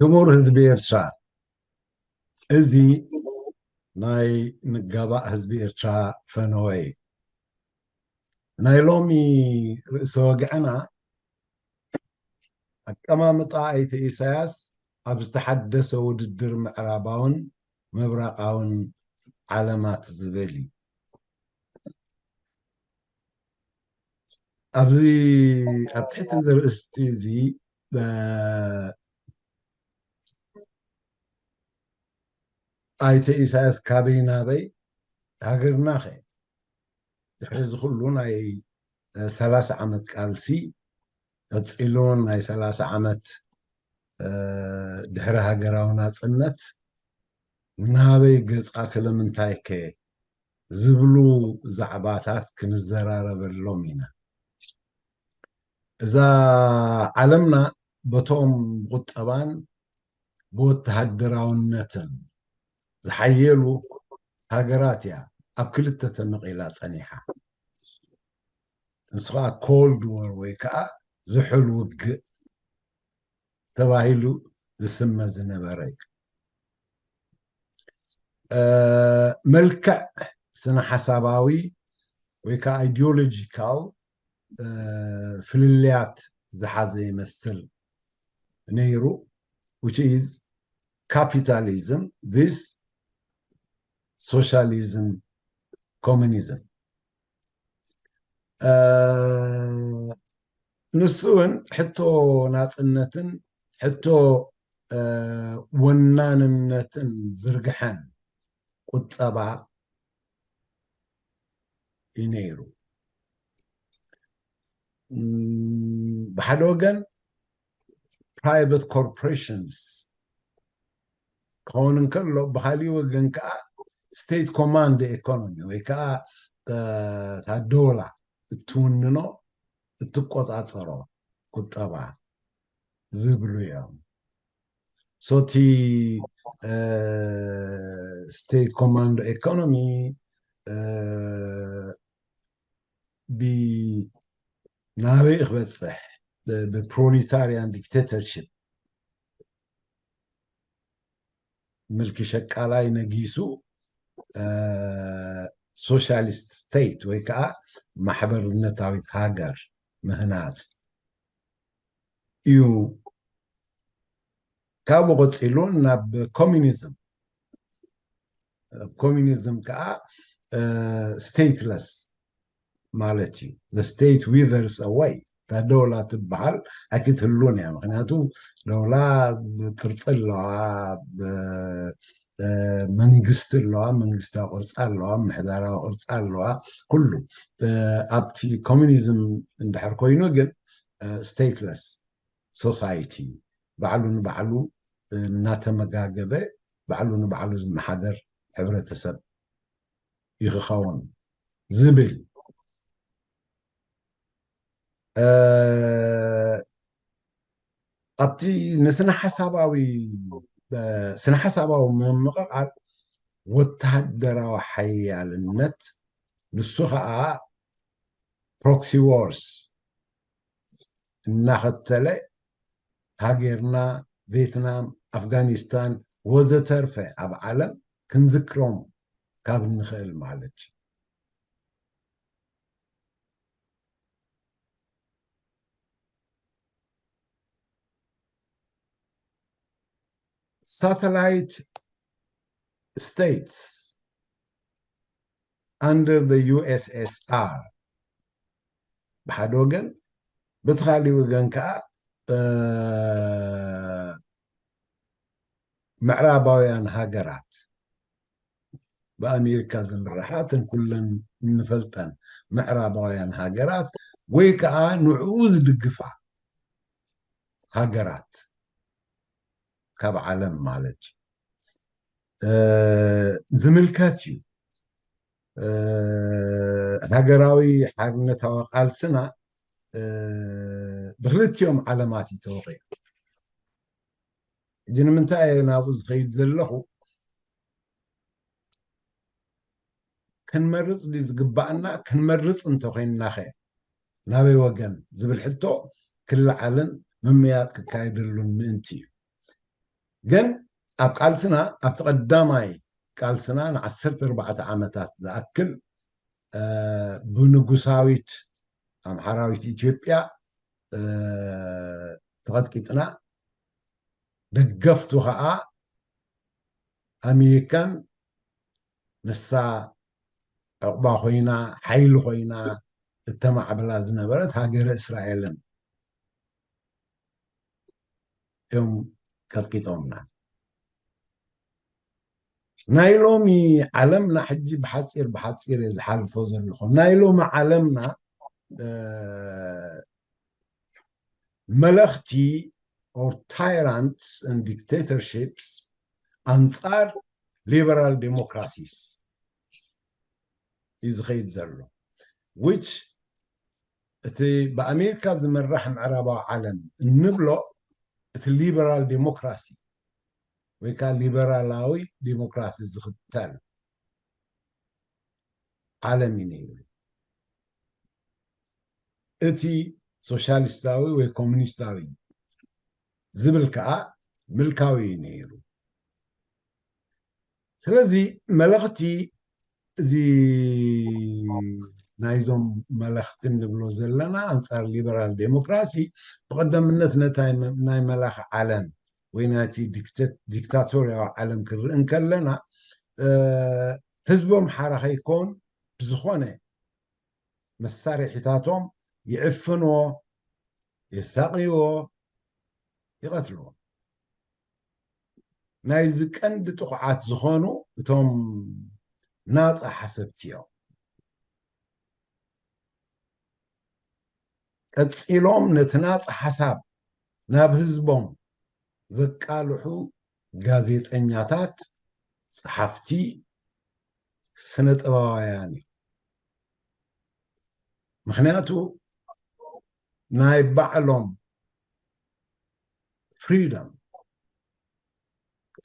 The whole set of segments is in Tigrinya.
ክቡር ህዝቢ ኤርትራ፣ እዚ ናይ ንጋባእ ህዝቢ ኤርትራ ፈነወ እዩ። ናይ ሎሚ ርእሰ ወግዕና፣ ኣቀማምጣ ኣይተ ኢሳያስ ኣብ ዝተሓደሰ ውድድር ምዕራባውን ምብራቓውን ዓለማት ዝብል እዩ። ኣብዚ ኣብ ትሕቲ እዚ ርእስቲ እዚ፣ እ፣ ኣይተ ኢሳያስ ካበይ ናበይ፣ ሃገርና ኸ ድሕሪ እዚ ኩሉ ናይ፣ እ፣ ሰላሳ ዓመት ቃልሲ፣ ቀጺሉ ናይ ሰላሳ ዓመት፣ እ፣ ድሕሪ ሃገራዊ ናጽነት ናበይ ገጻ፣ ስለምንታይ ከ ዝብሉ ዛዕባታት ክንዘራረበሎም ኢና። እዛ ዓለምና በቶም ብቁጠባን ብወተሃደራውነትን ዝሓየሉ ሃገራት እያ ኣብ ክልተ ተመቒላ ጸኒሓ። ንሱ ኸኣ ኮልድ ዎር ወይ ከኣ ዝሑል ውግእ ተባሂሉ ዝስመ ዝነበረ እዩ። እ፣ መልክዕ ስነ ሓሳባዊ ወይ ከዓ ኣይዲዮሎጂካል፣ እ፣ ፍልልያት ዝሓዘ ይመስል ነይሩ፣ which is capitalism vis socialism, communism። እ፣ ንሱ እውን ሕቶ ናጽነትን ሕቶ፣ እ፣ ወናንነትን ዝርግሐን ቁጠባ እዩ ነይሩ። እም፣ ብሓደ ወገን ፕራይቨት ኮርፖሬሽንስ ክኸውን እንከሎ፣ ብኻሊእ ወገን ከዓ ስቴት ኮማንድ ኤኮኖሚ ወይ ከዓ፣ እ፣ እታ ዶላ እትውንኖ፣ እትቆጻጸሮ ቁጠባ ዝብሉ እዮም። ሶቲ፣ እ፣ ስቴት ኮማንድ ኤኮኖሚ፣ እ፣ ብ-፣ ናበይ ክበጽሕ፣ ብ-፣ ብፕሮሊታርያን ዲክቴተርሺፕ ምልኪ ሸቃላይ ነጊሱ፣ እ፣ ሶሻሊስት ስቴት ወይ ከዓ ማሕበርነታዊት ሃገር ምህናጽ እዩ። ካብኡ ቀጺሉ ናብ ኮሚኒዝም፣ ኮሚኒዝም ከዓ፣ እ፣ ስቴትለስ ማለት እዩ። The state withers away። እታ ደውላ ትበሃል ኣይክትህሉን እያ። ምክንያቱ ደውላ ቅርፂ ኣለዋ፣ ብ-፣ እ፣ መንግስቲ ኣለዋ፣ መንግስታዊ ቅርፂ ኣለዋ፣ ምሕዳራዊ ቅርፂ ኣለዋ። ኩሉ፣ እ፣ ኣብቲ ኮሚኒዝም እንድሕር ኮይኑ ግን፣ እ፣ ስቴትለስ ሶሳይቲ፣ ባዕሉ ንባዕሉ እናተመጋገበ፣ ባዕሉ ንባዕሉ ዝመሓደር ሕብረተሰብ እዩ ክኸውን ዝብል፣ እ፣ ኣብቲ ንስነ ሓሳባዊ፣ እ፣ ስነ ሓሳባዊ ምምቕቓል ወተሃደራዊ ሓያልነት፣ ንሱ ኸኣ ፕሮክሲ ዋርስ እናኸተለ፣ ሃገርና፣ ቬትናም፣ ኣፍጋኒስታን ወዘተርፈ ኣብ ዓለም ክንዝክሮም ካብ እንኽእል ማለት እዩ። ሳተላይት ስቴትስ under the ዩ ኤስ ኤስ ኣር ብሓደ ወገን፣ በቲ ካልእ ወገን ከዓ፣ እ፣ ምዕራባውያን ሃገራት፣ ብኣሜሪካ ዝምርሓ፣ እተን ኩለን እንፈልጠን ምዕራባውያን ሃገራት ወይ ከዓ ንዕኡ ዝድግፋ ሃገራት ካብ ዓለም ማለት እዩ፣ እ፣ ዝምልከት እዩ። እ፣ ሃገራዊ ሓርነታዊ ቃልስና፣ እ፣ ብክልቲኦም ዓለማት እዩ ተወቒዑ። ሕጂ ንምንታይ እየ ናብኡ ዝኸይድ ዘለኹ? ክንመርጽ ድዩ ዝግባኣና? ክንመርጽ እንተኾይንና ኸ ናበይ ወገን ዝብል ሕቶ ክለዓልን ምምያጥ ክካየደሉን ምእንቲ እዩ። ግን ኣብ ቃልስና፣ ኣብቲ ቀዳማይ ቃልስና ንዓሰርተ ኣርባዕተ ዓመታት ዝኣክል ብንጉሳዊት ኣምሓራዊት ኢትዮጵያ ተቐጥቂጥና፣ ደገፍቱ ከዓ ኣሜሪካን ንሳ ዕቑባ ኮይና፣ ሓይሊ ኮይና እተማዕብላ ዝነበረት ሃገረ እስራኤልን እዮም ቀጥቂጦምና። ናይ ሎሚ ዓለምና፣ ሕጂ ብሓፂር ብሓፂር እየ ዝሓልፎ ዘለኹ። ናይ ሎሚ ዓለምና መለኽቲ or tyrants and dictatorships ኣንጻር liberal democracies እዩ ዝኸይድ ዘሎ። Which እቲ ብኣሜሪካ ዝመራሕ ምዕራባዊ ዓለም እንብሎ እቲ ሊበራል ዴሞክራሲ ወይ ከዓ ሊበራላዊ ዴሞክራሲ ዝኽተል ዓለም እዩ ነይሩ። እቲ ሶሻሊስታዊ ወይ ኮሙኒስታዊ ዝብል ከዓ ምልካዊ እዩ ነይሩ። ስለዚ መለኽቲ እዚ ናይዞም መለኽቲ እንብሎ ዘለና ኣንጻር ሊበራል ዴሞክራሲ ብቐዳምነት ነታ ናይ መላኺ ዓለም ወይ ናይቲ ዲክታቶርያዊ ዓለም ክንርኢ እንከለና ህዝቦም ሓራ ከይከውን ብዝኾነ መሳርሒታቶም ይዕፍንዎ፣ የሳቕይዎ፣ ይቐትልዎ። ናይዚ ቀንዲ ጥቑዓት ዝኾኑ እቶም ናፃ ሓሰብቲ እዮም። ቀፂሎም ነቲ ናፃ ሓሳብ ናብ ህዝቦም ዘቃልሑ ጋዜጠኛታት፣ ጸሓፍቲ፣ ስነ ጥበባውያን እዮም። ምኽንያቱ ናይ ባዕሎም ፍሪደም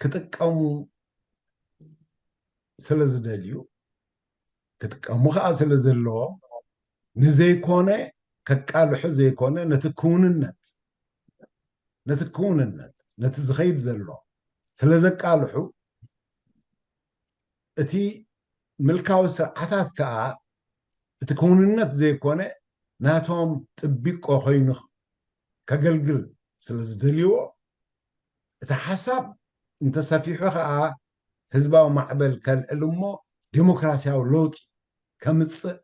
ክጥቀሙ ስለ ዝደልዩ፣ ክጥቀሙ ከዓ ስለ ዘለዎም፣ ንዘይኮነ ከቃልሑ ዘይኮነ ነቲ ክውንነት ነቲ ክውንነት ነቲ ዝኸይድ ዘሎ ስለ ዘቃልሑ፣ እቲ ምልካዊ ስርዓታት ከዓ እቲ ክውንነት ዘይኮነ ናቶም ጥቢቆ ኮይኑ ከገልግል ስለ ዝደልይዎ፣ እቲ ሓሳብ እንተሰፊሑ ከዓ ህዝባዊ ማዕበል ከልዕል እሞ ዴሞክራሲያዊ ለውጢ ከምፅእ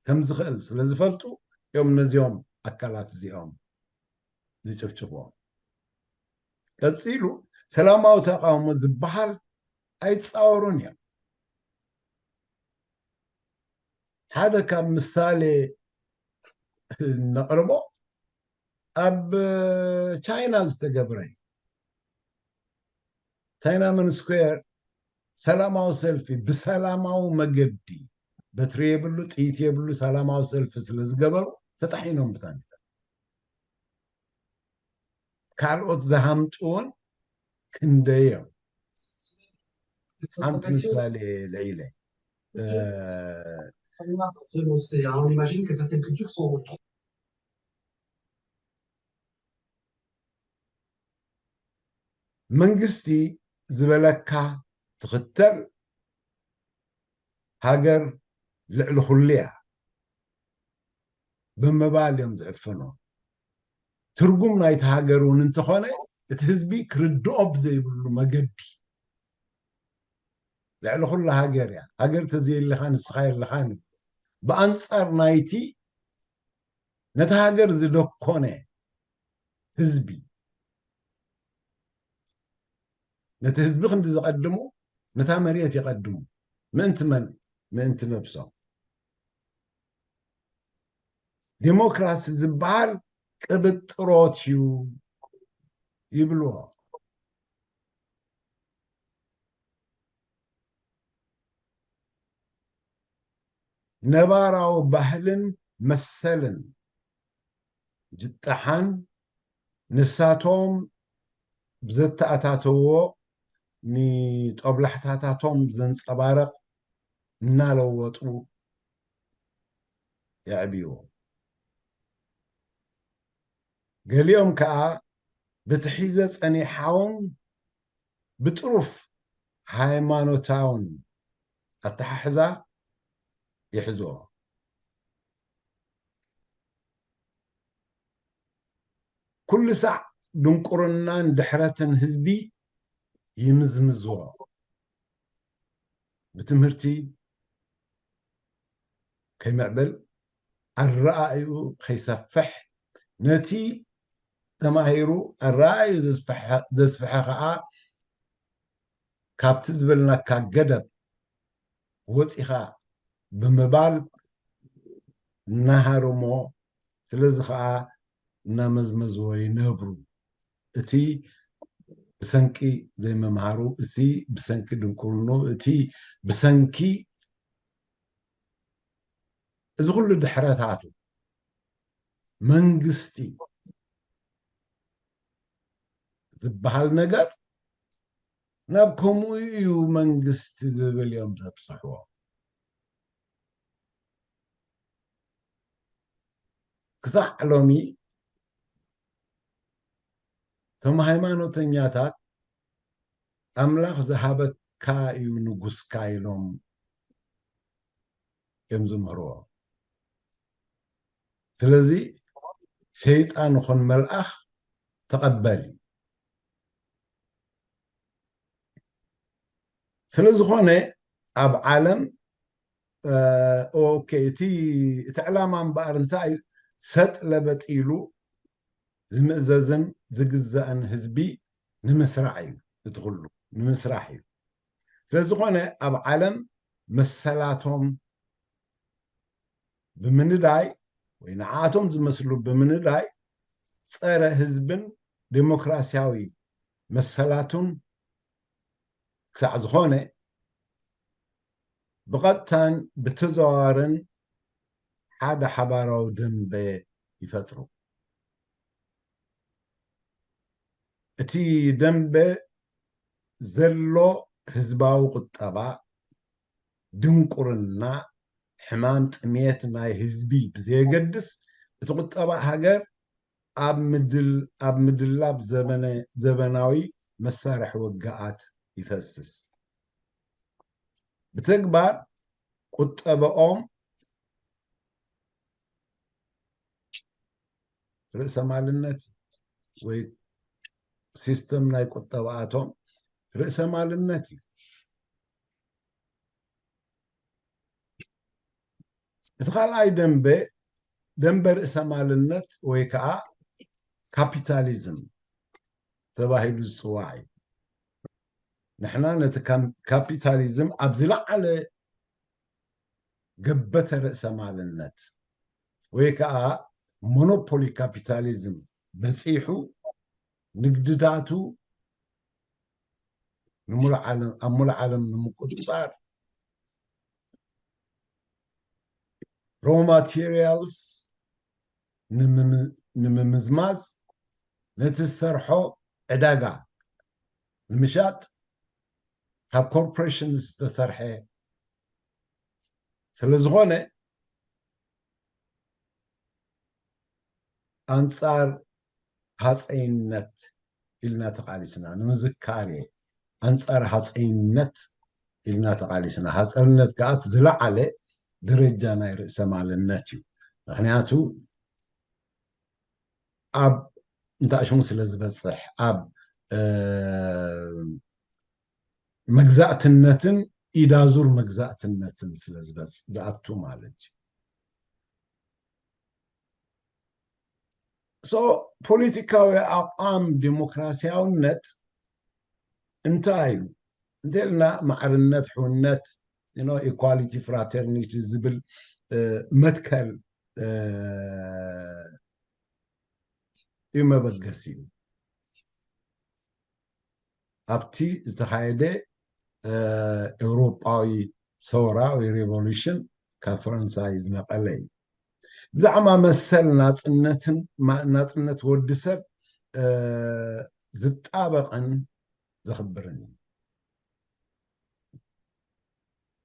ከም ዝኽእል ስለ ዝፈልጡ እዮም ነዚኦም ኣካላት እዚኦም ዝጭፍጭፍዎም። ቀፂሉ ሰላማዊ ተቃውሞ ዝበሃል ኣይፃወሩን እዮም። ሓደ ካብ ምሳሌ ነቕርቦ ኣብ ቻይና ዝተገብረ እዩ። ቻይናመን ስኩዌር ሰላማዊ ሰልፊ ብሰላማዊ መገዲ በትሪ የብሉ፣ ጥይት የብሉ፣ ሰላማዊ ሰልፊ ስለ ዝገበሩ ተጣሒኖም ብታንክታት። ካልኦት ዝሃምጡ እውን ክንደይ እዮም። ሓንቲ ምሳሌ ልዒለ። መንግስቲ ዝበለካ ትኽተል ሃገር ልዕሊ ኩሉ እያ ብምባል እዮም ዝዕፍኖ። ትርጉም ናይቲ ሃገር እውን እንተኾነ እቲ ህዝቢ ክርድኦ ብዘይብሉ መገዲ ልዕሊ ኩሉ ሃገር እያ። ሃገር ተዘየለኻ ንስኻ የለኻን። ብኣንጻር ናይቲ ነቲ ሃገር ዝደኮነ ህዝቢ፣ ነቲ ህዝቢ ክንዲ ዝቐድሙ ነታ መሬት ይቐድሙ። ምእንቲ መን? ምእንቲ ነብሶም። ዴሞክራሲ ዝበሃል ቅብጥሮት እዩ ይብልዎ። ነባራዊ ባህልን መሰልን ጅጣሓን ንሳቶም ብዘተኣታተውዎ ንጦብላሕታታቶም ዘንጸባርቕ እናለወጡ የዕብይዎ። ገሊኦም ከኣ በቲ ሒዘ ጸኒሓውን ብጥሩፍ ሃይማኖታውን ኣተሓሕዛ ይሕዝኦ። ኩሉ ሳዕ ድንቁርናን ድሕረትን ህዝቢ ይምዝምዝዎ። ብትምህርቲ ከይምዕብል፣ ኣረኣእዩ ከይሰፍሕ፣ ነቲ ተማሂሩ ኣረኣእዩ ዘስፍሐ ከኣ ካብቲ ዝበልናካ ገደብ ወፂኻ ብምባል እናሃረሞ፣ ስለዚ ከዓ እናመዝመዝዎ ይነብሩ። እቲ ብሰንኪ ዘይምምሃሩ፣ እቲ ብሰንኪ ድንቁርኑ፣ እቲ ብሰንኪ እዚ ኩሉ ድሕረታቱ መንግስቲ ዝበሃል ነገር ናብ ከምኡ እዩ መንግስቲ ዝብል እዮም ዘብፅሕዎ። ክሳዕ ሎሚ እቶም ሃይማኖተኛታት ኣምላኽ ዝሃበካ እዩ ንጉስካ ኢሎም እዮም ዝምህርዎ። ስለዚ ሰይጣን ይኹን መልኣኽ ተቐበል እዩ። ስለ ዝኾነ ኣብ ዓለም ኦኬ እቲ እቲ ዕላማ እምበኣር እንታይ ሰጥ ለበጥ ኢሉ ዝምእዘዝን ዝግዛእን ህዝቢ ንምስራዕ እዩ። እቲ ኩሉ ንምስራሕ እዩ። ስለዝኾነ ኣብ ዓለም መሰላቶም ብምንዳይ ወይ ንዓቶም ዝመስሉ ብምንዳይ ጸረ ህዝብን ዴሞክራሲያዊ መሰላቱን ክሳዕ ዝኾነ ብቐጥታን ብተዘዋዋርን ሓደ ሓባራዊ ደንበ ይፈጥሩ። እቲ ደንበ ዘሎ ህዝባዊ ቁጠባ ድንቁርና፣ ሕማም፣ ጥሜት ናይ ህዝቢ ብዘየገድስ እቲ ቁጠባ ሃገር ኣብ ምድል ኣብ ምድላብ ዘበነ ዘበናዊ መሳርሒ ውግኣት ይፈስስ። ብተግባር ቁጠበኦም ርእሰማልነት ወይ ሲስተም ናይ ቁጠባኣቶም ርእሰማልነት እዩ። እቲ ካልኣይ ደንበ ደንበ ርእሰማልነት ወይ ከዓ ካፒታሊዝም ተባሂሉ ዝፅዋዕ እዩ። ንሕና ነቲ ካም- ካፒታሊዝም ኣብ ዝለዓለ ገበተ ርእሰማልነት ወይ ከዓ ሞኖፖሊ ካፒታሊዝም በፂሑ ንግድታቱ ንሙሉእ ዓለም ኣብ ሙሉእ ዓለም ንምቁፅፃር ሮ ማቴሪያልስ ንምምዝማዝ ነቲ ዝሰርሖ ዕዳጋ ንምሻጥ ካብ ኮርፖሬሽን ዝተሰርሐ ስለዝኾነ ኣንፃር ሃፀይነት ኢልና ተቃሊስና ንምዝካር እየ። ኣንፃር ሃፀይነት ኢልና ተቃሊስና። ሃፀይነት ከዓ እቲ ዝለዓለ ደረጃ ናይ ርእሰማልነት እዩ። ምክንያቱ ኣብ እንታይ ሽሙ ስለ ዝበፅሕ ኣብ መግዛእትነትን ኢዳዙር መግዛእትነትን ስለ ዝበፅ ዝኣቱ ማለት እዩ። ሶ ፖለቲካዊ ኣቋም ዲሞክራሲያውነት እንታይ እዩ እንተልና ማዕርነት፣ ሕውነት፣ ኢኳሊቲ፣ ፍራተርኒቲ ዝብል መትከል እዩ መበገሲኡ። ኣብቲ ዝተኻየደ ኤውሮጳዊ ሰውራ ወይ ሬቮሉሽን ካብ ፈረንሳይ ዝነቐለ እዩ። ብዛዕባ መሰል ናፅነትን ናፅነት ወዲ ሰብ ዝጣበቕን ዘኽብርን እዩ።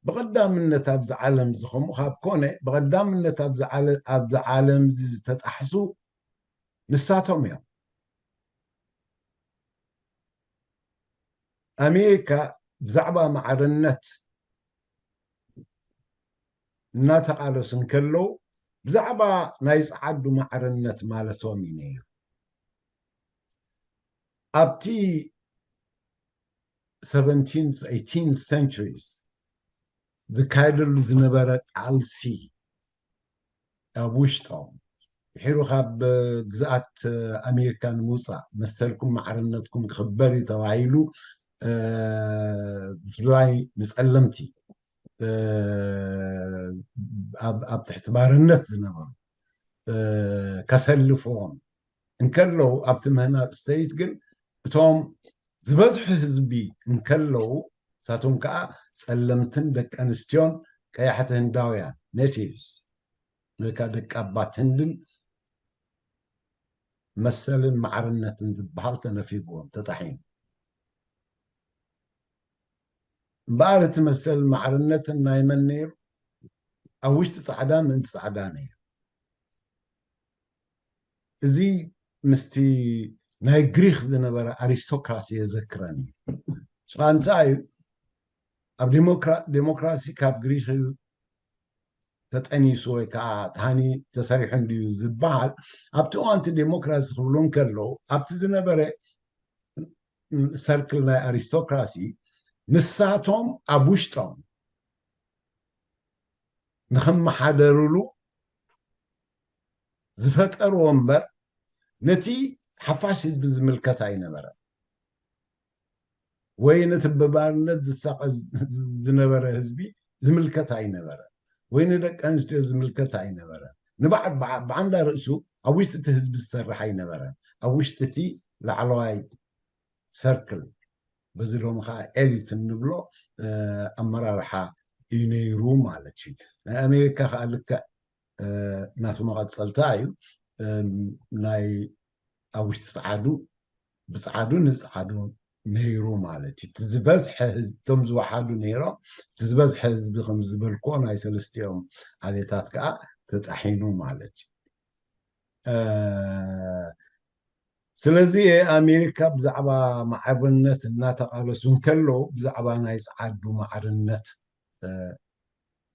ብቐዳምነት ኣብዚ ዓለም ዝኸምኡ ካብ ኮነ ብቐዳምነት ኣብዚ ዓለም እዚ ዝተጣሕሱ ንሳቶም እዮም። ኣሜሪካ ብዛዕባ ማዕርነት እናተቓለሱ እንከለዉ፣ ብዛዕባ ናይ ጸዓዱ ማዕርነት ማለቶም እዩ ነይሩ። ኣብቲ ሰቨንቲንዝ ኤይቲንዝ ሰንቸሪስ ዝካየደሉ ዝነበረ ቃልሲ ኣብ ውሽጦም ድሒሩ ካብ ግዝኣት ኣሜሪካ ንምውፃእ መሰልኩም ማዕርነትኩም ክኽበር እዩ ተባሂሉ፣ ብፍላይ ንፀለምቲ ኣብ ትሕቲ ባርነት ዝነበሩ ከሰልፍዎም እንከለዉ፣ ኣብቲ ምህናፅ ስተይት ግን እቶም ዝበዝሑ ህዝቢ እንከለዉ፣ ንሳቶም ከዓ ፀለምትን ደቂ ኣንስትዮን ቀያሕቲ ህንዳውያን፣ ኔቲቭስ፣ ወይ ከዓ ደቂ ኣባት ህንድን መሰልን ማዕርነትን ዝበሃል ተነፊግዎም፣ ተጣሒኑ። እምበኣር እቲ መሰልን ማዕርነትን ናይ መን ነይሩ? ኣብ ውሽጢ ፃዕዳ ምእንቲ ፃዕዳ ነይሩ። እዚ ምስቲ ናይ ግሪክ ዝነበረ ኣሪስቶክራሲ የዘክረኒ። ሽቓ እንታይ እዩ? ኣብ ዴሞክራሲ ካብ ግሪክ እዩ ተጠኒሱ ወይ ከዓ ተሃኒ ተሰሪሑ እንድዩ ዝበሃል። ኣብቲ እዋንቲ ዴሞክራሲ ክብሉ እንከለዉ ኣብቲ ዝነበረ ሰርክል ናይ ኣሪስቶክራሲ ንሳቶም ኣብ ውሽጦም ንኽመሓደርሉ ዝፈጠርዎ እምበር ነቲ ሓፋሽ ህዝቢ ዝምልከት ኣይነበረን። ወይ ነቲ ብባርነት ዝሳቐ ዝነበረ ህዝቢ ዝምልከት ኣይነበረን። ወይ ንደቂ ኣንስትዮ ዝምልከት ኣይነበረን። ንባዕል ብዓንዳ ርእሱ ኣብ ውሽጢ እቲ ህዝቢ ዝሰርሕ ኣይነበረን። ኣብ ውሽጢ እቲ ላዕለዋይ ሰርክል፣ በዚ ሎሚ ከዓ ኤሊት እንብሎ ኣመራርሓ እዩ ነይሩ ማለት እዩ። ናይ ኣሜሪካ ከዓ ልክዕ ናቱ መቐፀልታ እዩ። ናይ ኣብ ውሽጢ ፀዓዱ ብፀዓዱ ንፀዓዱ ነይሩ ማለት እዩ። እቲ ዝበዝሐ ህዝቢ፣ እቶም ዝወሓዱ ነይሮም፣ እቲ ዝበዝሐ ህዝቢ ከም ዝበልክዎ ናይ ሰለስቲኦም ዓሌታት ከዓ ተጣሒኑ ማለት እዩ። ስለዚ ኣሜሪካ ብዛዕባ ማዕርነት እናተቓለሱ እንከለዉ ብዛዕባ ናይ ፀዓዱ ማዕርነት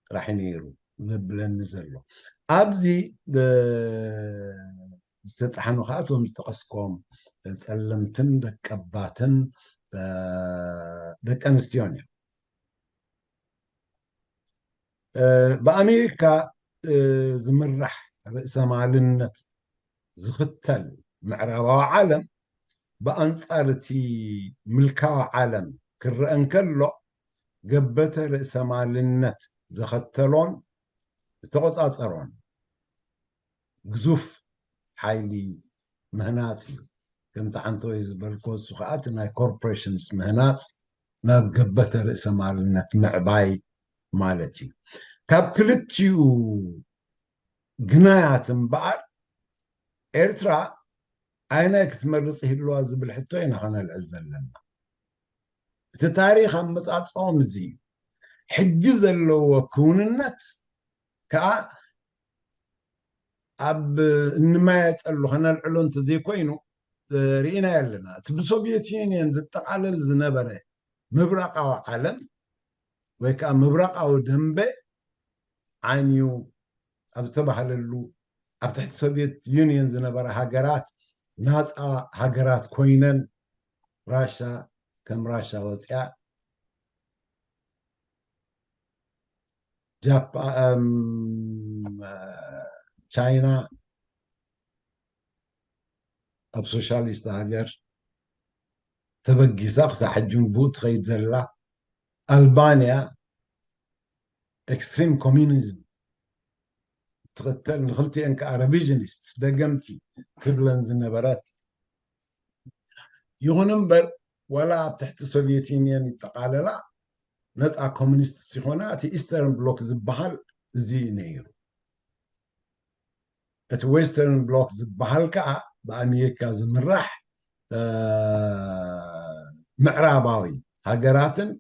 ጥራሕ ነይሩ ዘብለኒ ዘሎ። ኣብዚ ዝተጣሕኑ ከዓ እቶም ዝጠቐስኮም ፀለምትን ደቀባትን ደቂ ኣንስትዮን እዮም። ብኣሜሪካ ዝምራሕ ርእሰማልነት ዝኽተል ምዕራባዊ ዓለም ብኣንጻር እቲ ምልካዊ ዓለም ክረአ እንከሎ፣ ገበተ ርእሰማልነት ዘኸተሎን ዝተቖጻጸሮን ግዙፍ ሓይሊ ምህናጽ እዩ። ከምቲ ዓንተወይ ዝበልኮ፣ እሱ ከዓ እቲ ናይ ኮርፖሬሽንስ ምህናጽ ናብ ገበተ ርእሰማልነት ምዕባይ ማለት እዩ። ካብ ክልቲኡ ግናያት እምበኣር ኤርትራ ኣየናይ ክትመርጽ ይህልዋ ዝብል ሕቶ ኢና ከነልዕል ዘለና። እቲ ታሪኽ ኣመጻጽኦም እዚ እዩ። ሕጂ ዘለዎ ክውንነት ከኣ ኣብ እንመያየጠሉ ከነልዕሎ እንተዘይኮይኑ፣ ርኢናዮ ኣለና። እቲ ብሶቪየት ዩኒየን ዝጠቓለል ዝነበረ ምብራቓዊ ዓለም ወይ ከኣ ምብራቓዊ ደንበ ዓንዩ ኣብ ዝተባህለሉ፣ ኣብ ትሕቲ ሶቪየት ዩኒየን ዝነበራ ሃገራት ናጻ ሃገራት ኮይነን፣ ራሻ ከም ራሻ ወጽያ፣ ጃፓ-፣ እም፣ ቻይና ኣብ ሶሻሊስት ሃገር ተበጊሳ ክሳብ ሕጂ እውን ብኡ ትኸይድ ዘላ፣ ኣልባንያ ኤክስትሪም ኮሚኒዝም ትኽተል፣ ንክልቲኤን ከዓ ሪቪዥኒስት፣ ደገምቲ፣ ትብለን ዝነበረት። ይኹን እምበር፣ ዋላ ኣብ ትሕቲ ሶቪየት ዩኒየን ይጠቓለላ፣ ነፃ ኮሚኒስት ሲኾና፣ እቲ ኢስተርን ብሎክ ዝበሃል እዚ እዩ ነይሩ። እቲ ዌስተርን ብሎክ ዝበሃል ከዓ ብኣሜሪካ ዝምራሕ፣ እ፣ ምዕራባዊ ሃገራትን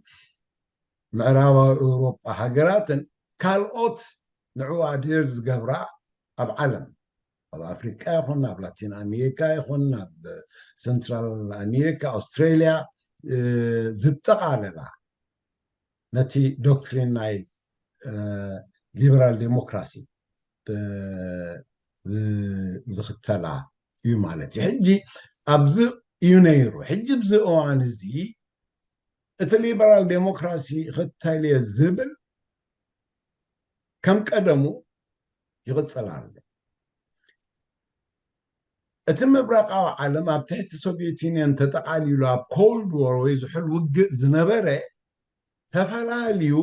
ምዕራባዊ ኤውሮጳ ሃገራትን ካልኦት ንዕኡ ኣድሄር ዝገብራ ኣብ ዓለም፣ ኣብ ኣፍሪቃ ይኹን፣ ኣብ ላቲን ኣሜሪካ ይኹን፣ ኣብ ሰንትራል ኣሜሪካ፣ ኣውስትሬልያ፣ ዝጠቓለላ ነቲ ዶክትሪን ናይ ሊበራል ዴሞክራሲ ዝኽተላ እዩ ማለት እዩ። ሕጂ ኣብዚ እዩ ነይሩ። ሕጂ ኣብዚ እዋን እዚ እቲ ሊበራል ዴሞክራሲ ይኽተል እየ ዝብል ከም ቀደሙ ይቕፅል ኣሎ። እቲ ምብራቃዊ ዓለም ኣብ ትሕቲ ሶቪየት ዩኒየን ተጠቓሊሉ ኣብ ኮልድ ዎር ወይ ዝሑል ውግእ ዝነበረ ተፈላልዩ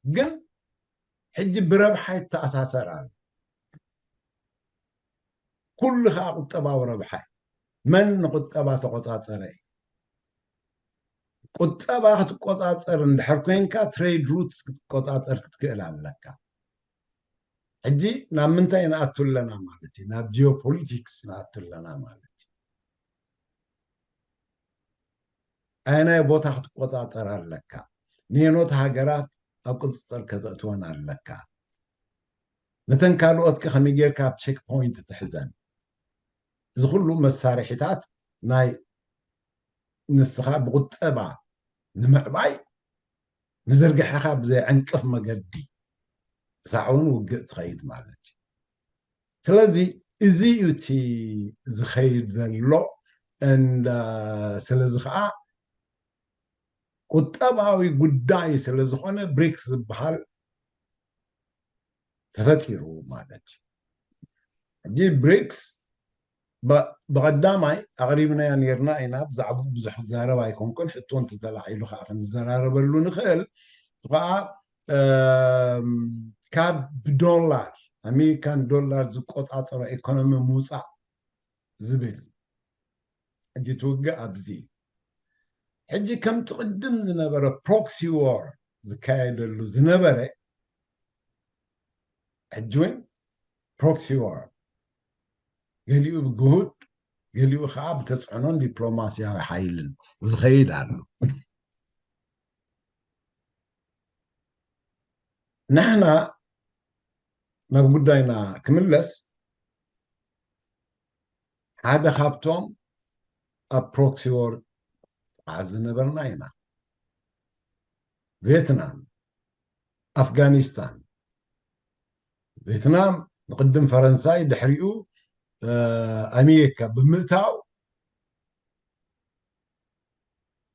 ግን ሕጂ ብረብሓ ይተኣሳሰር ኣሎ። ኩሉ ከዓ ቁጠባዊ ረብሓ እዩ። መን ንቁጠባ ተቆፃፀረ እዩ? ቁጠባ ክትቆፃፀር እንድሕር ኮይንካ ትሬድ ሩትስ ክትቆፃፀር ክትክእል ኣለካ። ሕጂ ናብ ምንታይ ንኣቱ ኣለና ማለት እዩ? ናብ ጂኦፖሊቲክስ ንኣቱ ኣለና ማለት እዩ። ኣየናይ ቦታ ክትቆፃፀር ኣለካ? ንየኖት ሃገራት ኣብ ቁፅፅር ከተእትወን ኣለካ? ነተን ካልኦት ከ ከመይ ጌርካ ኣብ ቼክ ፖይንት ትሕዘን? እዚ ኩሉ መሳርሒታት ናይ ንስኻ ብቁጠባ ንምዕባይ ንዝርግሐኻ ብዘይ ዕንቅፍ መገዲ ክሳዕ እውን ውግእ ትኸይድ ማለት እዩ። ስለዚ እዚ እዩ እቲ ዝኸይድ ዘሎ። እንዳ ስለዚ ከዓ ቁጠባዊ ጉዳይ ስለ ዝኾነ ብሪክስ ዝበሃል ተፈጢሩ ማለት እዩ። ሕጂ ብሪክስ ብቐዳማይ ኣቕሪብናዮ ነርና ኢና። ብዛዕባኡ ብዙሕ ክዛረብ ኣይኮንኩን፣ ሕቶ እንተተላዒሉ ከዓ ክንዘራረበሉ ንኽእል። ከዓ ካብ ብዶላር ኣሜሪካን ዶላር ዝቆፃፀሮ ኢኮኖሚ ምውፃእ ዝብል ሕጂ እቲ ውግእ ኣብዚ እዩ። ሕጂ ከምቲ ቅድም ዝነበረ ፕሮክሲ ዋር ዝካየደሉ ዝነበረ ሕጂ እውን ፕሮክሲ ዋር ገሊኡ ብግሁድ ገሊኡ ከዓ ብተፅዕኖን ዲፕሎማሲያዊ ሓይልን ዝኸይድ ኣሎ። ንሕና ናብ ጉዳይና ክምለስ ሓደ ካብቶም ኣብ ፕሮክሲ ዎር ዝነበርና ኢና። ቬትናም፣ ኣፍጋኒስታን። ቬትናም ንቅድም ፈረንሳይ ድሕሪኡ ኣሜሪካ ብምእታው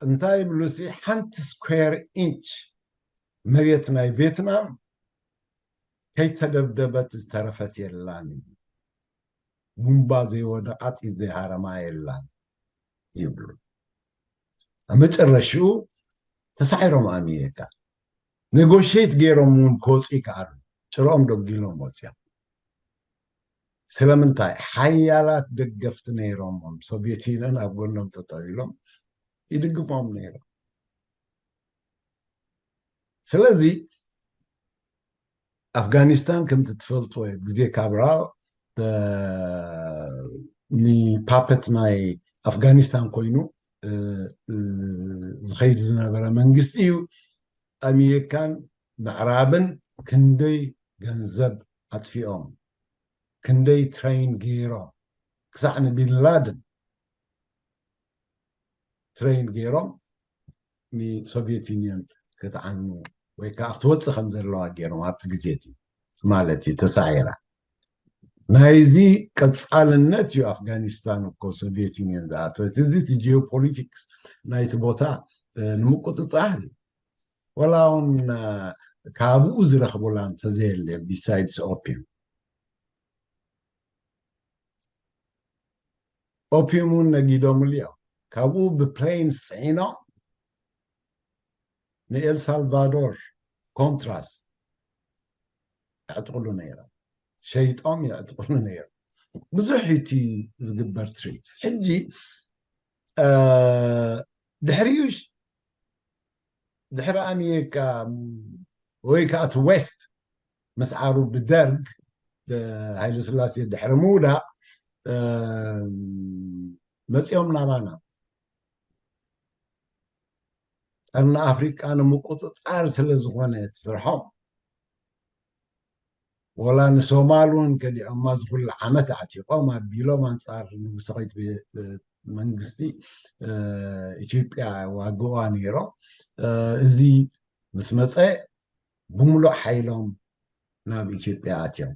እንታይ ይብሉ ሲ ሓንቲ ስኩዌር ኢንች መሬት ናይ ቬትናም ከይተደብደበት ዝተረፈት የላን እዩ። ቡምባ ዘይወደቓ ጥይት ዘይሃረማ የላን ይብሉ። ኣብ መጨረሽኡ ተሳዒሮም ኣሜሪካ ኔጎሽት ገይሮም እውን ክወፁ ይከኣሉ። ጭሮኦም ደጊሎም ወፅኦም። ስለምንታይ? ሓያላት ደገፍቲ ነይሮሞም። ሶቪየት ዩኒየን ኣብ ጎኖም ጠጠው ኢሎም ይድግፎም ነይሮም። ስለዚ ኣፍጋኒስታን ከምቲ ትፈልጥዎ ግዜ ካብራል ንፓፐት ናይ ኣፍጋኒስታን ኮይኑ ዝኸይድ ዝነበረ መንግስቲ እዩ። ኣሜሪካን ምዕራብን ክንደይ ገንዘብ ኣጥፊኦም፣ ክንደይ ትሬን ገይሮም፣ ክሳዕ ንቢንላድን ትሬን ገይሮም ንሶቪየት ዩኒየን ክትዓኑ ወይ ከዓ ክትወፅእ ከም ዘለዋ ገይሮም ኣብቲ ግዜ እቲ ማለት እዩ ተሳዒራ። ናይዚ ቀፃልነት እዩ ኣፍጋኒስታን እኮ ሶቪየት ዩኒየን ዝኣተወት። እዚ እቲ ጂኦፖሊቲክስ ናይቲ ቦታ ንምቁፅፃር እዩ። ወላ እውን ካብኡ ዝረኽቡላ እንተዘየለ ቢሳይድስ ኦፒየም ኦፒየም እውን ነጊዶምሉ እዮም። ካብኡ ብፕሌን ፅዒኖም ንኤልሳልቫዶር ኮንትራስ የዕጥቕሉ ነይሮም፣ ሸይጦም የዕጥቕሉ ነይሮም። ብዙሕ እቲ ዝግበር ትሪክስ። ሕጂ ድሕሪኡ ድሕሪ ኣሜሪካ ወይ ከዓ እቲ ዌስት ምስዓሩ ብደርግ ሃይለ ስላሴ ድሕሪ ምውዳቕ መፂኦም ናባና ቀርኒ ኣፍሪቃ ንምቁፅፃር ስለ ዝኾነ እቲ ስርሖም ወላ ንሶማል እውን ከዲዖማ ዝኩሉ ዓመት ኣዕቲቆም ኣቢሎም ኣንፃር ንጉሰ ከይት መንግስቲ ኢትዮጵያ ዋግዋ ነይሮም። እዚ ምስ መፀ ብምሉእ ሓይሎም ናብ ኢትዮጵያ ኣትዮም፣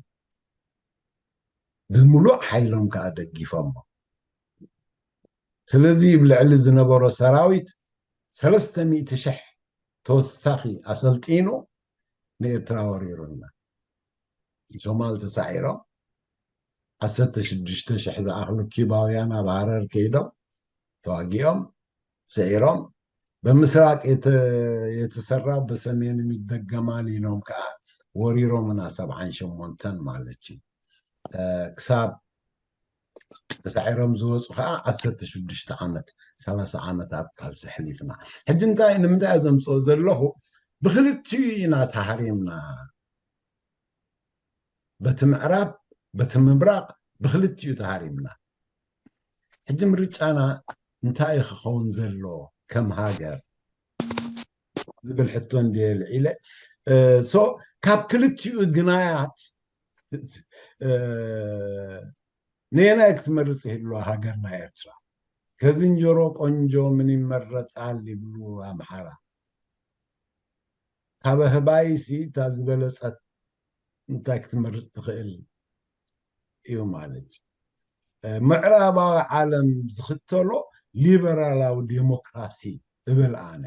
ብምሉእ ሓይሎም ከዓ ደጊፎሞ። ስለዚ ብልዕሊ ዝነበሮ ሰራዊት ሰለስተ ሚእቲ ሽሕ ተወሳኺ ኣሰልጢኑ ንኤርትራ ወሪሩና። ሶማል ተሳዒሮም ዓሰርተ ሽዱሽተ ሽሕ ዝኣኽሉ ኪባውያን ኣብ ሃረር ከይዶም ተዋጊኦም ስዒሮም። በምስራቅ የተሰራ በሰሜንም ይደገማል ኢሎም ከዓ ወሪሮምና ሰብዓን ሸሞንተን ማለት እዩ። ክሳብ ተሳዒሮም ዝወፁ ከዓ ዓሰርተ ሽዱሽተ ዓመት፣ ሰላሳ ዓመት ኣብ ካልሲ ሕሊፍና። ሕጂ እንታይ ንምንታይ ዘምፅኦ ዘለኹ? ብክልቲኡ ኢና ተሃሪምና። በቲ ምዕራብ በቲ ምብራቕ ብክልቲኡ ተሃሪምና። ሕጂ ምርጫና እንታይ ክኸውን ዘሎ ከም ሃገር ዝብል ሕቶ እንድየ ልዒለ። ሶ ካብ ክልቲኡ ግናያት ነየናይ ክትመርፅ ይህልዋ ሃገርና ኤርትራ? ከዝንጀሮ ቆንጆ ምን ይመረጻል ይብሉ ኣምሓራ። ካብ ኣህባይሲ እታ ዝበለጸት እንታይ ክትመርጽ ትኽእል እዩ ማለት እዩ። ምዕራባዊ ዓለም ዝኽተሎ ሊበራላዊ ዴሞክራሲ እብል ኣነ።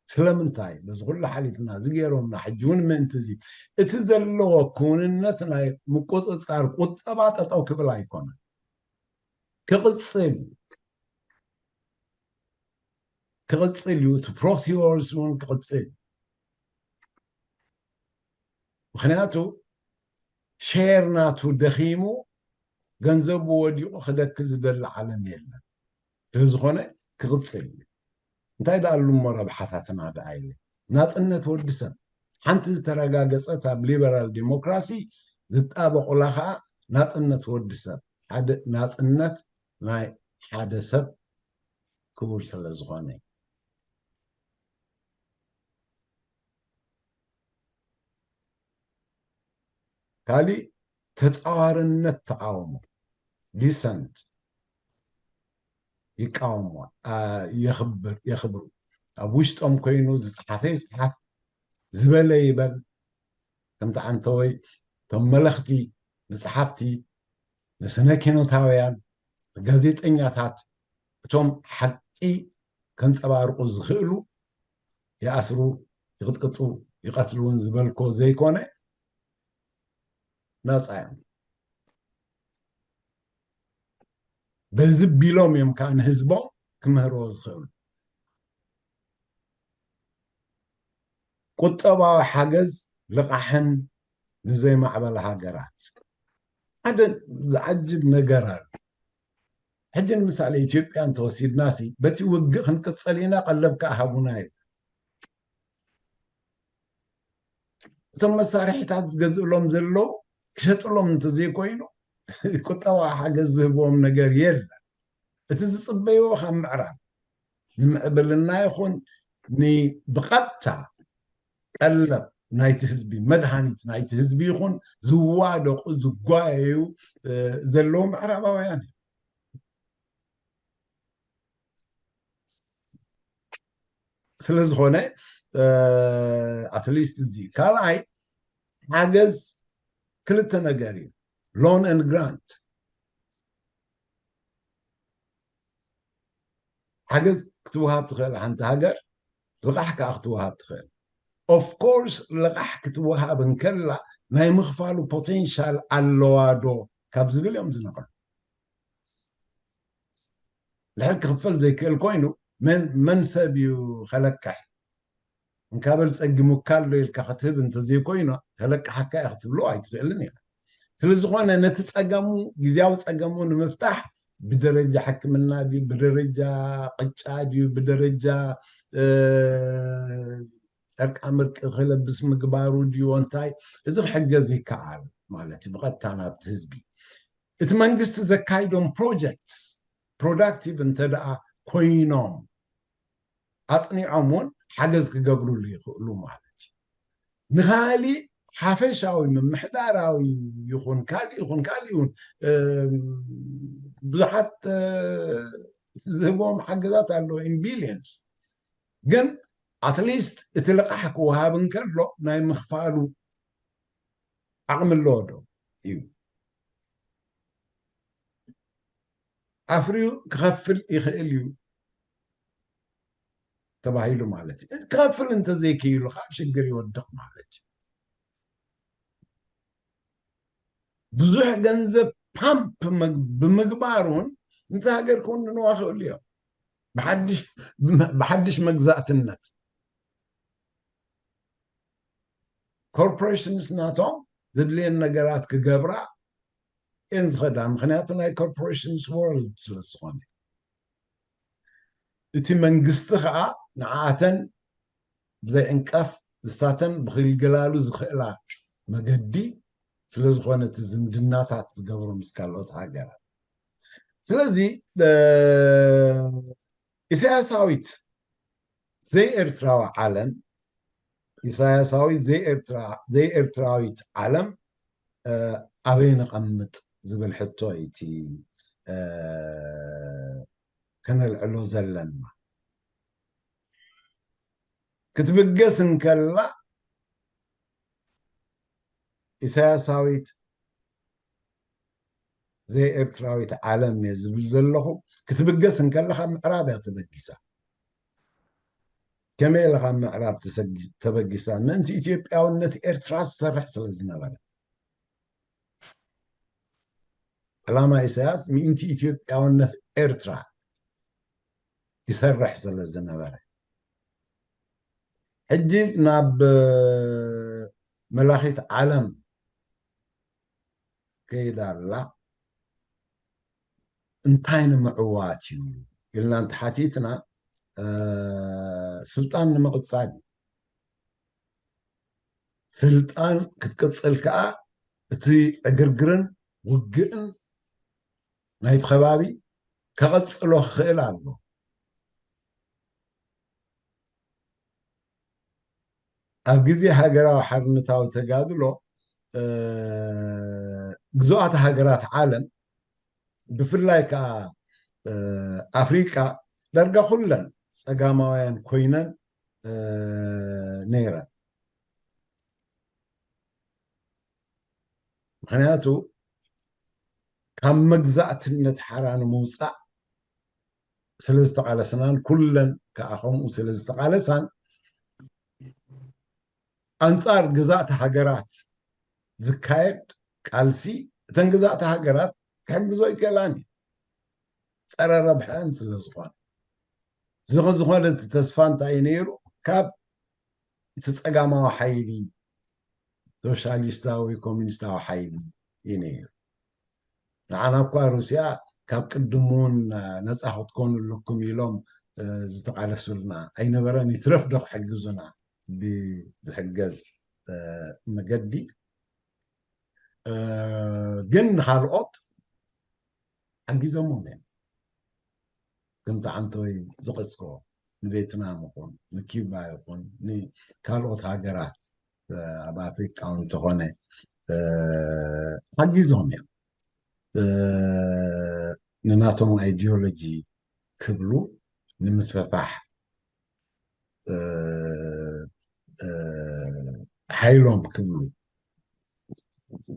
ስለምንታይ በዚ ኩሉ ሓሊፍና እዚ ገይሮምና ሕጂ እውን ምእንቲ እዚ እቲ ዘለዎ ክውንነት ናይ ምቁፅፃር ቁጠባ ጠጠው ክብል ኣይኮነን፣ ክቕፅል ክቕፅል እዩ። እቲ ፕሮሲስ እውን ክቕፅል። ምክንያቱ ሼር ናቱ ደኺሙ ገንዘቡ ወዲቑ ክደኪ ዝደሊ ዓለም የለን። ስለዝኾነ ክቕፅል እዩ። እንታይ ደኣ ኣሉ እሞ ረብሓታትና ደኣ ኢለ ናፅነት ወዲ ሰብ ሓንቲ ዝተረጋገፀት ኣብ ሊበራል ዲሞክራሲ ዝጣበቑላ ከዓ ናፅነት ወዲ ሰብ ሓደ ናፅነት ናይ ሓደ ሰብ ክቡር ስለ ዝኾነ ካሊእ ተፃዋርነት ተቃውሞ ዲሰንት ይቃወሞ የኽብር የኽብሩ ኣብ ውሽጦም ኮይኑ ዝፀሓፈ ይፅሓፍ ዝበለ ይበል ከምቲ ዓንተወይ እቶም መለኽቲ ንፀሓፍቲ ንስነ ኪኖታውያን ንጋዜጠኛታት እቶም ሓቂ ከንፀባርቁ ዝኽእሉ ይኣስሩ ይቕጥቅጡ ይቐትሉ እውን ዝበልኮ ዘይኮነ ናፃ እዮም በዚ ቢሎም እዮም ከዓ ንህዝቦም ክምህርዎ ዝኽእሉ ቁጠባዊ ሓገዝ ልቓሕን ንዘይማዕበላ ሃገራት ሓደ ዝዓጅብ ነገር ኣሎ ሕጂ ንምሳሌ ኢትዮጵያ እንተወሲድናሲ በቲ ውግእ ክንቅፀል ኢና ቀለብ ከዓ ሃቡና ይብል እቶም መሳርሒታት ዝገዝእሎም ዘለዉ ክሸጥሎም እንተዘይኮይኑ ቁጠባዊ ሓገዝ ዝህብዎም ነገር የለን እቲ ዝፅበይዎ ካብ ምዕራብ ንምዕብልና ይኹን ብቐጥታ ቀለብ ናይቲ ህዝቢ መድሃኒት ናይቲ ህዝቢ ይኹን ዝዋደቑ ዝጓየዩ ዘለዉ ምዕራባውያን እዩ ስለዝኾነ ኣትሊስት እዚ ካልኣይ ሓገዝ ክልተ ነገር እዩ loan and grant ሓገዝ ክትወሃብ ትኽእል ሓንቲ ሃገር ልቓሕ ከዓ ክትወሃብ ትኽእል of course ልቓሕ ክትወሃብ እንከላ ናይ ምኽፋሉ ፖቴንሻል ኣለዋ ዶ ካብ ዝብል እዮም ዝነቕሉ ልሕል ክኽፈል ዘይክእል ኮይኑ መን ሰብ እዩ ከለቅሕ እንካበል ፀጊሙካ ኣሎ ኢልካ ክትህብ እንተዘይኮይኑ ከለቅሓካ እየ ክትብሎ ኣይትኽእልን ኢኻ ስለዝኾነ ነቲ ፀገሙ ግዜያዊ ፀገሙ ንምፍታሕ ብደረጃ ሕክምና ድዩ ብደረጃ ቅጫ ድዩ ብደረጃ ጨርቃ ምርቂ ክለብስ ምግባሩ ድዩ እንታይ እዚ ክሕገዝ ይከኣል ማለት እዩ ብቐጥታ ናብቲ ህዝቢ እቲ መንግስቲ ዘካይዶም ፕሮጀክትስ ፕሮዳክቲቭ እንተ ደኣ ኮይኖም ኣፅኒዖም እውን ሓገዝ ክገብሩሉ ይኽእሉ ማለት እዩ ንካሊእ ሓፈሻዊ ምምሕዳራዊ ይኹን ካሊእ ይኹን ካሊእ እውን ብዙሓት ዝህቦም ሓገዛት ኣለዉ in billions። ግን at least እቲ ልቓሕ ክወሃብ እንከሎ ናይ ምኽፋሉ ዓቕሚ ኣለዎ ዶ እዩ? ኣፍርዩ ክኸፍል ይኽእል እዩ ተባሂሉ ማለት እዩ። ክኸፍል እንተዘይክኢሉ ከዓ ሽግር ይወድቕ ማለት እዩ። ብዙሕ ገንዘብ ፓምፕ ብምግባር እውን ነቲ ሃገር ክውንንዋ ክእሉ እዮም። ብሓድሽ መግዛእትነት ኮርፖሬሽንስ ናቶም ዘድልየን ነገራት ክገብራ እየን ዝኸዳ። ምክንያቱ ናይ ኮርፖሬሽንስ ወርልድ ስለ ዝኾነ እቲ መንግስቲ ከዓ ንዓኣተን ብዘይ ዕንቀፍ ንሳተን ብክልገላሉ ዝኽእላ መገዲ ስለ ዝኾነ እቲ ዝምድናታት ዝገብሮ ምስ ካልኦት ሃገራት። ስለዚ ኢሳያሳዊት ዘይኤርትራዊ ዓለም፣ ኢሳያሳዊት ዘይኤርትራዊት ዓለም ኣበይ ንቐምጥ ዝብል ሕቶ እዩ እቲ ከነልዕሎ ዘለና። ክትብገስ እንከላ ኢሳያሳዊት ዘይኤርትራዊት ዓለም እየ ዝብል ዘለኹ። ክትብገስ እንከላ ካብ ምዕራብ እያ ተበጊሳ። ከመይ ኢለ ካብ ምዕራብ ተበጊሳ? ምእንቲ ኢትዮጵያውነት ኤርትራ ዝሰርሕ ስለ ዝነበረ። ዕላማ ኢሳያስ ምእንቲ ኢትዮጵያውነት ኤርትራ ይሰርሕ ስለ ዝነበረ። ሕጂ ናብ መላኺት ዓለም ከይዳ ኣላ። እንታይ ንምዕዋት እዩ ኢልና እንተሓቲትና ስልጣን ንምቕጻል እዩ። ስልጣን ክትቅጽል ከዓ እቲ ዕግርግርን ውግእን ናይቲ ከባቢ ከቐጽሎ ክኽእል ኣሎ። ኣብ ግዜ ሃገራዊ ሓርነታዊ ተጋድሎ ግዙኣት ሃገራት ዓለም ብፍላይ ከዓ ኣፍሪቃ ዳርጋ ኩለን ጸጋማውያን ኮይነን ነይረን። ምክንያቱ ካብ መግዛእትነት ሓራ ንምውፃእ ስለ ዝተቓለስናን ኩለን ከዓ ከምኡ ስለ ዝተቓለሳን ኣንፃር ግዛእቲ ሃገራት ዝካየድ ቃልሲ እተን ግዛእቲ ሃገራት ክሕግዞ ይከላን እዩ። ፀረ ረብሐን ስለ ዝኾነ ዝኸ ዝኾነ እቲ ተስፋ እንታይ እዩ ነይሩ? ካብ እቲ ፀጋማዊ ሓይሊ ሶሻሊስታዊ ኮሚኒስታዊ ሓይሊ እዩ ነይሩ። ንዓና እኳ ሩስያ ካብ ቅድም እውን ነፃ ክትኮኑ ኣለኩም ኢሎም ዝተቃለሱልና ኣይነበረን። ይትረፍ ዶ ክሕግዙና ብዝሕገዝ መገዲ ግን ንካልኦት ሓጊዞሞም እዮም። ከምቲ ዓንተወይ ዝቐፅዎ ንቬትናም ይኹን ንኪባ ይኹን ንካልኦት ሃገራት ኣብ ኣፍሪቃ እውን እንተኾነ ሓጊዞም እዮም። ንናቶም ኣይዲዮሎጂ ክብሉ ንምስፍፋሕ ሓይሎም ክብሉ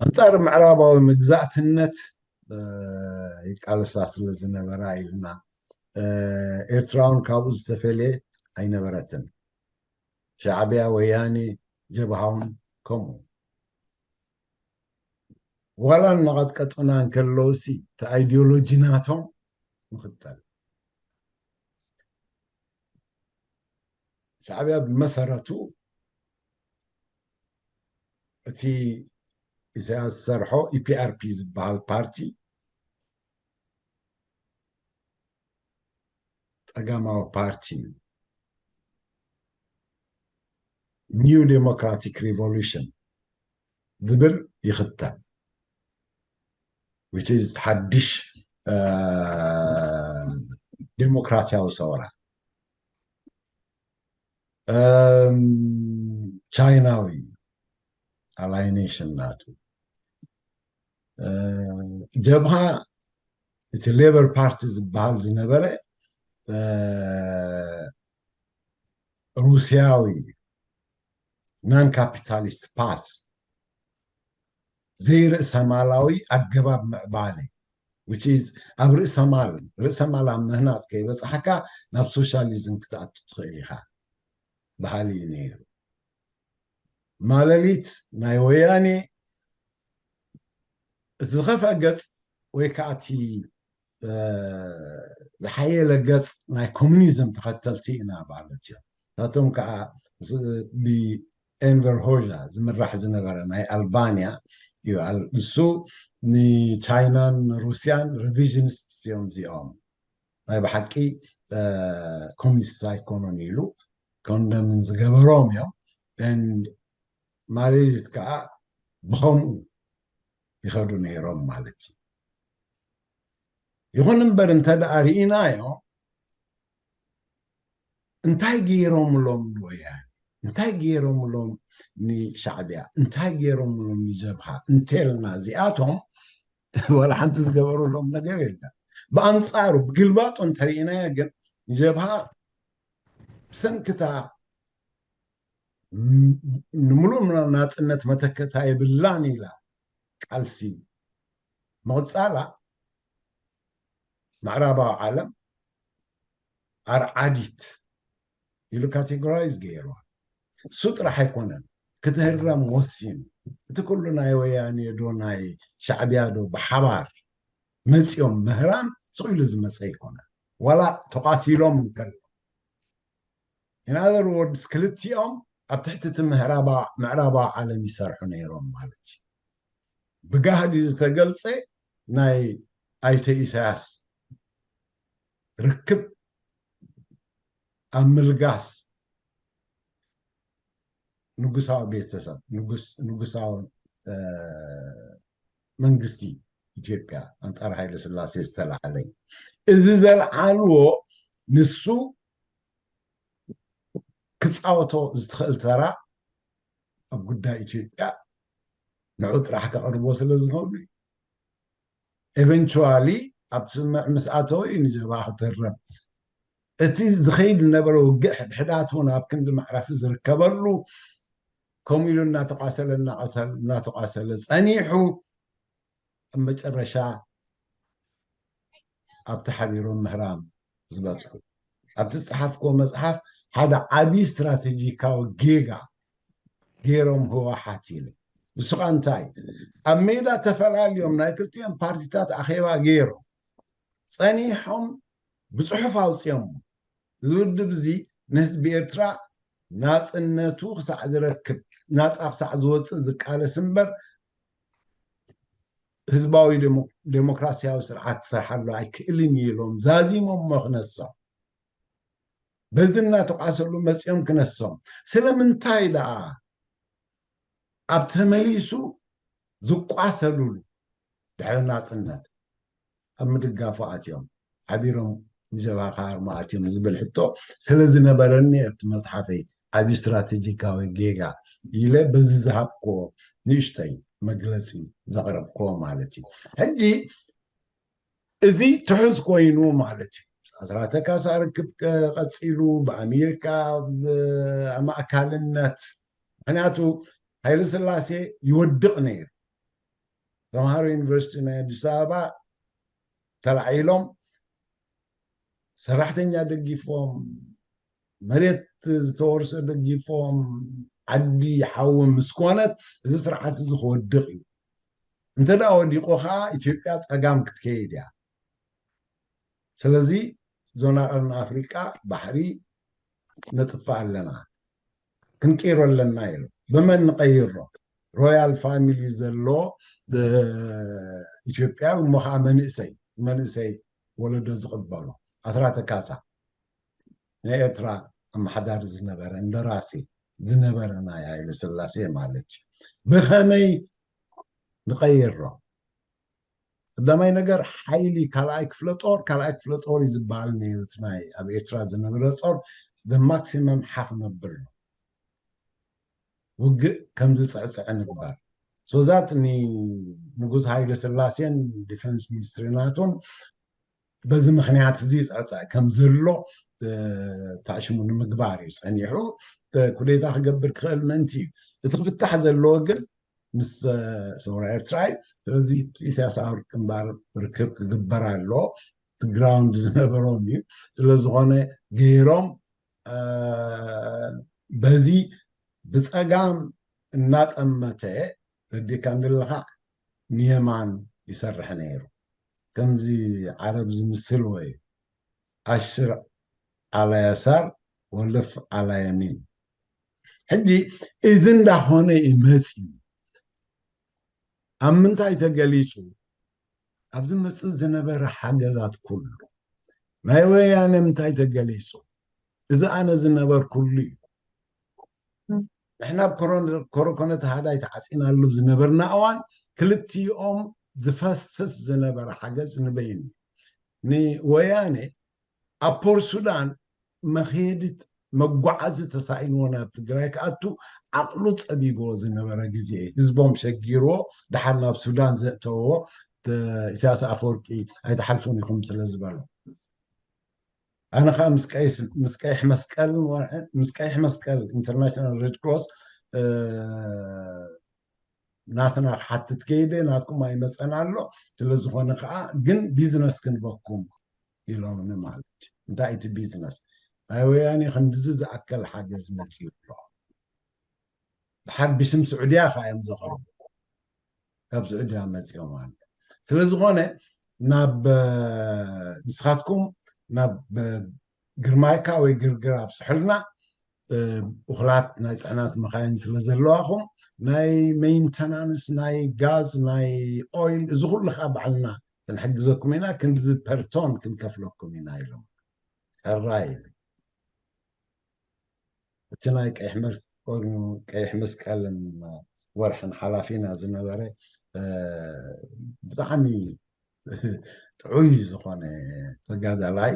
ኣንፃር ምዕራባዊ መግዛእትነት ይቃለሳ ስለ ዝነበራ ኢልና። ኤርትራውን ካብኡ ዝተፈለየ ኣይነበረትን። ሻዕቢያ፣ ወያኔ፣ ጀብሃውን ከምኡ። ዋላ እናቐጥቀጡና እንከለውሲ እቲ ኣይዲዮሎጂ ናቶም ንኽተል። ሻዕቢያ ብመሰረቱ እቲ ኢሳያስ ዝሰርሖ ኢፒኣርፒ ዝበሃል ፓርቲ ጸጋማዊ ፓርቲ እዩ። ኒው ዴሞክራቲክ ሪቮሉሽን ዝብል ይኽተል። which is ሓድሽ ዴሞክራሲያዊ ሰውራ። ቻይናዊ ኣላይኔሽን ናቱ። ጀብሃ እቲ ሌበር ፓርቲ ዝበሃል ዝነበረ ሩስያዊ ናን ካፒታሊስት ፓት፣ ዘይርእሰማላዊ ኣገባብ ምዕባለ፣ which is ኣብ ርእሰማል ርእሰማል ኣብ ምህናፅ ከይበፃሕካ ናብ ሶሻሊዝም ክትኣቱ ትኽእል ኢኻ በሃሊ እዩ ነይሩ። ማለሊት ናይ ወያኔ እቲ ዝኸፍአ ገፅ ወይ ከዓ እቲ ዝሓየለ ገፅ ናይ ኮሙኒዝም ተኸተልቲ ኢና ማለት እዮም። ናቶም ከዓ ብኤንቨር ሆያ ዝምራሕ ዝነበረ ናይ ኣልባንያ እዩ። ንሱ ንቻይናን ሩስያን ሪቪዥኒስት እዮም እዚኦም፣ ናይ ብሓቂ ኮሚኒስት ኣይኮኑን ኢሉ ኮንደምን ዝገበሮም እዮም። ማለሊት ከዓ ብኸምኡ ይኸዱ ነይሮም ማለት እዩ። ይኹን እምበር እንተ ደኣ ርኢናዮ እንታይ ገይሮምሎም ንወያነ፣ እንታይ ገይሮምሎም ንሻዕብያ፣ እንታይ ገይሮምሎም ንጀብሃ እንተልና እዚኣቶም ዋላ ሓንቲ ዝገበሩሎም ነገር የለን። ብኣንፃሩ ብግልባጡ እንተርኢናዮ ግን ንጀብሃ ብሰንክታ ንምሉእ ናፅነት መተከታ የብላን ኢላ ቃልሲ ምቕፃላ ምዕራባዊ ዓለም ኣርዓዲት ኢሉ ካቴጎራይዝ ገይርዋ። እሱ ጥራሕ ኣይኮነን ክትህረም ወሲኑ። እቲ ኩሉ ናይ ወያኔ ዶ ናይ ሻዕብያ ዶ ብሓባር መፂኦም ምህራም ስቕ ኢሉ ዝመፀ ኣይኮነን። ዋላ ተቋሲሎም እንከሎ in other words ክልቲኦም ኣብ ትሕቲ እቲ ምዕራባዊ ዓለም ይሰርሑ ነይሮም ማለት እዩ። ብጋህዲ ዝተገልፀ ናይ ኣይተ ኢሳያስ ርክብ ኣብ ምልጋስ ንጉሳዊ ቤተሰብ ንጉሳዊ መንግስቲ ኢትዮጵያ ኣንፃር ሃይለ ስላሴ ዝተላዓለ እዩ። እዚ ዘልዓልዎ ንሱ ክፃወቶ ዝትኽእል ተራ ኣብ ጉዳይ ኢትዮጵያ ንዑ ጥራሕ ከቕርቦ ስለ ዝኽእሉ እዩ። ኤቨንቹዋሊ ኣብ ስምምዕ ምስ ኣተወ እዩ ንጀብሃ ክትህረም። እቲ ዝኸይድ ዝነበረ ውግእ ሕድሕዳት እውን ኣብ ክንዲ መዕረፊ ዝርከበሉ ከምኡ ኢሉ እናተቋሰለ እናተቋሰለ ፀኒሑ ኣብ መጨረሻ ኣብቲ ሓቢሮም ምህራም ዝበፅሑ ኣብቲ ዝፀሓፍክዎ መፅሓፍ ሓደ ዓብዪ ስትራቴጂካዊ ጌጋ ገይሮም ህወሓት ኢለ። ንሱ ከዓ እንታይ ኣብ ሜዳ ተፈላልዮም ናይ ክልቲኦም ፓርቲታት ኣኼባ ገይሮም ፀኒሖም ብፅሑፍ ኣውፅኦም እዚ ውድብ እዚ ንህዝቢ ኤርትራ ናፅነቱ ክሳዕ ዝረክብ ናፃ ክሳዕ ዝወፅእ ዝቃለስ እምበር ህዝባዊ ዴሞክራሲያዊ ስርዓት ክሰርሓሉ ኣይክእልን እዩ ኢሎም ዛዚሞሞ ክነሶም በዚ እናተቋሰሉ መፂኦም ክነሶም ስለምንታይ ደኣ ኣብ ተመሊሱ ዝቋሰሉሉ ድሕሪ ናፅነት ኣብ ምድጋፉ ኣትዮም ሓቢሮም ንጀብሃ ክሃርሙ ኣትዮም ዝብል ሕቶ ስለ ዝነበረኒ ኣብቲ መፅሓፈይ ዓብዪ ስትራቴጂካዊ ጌጋ ኢለ በዚ ዝሃብክዎ ንእሽተይ መግለፂ ዘቕረብክዎ ማለት እዩ። ሕጂ እዚ ትሑዝ ኮይኑ ማለት እዩ። ኣስራተ ካሳ ርክብ ቀፂሉ ብኣሜሪካ ማእካልነት ምክንያቱ ሃይለ ስላሴ ይወድቕ ነይሩ። ተምሃሮ ዩኒቨርሲቲ ናይ ኣዲስ ኣበባ ተላዒሎም ሰራሕተኛ ደጊፎም መሬት ዝተወርሰ ደጊፎም ዓዲ ሓዊ ምስ ኮነት እዚ ስርዓት እዚ ክወድቕ እዩ። እንተ ደኣ ወዲቑ ከዓ ኢትዮጵያ ፀጋም ክትከይድ እያ። ስለዚ ዞና ቀርኒ ኣፍሪቃ ባሕሪ ነጥፍእ ኣለና ክንቀይሮ ኣለና ኢሉ ብመን ንቀይሮ ሮያል ፋሚሊ ዘሎ ኢትዮጵያ እሞ ከዓ መንእሰይ መንእሰይ ወለዶ ዝቕበሎ ኣስራተ ካሳ ናይ ኤርትራ ኣመሓዳሪ ዝነበረ እንደራሲ ዝነበረ ናይ ሃይለ ስላሴ ማለት እዩ ብኸመይ ንቀይሮ ቀዳማይ ነገር ሓይሊ ካልኣይ ክፍለ ጦር ካልኣይ ክፍለ ጦር እዩ ዝበሃል ነይሩ እቲ ናይ ኣብ ኤርትራ ዝነበረ ጦር ማክሲመም ሓፍ ነብር ነው ውግእ ከም ዝፅዕፅዐ ንግበር ሶዛት ንጉስ ሃይለ ስላሴን ዲፈንስ ሚኒስትሪ ናቱን በዚ ምኽንያት እዚ ይፅዕፃዕ ከም ዘሎ ተኣሽሙ ንምግባር እዩ ፀኒሑ። ኩዴታ ክገብር ክኽእል ምእንቲ እዩ። እቲ ክፍታሕ ዘለዎ ግን ምስ ሰውራ ኤርትራ እዩ። ስለዚ ምስ ኢሳያስ ኣፈወርቂ እምበር ርክብ ክግበር ኣሎ። ግራውንድ ዝነበሮም እዩ። ስለዝኾነ ገይሮም በዚ ብፀጋም እናጠመተ ረዲካ እንደለካ ንየማን ይሰርሕ ነይሩ። ከምዚ ዓረብ ዝምስል ወይ ኣሽር ዓላ የሳር ወልፍ ዓላ የሚን። ሕጂ እዚ እንዳኾነ እዩ መፂኡ። ኣብ ምንታይ ተገሊፁ? ኣብዚ መፅእ ዝነበረ ሓገዛት ኩሉ ናይ ወያነ ምንታይ ተገሊፁ? እዚ ኣነ ዝነበርኩሉ እዩ። ንሕና ኣብ ኮረኮነ ተሃዳይ ተዓፂናሉ ዝነበርና እዋን ክልቲኦም ዝፈስስ ዝነበረ ሓገዝ ንበይኑ ንወያነ ኣብ ፖር ሱዳን መኸየዲት መጓዓዚ ተሳኢንዎ ናብ ትግራይ ክኣቱ ዓቕሉ ፀቢብዎ ዝነበረ ግዜ ህዝቦም ሸጊርዎ ድሓር ናብ ሱዳን ዘእተውዎ ኢሳያስ ኣፈወርቂ ኣይትሓልፉን ኢኹም ስለ ዝበሎ ኣነ ከዓ ምስ ቀይሕ መስቀል ምስ ቀይሕ መስቀል ኢንተርናሽናል ሬድ ክሮስ ናትና ክሓትት ከይደ ናትኩም ኣይመፀን ኣሎ ስለዝኾነ ከዓ ግን ቢዝነስ ክንበኩም ኢሎምኒ ማለት እዩ እንታይ እቲ ቢዝነስ ናይ ወያኔ ክንድዚ ዝኣከል ሓገዝ መፅኡ ኣሎ ድሓር ብሽም ስዑድያ ከዓ እዮም ዘቕርቡ ካብ ስዑድያ መፂኦም ኣሎ ስለዝኾነ ናብ ንስኻትኩም ናብ ግርማይካ ወይ ግርግር ኣብስሑልና እኹላት ናይ ፅዕናት መኻይን ስለ ዘለዋኹም ናይ ሜንተናንስ ናይ ጋዝ ናይ ኦይል እዚ ኩሉ ከዓ ባዕልና ክንሕግዘኩም ኢና ክንድዚ ፐርቶን ክንከፍለኩም ኢና ኢሎም ሕራይ እቲ ናይ ቀይሕ መስቀልን ወርሕን ሓላፊና ዝነበረ ብጣዕሚ ጥዑይ ዝኾነ ተጋዳላይ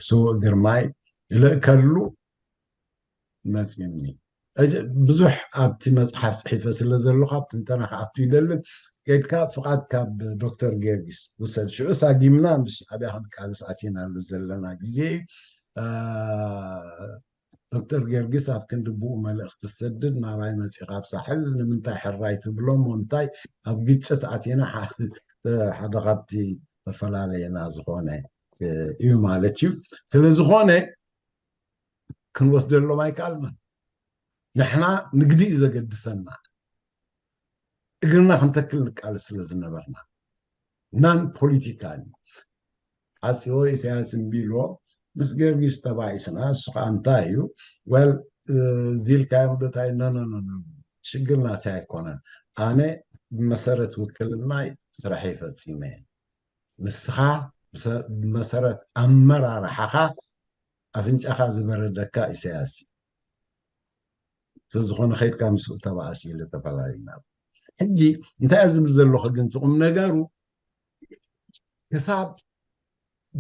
ስውእ ግርማይ ዝልእከሉ መፂኒ ብዙሕ ኣብቲ መፅሓፍ ፅሒፈ ስለ ዘለኹ ኣብ ትንተና ክኣቱ ይደልን ከድካ ፍቓድ ካብ ዶክተር ጌርጊስ ውሰድ ሽዑ ሳጊምና ምስ ሻዕብያ ክንቃልስ ኣቲናሉ ዘለና ግዜ እዩ ዶክተር ጌርጊስ ኣብ ክንዲ ብኡ መልእኽቲ ዝሰድድ ናባይ መፂኡ ካብ ሳሕል ንምንታይ ሕራይ ትብሎ ሞ እንታይ ኣብ ግጭት ኣቲና ሓደ ካብቲ መፈላለየና ዝኾነ እዩ ማለት እዩ ስለዝኾነ ክንወስደሎም ኣይከኣልናን ንሕና ንግዲ እዩ ዘገድሰና እግርና ክንተክል ንቃለስ ስለ ዝነበርና ናን ፖለቲካል ኣፅዮ ኢሳያስ እምቢልዎ ምስ ገርጊስ ተባኢስና እሱ ከዓ እንታይ እዩ ወል ዚልካዮም ዶ ታይ ኖኖኖ ሽግር ናተይ ኣይኮነን ኣነ ብመሰረት ውክልናይ ስራሐይ ፈፂመ ንስኻ ብመሰረት ኣመራርሓኻ ኣፍንጫኻ ዝበረደካ ኢሳያስ እዩ ስለዝኾነ ከይድካ ምስኡ ተባኣስ ኢለ ተፈላለዩና ሕጂ እንታይ ዝብል ዘለኹ ግን ትቁም ነገሩ ክሳብ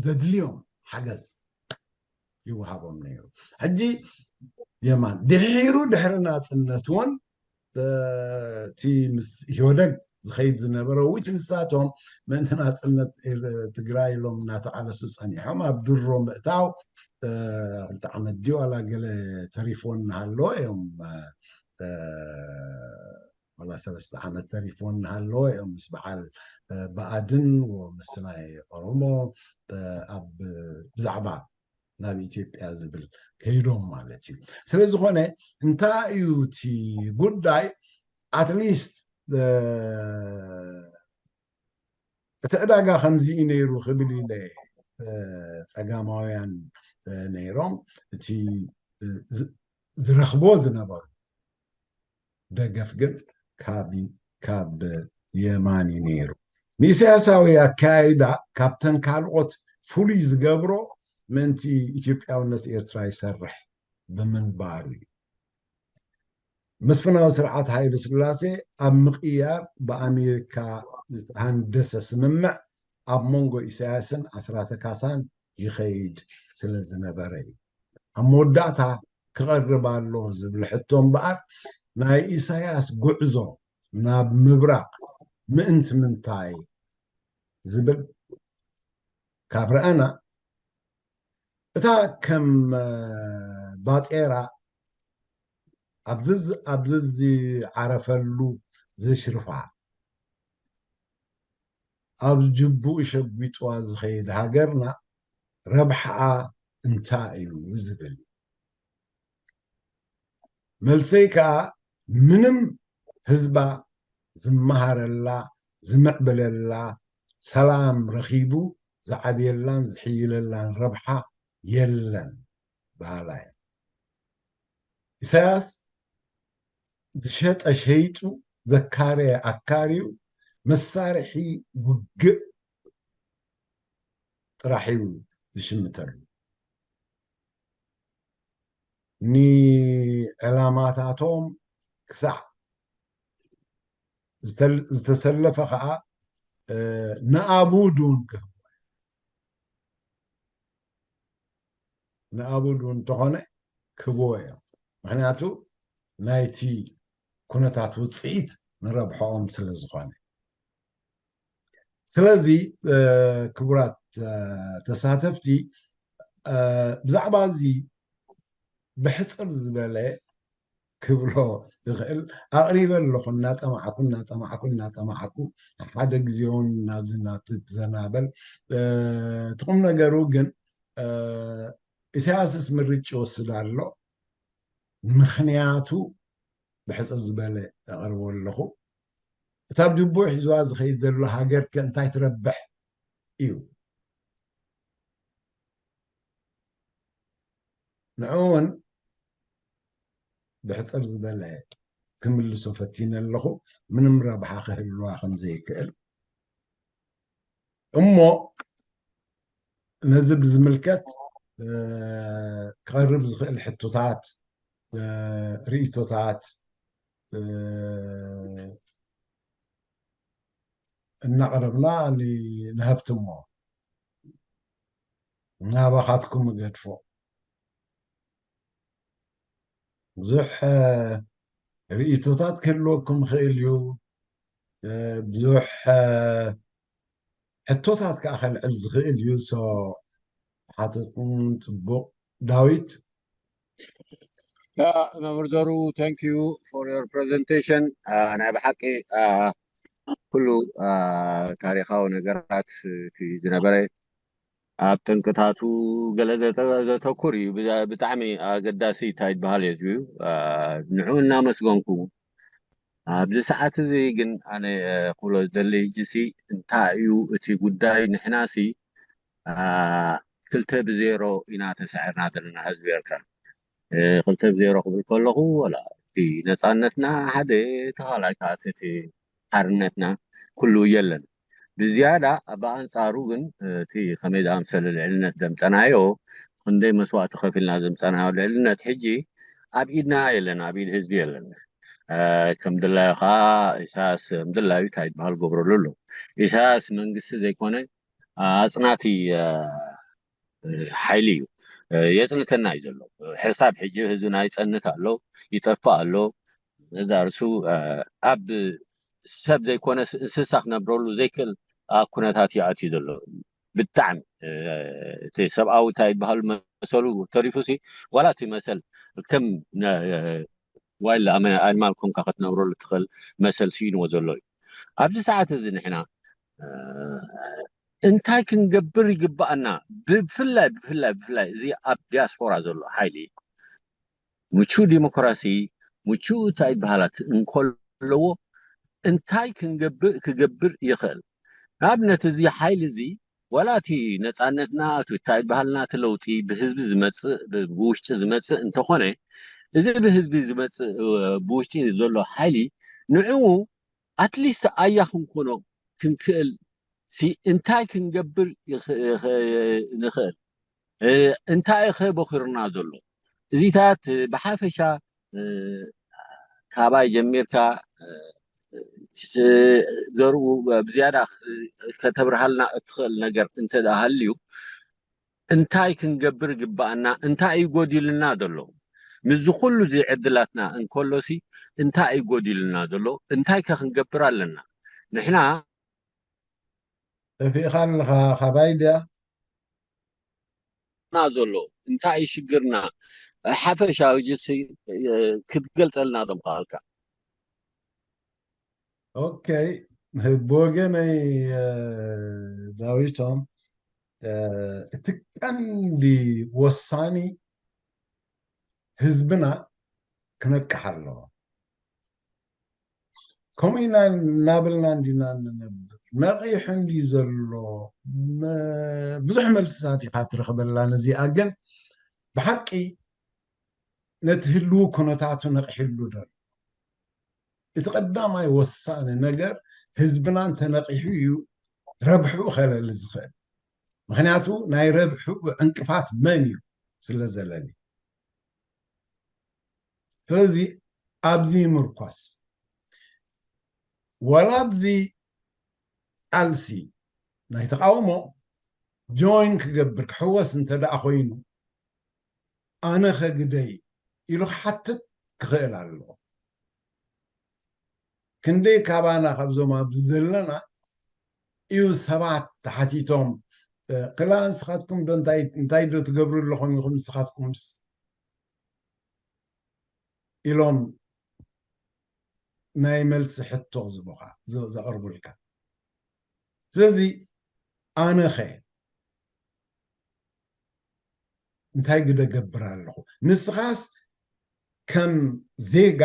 ዘድልዮም ሓገዝ ይወሃቦም ነይሩ ሕጂ የማን ድሒሩ ድሕሪ ናፅነት እውን እቲ ምስ ኢህወደግ ዝኸይድ ዝነበረ ውጭ ንሳቶም ምእንቲ ናፅነት ትግራይ ኢሎም እናተቃለሱ ፀኒሖም ኣብ ድሮ ምእታው ክልተ ዓመት ድዩ ዋላ ገለ ተሪፎ እናሃለዎ እዮም ዋላ ሰለስተ ዓመት ተሪፎ እናሃለዎ እዮም ምስ በዓል ብኣድን ምስ ናይ ኦሮሞ ኣብ ብዛዕባ ናብ ኢትዮጵያ ዝብል ከይዶም ማለት እዩ ስለዝኾነ እንታይ እዩ እቲ ጉዳይ ኣትሊስት እቲ ዕዳጋ ከምዚ እዩ ነይሩ ክብል ኢለ ፀጋማውያን ነይሮም እቲ ዝረኽቦ ዝነበሩ ደገፍ ግን ካብ የማን እዩ ነይሩ ንኢሳያሳዊ ኣካያይዳ ካብተን ካልኦት ፍሉይ ዝገብሮ ምእንቲ ኢትዮጵያውነት ኤርትራ ይሰርሕ ብምንባሩ እዩ መስፍናዊ ስርዓት ሃይለ ስላሴ ኣብ ምቕያር ብኣሜሪካ ዝተሃንደሰ ስምምዕ ኣብ መንጎ ኢሳያስን ኣስራተ ካሳን ይኸይድ ስለ ዝነበረ እዩ ኣብ መወዳእታ ክቐርብ ኣሎ ዝብል ሕቶ እምበኣር ናይ ኢሳያስ ጉዕዞ ናብ ምብራቕ ምእንቲ ምንታይ ዝብል ካብ ረኣና፣ እታ ከም ባጤራ ኣብዚ ኣብዚ ዝዓረፈሉ ዘሽርፋ፣ ኣብ ጅቡኡ ሸጒጥዋ ዝኸይድ ሃገርና ረብሓኣ እንታይ እዩ ዝብል። መልሰይ ከኣ፣ ምንም ህዝባ ዝመሃረላ፣ ዝምዕብለላ፣ ሰላም ረኺቡ ዝዓብየላን ዝሕይለላን ረብሓ የለን በሃላይ። ኢሳያስ ዝሸጠ ሸይጡ፣ ዘካረየ ኣካርዩ፣ መሳርሒ ውግእ ጥራሕ እዩ ዝሽምተሉ። ንዕላማታቶም ክሳዕ ዝተል-፣ ዝተሰለፈ ከዓ፣ እ፣ ንኣቡ ዱን ክህቦ፣ ንኣቡ ዱን እንተኾነ ክህብዎ እዮም። ምኽንያቱ ናይቲ ኩነታት ውፅኢት ንረብሖኦም ስለ ዝኾነ። ስለዚ፣ እ፣ ክቡራት፣ እ፣ ተሳተፍቲ፣ እ፣ ብዛዕባ እዚ ብሕፅር ዝበለ ክብሎ ይኽእል ኣቕሪበ ኣለኹ፣ እናጠማዕኩ፣ እናጠማዕኩ፣ እናጠማዕኩ፣ ሓደ ግዜ እውን ናብዚ ናብቲ ትዘናበል፣ እ፣ እቲ ቁም ነገሩ ግን፣ እ፣ ኢሳያስስ ምርጭ ይወስድ ኣሎ። ምኽንያቱ ብሕፅር ዝበለ ኣቕርቦ ኣለኹ። እታ ኣብ ጅቡኡ ሒዝዋ ዝኸይድ ዘሎ ሃገር ከ እንታይ ትረብሕ እዩ? ንዕኡ እውን ብሕፅር ዝበለ ክምልሶ ፈቲነ ኣለኹ፣ ምንም ረብሓ ክህልዋ ከም ዘይክእል። እሞ ነዚ ብዝምልከት፣ እ፣ ክቐርብ ዝኽእል ሕቶታት፣ እ፣ ርእይቶታት፣ እ፣ እናቕረብና ን-፣ ንሀብትሞ ናባኻትኩም እገድፎ። ብዙሕ፣ እ፣ ርእይቶታት ክህልወኩም ይኽእል እዩ። እ፣ ብዙሕ፣ እ፣ ሕቶታት ከዓ ከልዕል ዝኽእል እዩ። ሶ ሓተትኩም ጽቡቕ። ዳዊት? ያ፣ መምህር ዘሩ፣ thank you for your presentation። አ፣ ናይ ብሓቂ፣ አ፣ ኩሉ፣ አ፣ ታሪኻዊ ነገራት፣ እቲ ዝነበረ ኣብ ጠንቅታቱ ገለ ዘተ-፣ ዘተኩር እዩ። ብዛ-፣ ብጣዕሚ ኣገዳሲ እንታይ ይበሃል እዩ፣ አ፣ ንዑ እናመስገንኩ፣ ኣብዚ ሰዓት እዚ ግን ኣነ፣ አ፣ ክብሎ ዝደሊ፣ ሕጂሲ እንታይ እዩ እቲ ጉዳይ? ንሕናሲ፣ አ፣ ክልተ ብዜሮ ኢና ተሳዒርና ዘለና፣ ህዝቢ ኤርትራ። እ፣ ክልተ ብዜሮ ክብል ከለኹ፣ ወላ እቲ ነጻነትና ሓደ፣ እቲ ካልኣይ ከዓ እቲ፣ እቲ ሓርነትና ኩሉ የለን። ብዝያዳ ብኣንጻሩ ግን፣ እ፣ እቲ ከመይ ዝኣምሰለ ልዕልነት ዘምጸናዮ፣ ክንደይ መስዋእቲ ከፊልና ዘምጸናዮ ልዕልነት ሕጂ ኣብ ኢድና የለን፣ ኣብ ኢድ ህዝቢ የለን። እ፣ ከም ድላዩ ከዓ ኢሳያስ ከም ድላዩ እንታይ ይበሃል ገብረሉ ኣሎ። ኢሳያስ መንግስቲ ዘይኮነ፣ አ፣ ኣጽናቲ፣ አ፣ ሓይሊ እዩ። አ፣ የጽንተና እዩ ዘሎ። ሕሳብ ሕጂ ህዝብና ይጸንት ኣሎ፣ ይጠፍእ ኣሎ። ነዛ ርእሱ፣ አ፣ ኣብ ሰብ ዘይኮነስ እንስሳ ክነብረሉ ዘይክእል፣ አ፣ ኩነታት እዩ ኣትዩ ዘሎ። ብጣዕሚ፣ አ፣ እቲ ሰብኣዊ እንታይ ይበሃሉ መሰሉ ተሪፉሲ፣ ዋላ እቲ መሰል ከም ነ-፣ ዋይልድ ኣመ-፣ ኣኒማል ኮንካ ክትነብረሉ ትኽእል መሰል ስኢንዎ ዘሎ እዩ። ኣብዚ ሰዓት እዚ ንሕና፣ አ፣ እንታይ ክንገብር ይግባኣና? ብፍላይ፣ ብፍላይ፣ ብፍላይ እዚ ኣብ ዲያስፖራ ዘሎ ሓይሊ ምቹ ዲሞክራሲ፣ ምቹ እንታይ በሃላት እንከለዎ እንታይ ክንገብር፣ ክገብር ይኽእል? ንኣብነት እዚ ሓይሊ እዚ ዋላ እቲ ነጻነትና፣ እቲ እንታይ በሃልና፣ እቲ ለውጢ ብህዝቢ ዝመጽእ፣ ብ-፣ ብውሽጢ ዝመጽእ እንተኾነ፣ እዚ ብህዝቢ ዝመጽእ፣ እ፣ ብውሽጢ ዘሎ ሓይሊ ንዕኡ ኣትሊስት ኣያ ክንኮኖ ክንክእል ሲ እንታይ ክንገብር ይኽ-፣ ይኽ-፣ ንኽእል? እ፣ እንታይ ኸ በኺሩና ዘሎ? እዚታት ብሓፈሻ፣ እ፣ ካባይ ጀሚርካ፣ እ፣ ስ-፣ ዘርኡ ብዝያዳ ከተብርሃልና እትኽእል ነገር እንተ ደኣ ሃልዩ፣ እንታይ ክንገብር ይግባኣና? እንታይ እዩ ጎዲልና ዘሎ? ምስዚ ኩሉ እዚ ዕድላትና እንከሎሲ፣ እንታይ እዩ ጎዲልና ዘሎ? እንታይ ከ ክንገብር ኣለና? ንሕና ጠፊእኻ ኣለኻ፣ ካባይ ድያ? ዘጋጥመና ዘሎ እንታይ እዩ ሽግርና ሓፈሻዊ ጅሲ ክትገልጸልና ዶ ምኽኣልካ? ኦኬ፣ ብወገነይ ዳዊቶም፣ እቲ ቀንዲ ወሳኒ ህዝብና ክነቅሕ ኣለዎ። ከምኡ ኢና እናበልና እንዲና እንነብር። ነቒሑ እንዲ ዘሎ ብዙሕ መልስታት ኢካ ትረኽበላ። ነዚኣ ግን ብሓቂ ነቲ ህልው ኩነታቱ ነቒሕሉ ደሎ። እቲ ቀዳማይ ወሳኒ ነገር ህዝብና እንተነቒሑ እዩ ረብሕኡ ከለሊ ዝኽእል። ምክንያቱ ናይ ረብሕኡ ዕንቅፋት መን እዩ ስለ ዘለኒ። ስለዚ ኣብዚ ይምርኮስ። ዋላ ኣብዚ ቃልሲ ናይ ተቃውሞ ጆይን ክገብር ክሕወስ እንተ ደኣ ኮይኑ ኣነ ኸግደይ ኢሉ ክሓትት ክኽእል ኣለዎ። ክንደይ ካባና ካብዞም ኣብዚ ዘለና እዩ ሰባት ተሓቲቶም ክላ ንስኻትኩም ዶ እንታይ እንታይ ዶ ትገብሩ ኣለኹም ኢኹም ንስኻትኩምስ ኢሎም ናይ መልሲ ሕቶ ዝቡኻ ዘቕርቡልካ። ስለዚ ኣነኸ እንታይ ግደ ገብር ኣለኹ? ንስኻስ ከም ዜጋ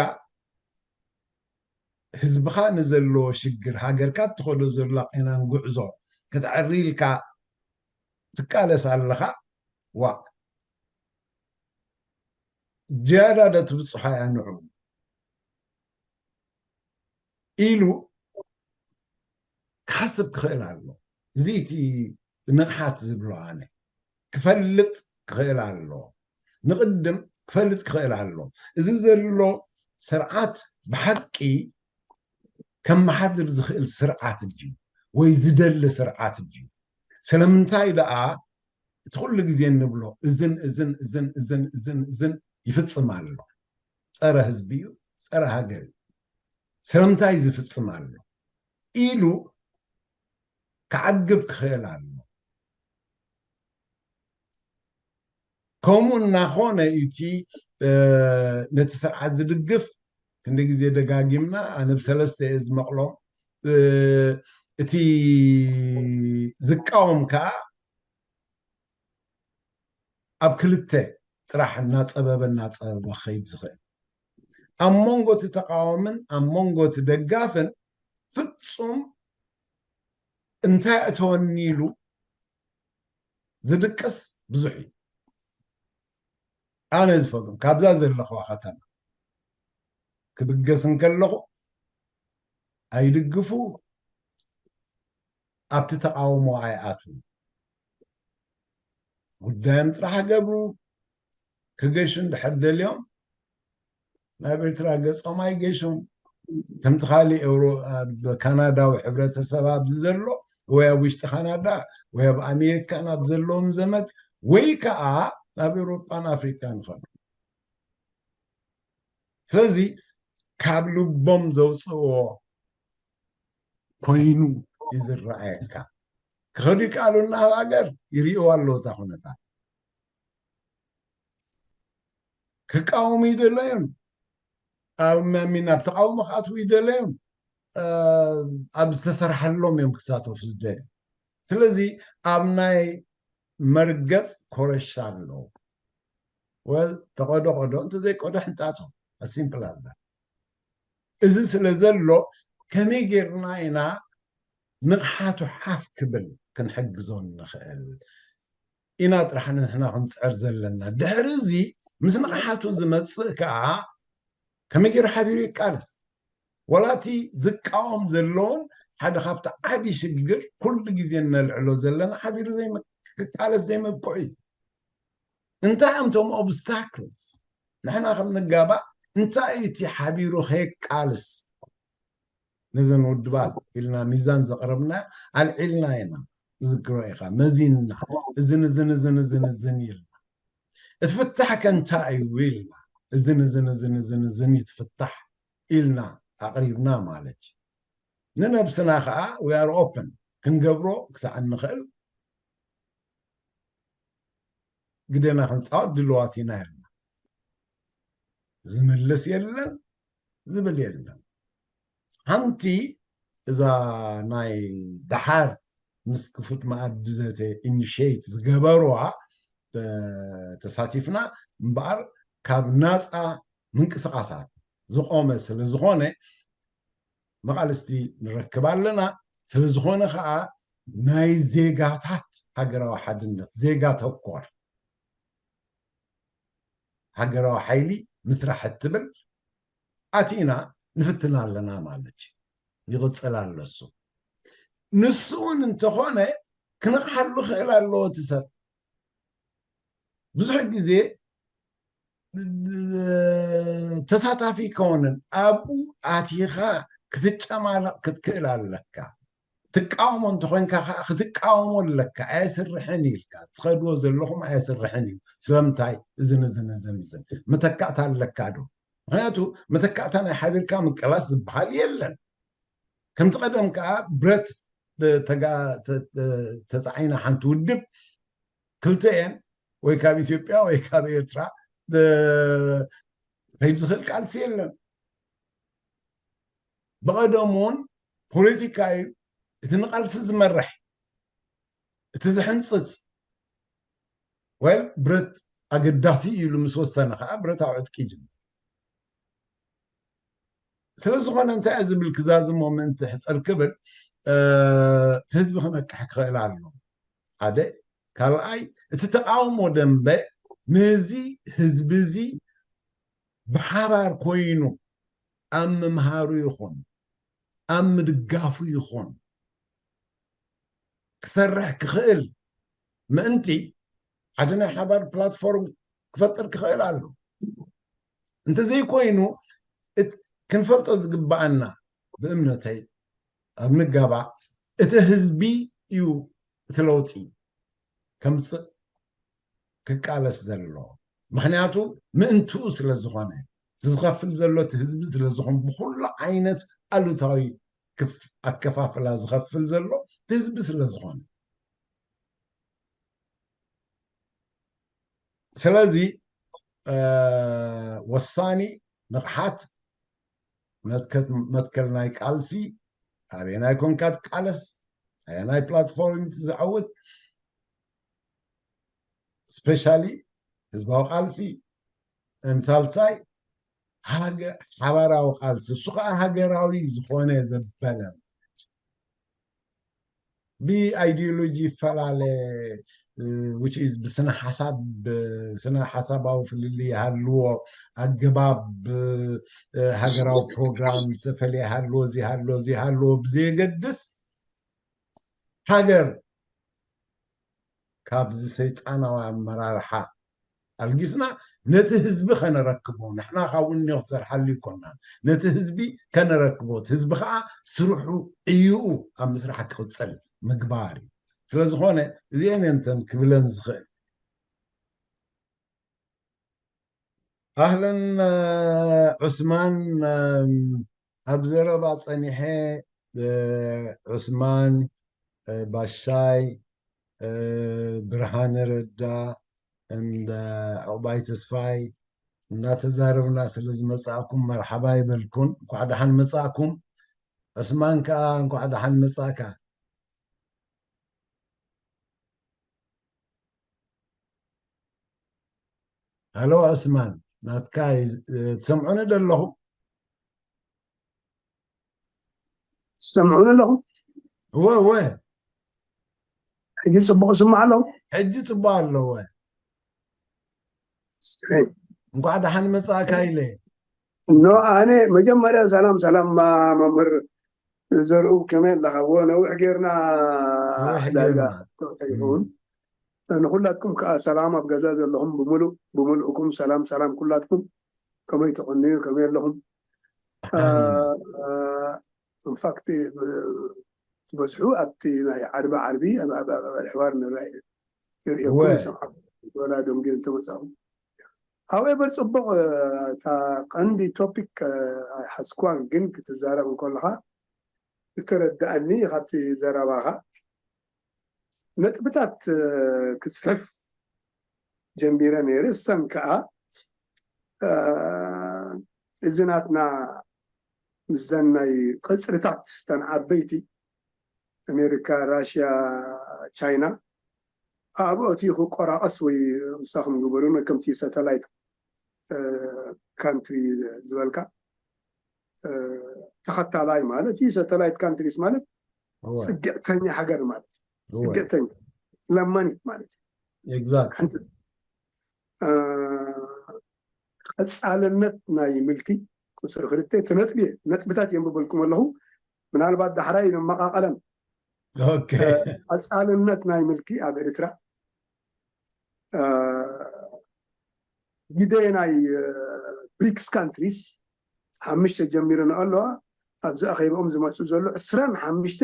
ህዝብኻ ንዘለዎ ሽግር ሃገርካ እትኸዶ ዘሎ ቄናን ጉዕዞ ክትዕሪ ኢልካ ትቃለስ ኣለኻ። ዋ ጅያዳ ዶ ትብፅሖ እያ ንዑ ኢሉ ክሓስብ ክኽእል ኣሎ። እዚ እቲ ንቕሓት ዝብሎ ኣነ ክፈልጥ ክኽእል ኣሎ። ንቕድም ክፈልጥ ክኽእል ኣሎ። እዚ ዘሎ ስርዓት ብሓቂ ከመሓድር ዝኽእል ስርዓት ድዩ ወይ ዝደሊ ስርዓት ድዩ? ስለምንታይ ደኣ እቲ ኩሉ ግዜ እንብሎ እዝን እዝን እዝን እዝን እዝን እዝን ይፍጽም ኣሎ? ጸረ ህዝቢ እዩ፣ ጸረ ሃገር እዩ። ስለምንታይ ዝፍጽም ኣሎ ኢሉ ክዓግብ ክኽእል ኣሎ። ከምኡ እናኾነ እዩ እቲ ነቲ ስርዓት ዝድግፍ ክንዲ ግዜ ደጋጊምና ኣነ ብሰለስተ እየ ዝመቕሎም። እቲ ዝቃወም ከዓ ኣብ ክልተ ጥራሕ እናፀበበ እናፀበበ ክኸይድ ዝኽእል። ኣብ መንጎ እቲ ተቃዋምን ኣብ መንጎ እቲ ደጋፍን ፍጹም እንታይ ኣእተወኒ ኢሉ ዝድቅስ ብዙሕ እዩ። ኣነ ዝፈልጦም ካብዛ ዘለኽዋ ከተማ ክብገስ እንከለኹ ኣይድግፉ ኣብቲ ተቃውሞ ኣይኣትዉ ጉዳዮም ጥራሕ ገብሩ ክገሹ እንድሕር ደልዮም ናብ ኤርትራ ገጾም ኣይገሹን። ከምቲ ካሊእ ኣብ ካናዳዊ ሕብረተሰብ ኣብዚ ዘሎ ወይ ኣብ ውሽጢ ካናዳ ወይ ኣብ ኣሜሪካን ኣብ ዘለዎም ዘመድ ወይ ከዓ ናብ ኤውሮጳን ኣፍሪካን ይኸዱ። ስለዚ ካብ ልቦም ዘውፅእዎ ኮይኑ እዩ ዝረኣየካ። ክኸዱ ይከኣሉና ኣብ ሃገር ይርእይዎ ኣለዉ እታ ኩነታት። ክቃወሙ ይደለዩን ኣብ መሚን ኣብ ተቃውሞ ክኣትዉ ይደለዩን ኣብ ዝተሰርሐሎም እዮም ክሳተፉ ዝደልዩ። ስለዚ ኣብ ናይ መርገፅ ኮረሻ ኣለዉ። ወል ተቆዶ ቆዶ እንተዘይቆዶ ሕንጣቶ ኣሲምፕል ኣለ። እዚ ስለ ዘሎ ከመይ ጌርና ኢና ንቕሓቱ ሓፍ ክብል ክንሕግዞ ንኽእል ኢና ጥራሕ ንሕና ክንፅዕር ዘለና። ድሕሪ እዚ ምስ ንቕሓቱ ዝመፅእ ከዓ ከመይ ገይሩ ሓቢሩ ይቃለስ? ወላ እቲ ዝቃወም ዘለውን ሓደ ካብቲ ዓብዪ ሽግር ኩሉ ግዜ እነልዕሎ ዘለና ሓቢሩ ክቃለስ ዘይመብቅዑ እዩ። እንታይ እዮም እቶም ኦብስታክልስ? ንሕና ከም ንጋባእ እንታይ እዩ እቲ ሓቢሩ ከየቃልስ ነዘን ውድባት ኢልና ሚዛን ዘቕረብና ኣልዒልና ኢና። ትዝክሮ ኢኻ መዚንና እዝን እዝን እዝን እዝን እዝን ኢልና እቲ ፍታሕ ከ እንታይ እዩ ኢልና እዝን እዝን እዝን እዝን እዝን እዩ እቲ ፍታሕ ኢልና ኣቕሪብና ማለት እዩ። ንነብስና ከዓ we are open ክንገብሮ ክሳዕ እንኽእል ግደና ክንፃወት ድልዋት ኢና ኢልና። ዝምልስ የለን፣ ዝብል የለን። ሓንቲ እዛ ናይ ደሓር ምስ ክፉት መኣዲ ዘተ ኢኒሽየት ዝገበርዋ ተሳቲፍና እምበኣር ካብ ናፃ ምንቅስቃሳት ዝቆመ ስለ ዝኾነ መቃልስቲ ንረክብ ኣለና። ስለ ዝኾነ ከዓ ናይ ዜጋታት ሃገራዊ ሓድነት፣ ዜጋ ተኮር ሃገራዊ ሓይሊ ምስራሕ እትብል ኣቲና ንፍትን ኣለና ማለት እዩ። ይቕፅል ኣሎ እሱ። ንሱ እውን እንተኾነ ክነቕሓሉ ክእል ኣለዎ እቲ ሰብ። ብዙሕ ግዜ ተሳታፊ ከውንን ኣብኡ ኣቲኻ ክትጨማለቕ ክትክእል ኣለካ። ትቃወሞ እንተኾንካ ከዓ ክትቃወሞ ኣለካ። ኣየስርሕን ኢልካ ትኸድዎ ዘለኹም ኣየስርሕን እዩ። ስለምንታይ? እዝን እዝን እዝን እዝን መተካእታ ኣለካ ዶ? ምክንያቱ መተካእታ ናይ ሓቢርካ ምቅላስ ዝበሃል የለን። ከምቲ ቀደም ከዓ ብረት ተጋ- ተ- ተ- ተፃዒና ሓንቲ ውድብ ክልተኤን ወይ ካብ ኢትዮጵያ ወይ ካብ ኤርትራ ደ- ከይድ ዝኽእል ቃልሲ የለን። ብቐደም እውን ፖለቲካ እዩ እቲ ንቃልሲ ዝመርሕ፣ እቲ ዝሕንፅፅ። ወል ብረት ኣገዳሲ እዩ ኢሉ ምስ ወሰነ ከዓ ብረታዊ ዕጥቂ ይጅምር። ስለ ዝኾነ እንታይ እየ ዝብል ክዛዝሞ ምእንቲ ሕፀር ክብል እቲ ህዝቢ ክነቅሕ ክኽእል ኣሎ። ሓደ ካልኣይ እቲ ተቃውሞ ደንበ ነዚ ህዝቢ እዚ ብሓባር ኮይኑ ኣብ ምምሃሩ ይኹን ኣብ ምድጋፉ ይኹን ክሰርሕ ክኽእል ምእንቲ ሓደ ናይ ሓባር ፕላትፎርም ክፈጥር ክኽእል ኣሎ። እንተዘይኮይኑ ክንፈልጦ ዝግባኣና ብእምነተይ ኣብ ንጋባእ እቲ ህዝቢ እዩ እቲ ለውጢ ከምፅእ ክቃለስ ዘሎ። ምክንያቱ ምእንትኡ ስለ ዝኾነ እቲ ዝኸፍል ዘሎ እቲ ህዝቢ ስለ ዝኾነ ብኩሉ ዓይነት ኣሉታዊ ኣከፋፍላ ዝኸፍል ዘሎ እቲ ህዝቢ ስለ ዝኾነ ስለዚ ወሳኒ ንቕሓት መትከል ናይ ቃልሲ ኣበየናይ ኮንካ ትቃለስ ኣየናይ ፕላትፎርም ትዘዕውት ስፔሻሊ ህዝባዊ ቃልሲ እንሳልሳይ ሓባራዊ ቃልሲ እሱ ከዓ ሃገራዊ ዝኾነ ዘበለ ብኣይዲዮሎጂ ይፈላለ ብስነ ሓሳብ ስነ ሓሳባዊ ፍልልይ ይሃልዎ ኣገባብ ሃገራዊ ፕሮግራም ዝተፈለየ ሃልዎ ዘይሃልዎ ዘይሃልዎ ብዘየገድስ ሃገር ካብዚ ሰይጣናዊ ኣመራርሓ ኣልጊስና ነቲ ህዝቢ ከነረክቦ ንሕና ካብ ውኔ ክሰርሓሉ ይኮናን ነቲ ህዝቢ ከነረክቦ እቲ ህዝቢ ከዓ ስርሑ ዕይኡ ኣብ ምስራሕ ክቕፅል ምግባር እዩ ስለዝኾነ እዚአን እየንተን ክብለን ዝኽእል ኣህለን ዑስማን ኣብ ዘረባ ፀኒሐ ዑስማን ባሻይ ብርሃነ ረዳ እንዳ ዕቑባይ ተስፋይ እናተዛረብና ስለ ዝመፃእኩም መርሓባ ይበልኩን እንኳዕ ደሓን መፃእኩም ዕስማን ከዓ እንኳዕ ደሓን መፃእካ ሃሎ ዕስማን ናትካ ትሰምዑኒ ደለኹም ትሰምዑኒ ኣለኹም እወ እወ ሕጂ ፅቡቅ ስማዕ ኣለኹ ሕጂ ፅቡቅ ኣለወ እንኳዕ ደሓን መፃእካ ኢለ ኖ ኣነ መጀመርያ ሰላም ሰላም መምህር ዘርኡ ከመይ ኣለኻ ዎ ነዊሕ ጌርና ዳጋ ይኸውን ንኹላትኩም ከዓ ሰላም ኣብ ገዛ ዘለኹም ብምሉእ ብምልእኩም ሰላም ሰላም ኩላትኩም ከመይ ተቐንዩ ከመይ ኣለኹም ኢንፋክት ትበዝሑ ኣብቲ ናይ ዓርቢ ዓርቢ ኣሕዋር ንርኢ የርእየኩም ይሰምዓኩም ወላ ደንጊ እንተመፃኹም however ፅቡቕ እታ ቀንዲ ቶፒክ ኣይሓዝኩዋን ግን ክትዛረብ እንከለኻ ዝተረዳእኒ ካብቲ ዘረባኻ ነጥብታት ክፅሕፍ ጀሚረ ነይረ። እሰን ከዓ እዚ ናትና ምዘን ናይ ቅፅርታት ተን ዓበይቲ ኣሜሪካ፣ ራሽያ፣ ቻይና ኣብኡ እቲ ክቆራቐስ ወይ ምሳኹም ግበሩን ከምቲ ሳተላይት ካንትሪ ዝበልካ ተኸታላይ ማለት እዩ። ሳተላይት ካንትሪስ ማለት ፅግዕተኛ ሃገር ማለት እዩ። ፅግዕተኛ ለማኒት ማለት እዩ። ሓንቲ ቀፃልነት ናይ ምልኪ ቁፅሪ ክልተ እቲ ነጥቢ እየ። ነጥብታት የንብበልኩም ኣለኹ። ምናልባት ዳሕራይ ንመቃቐለን ቀፃልነት ናይ ምልኪ ኣብ ኤርትራ ግደ ናይ ብሪክስ ካንትሪስ ሓሙሽተ ጀሚረን ኣለዋ። ኣብዚ ኣኼባኦም ዝመፁ ዘሎ ዕስራን ሓሙሽተ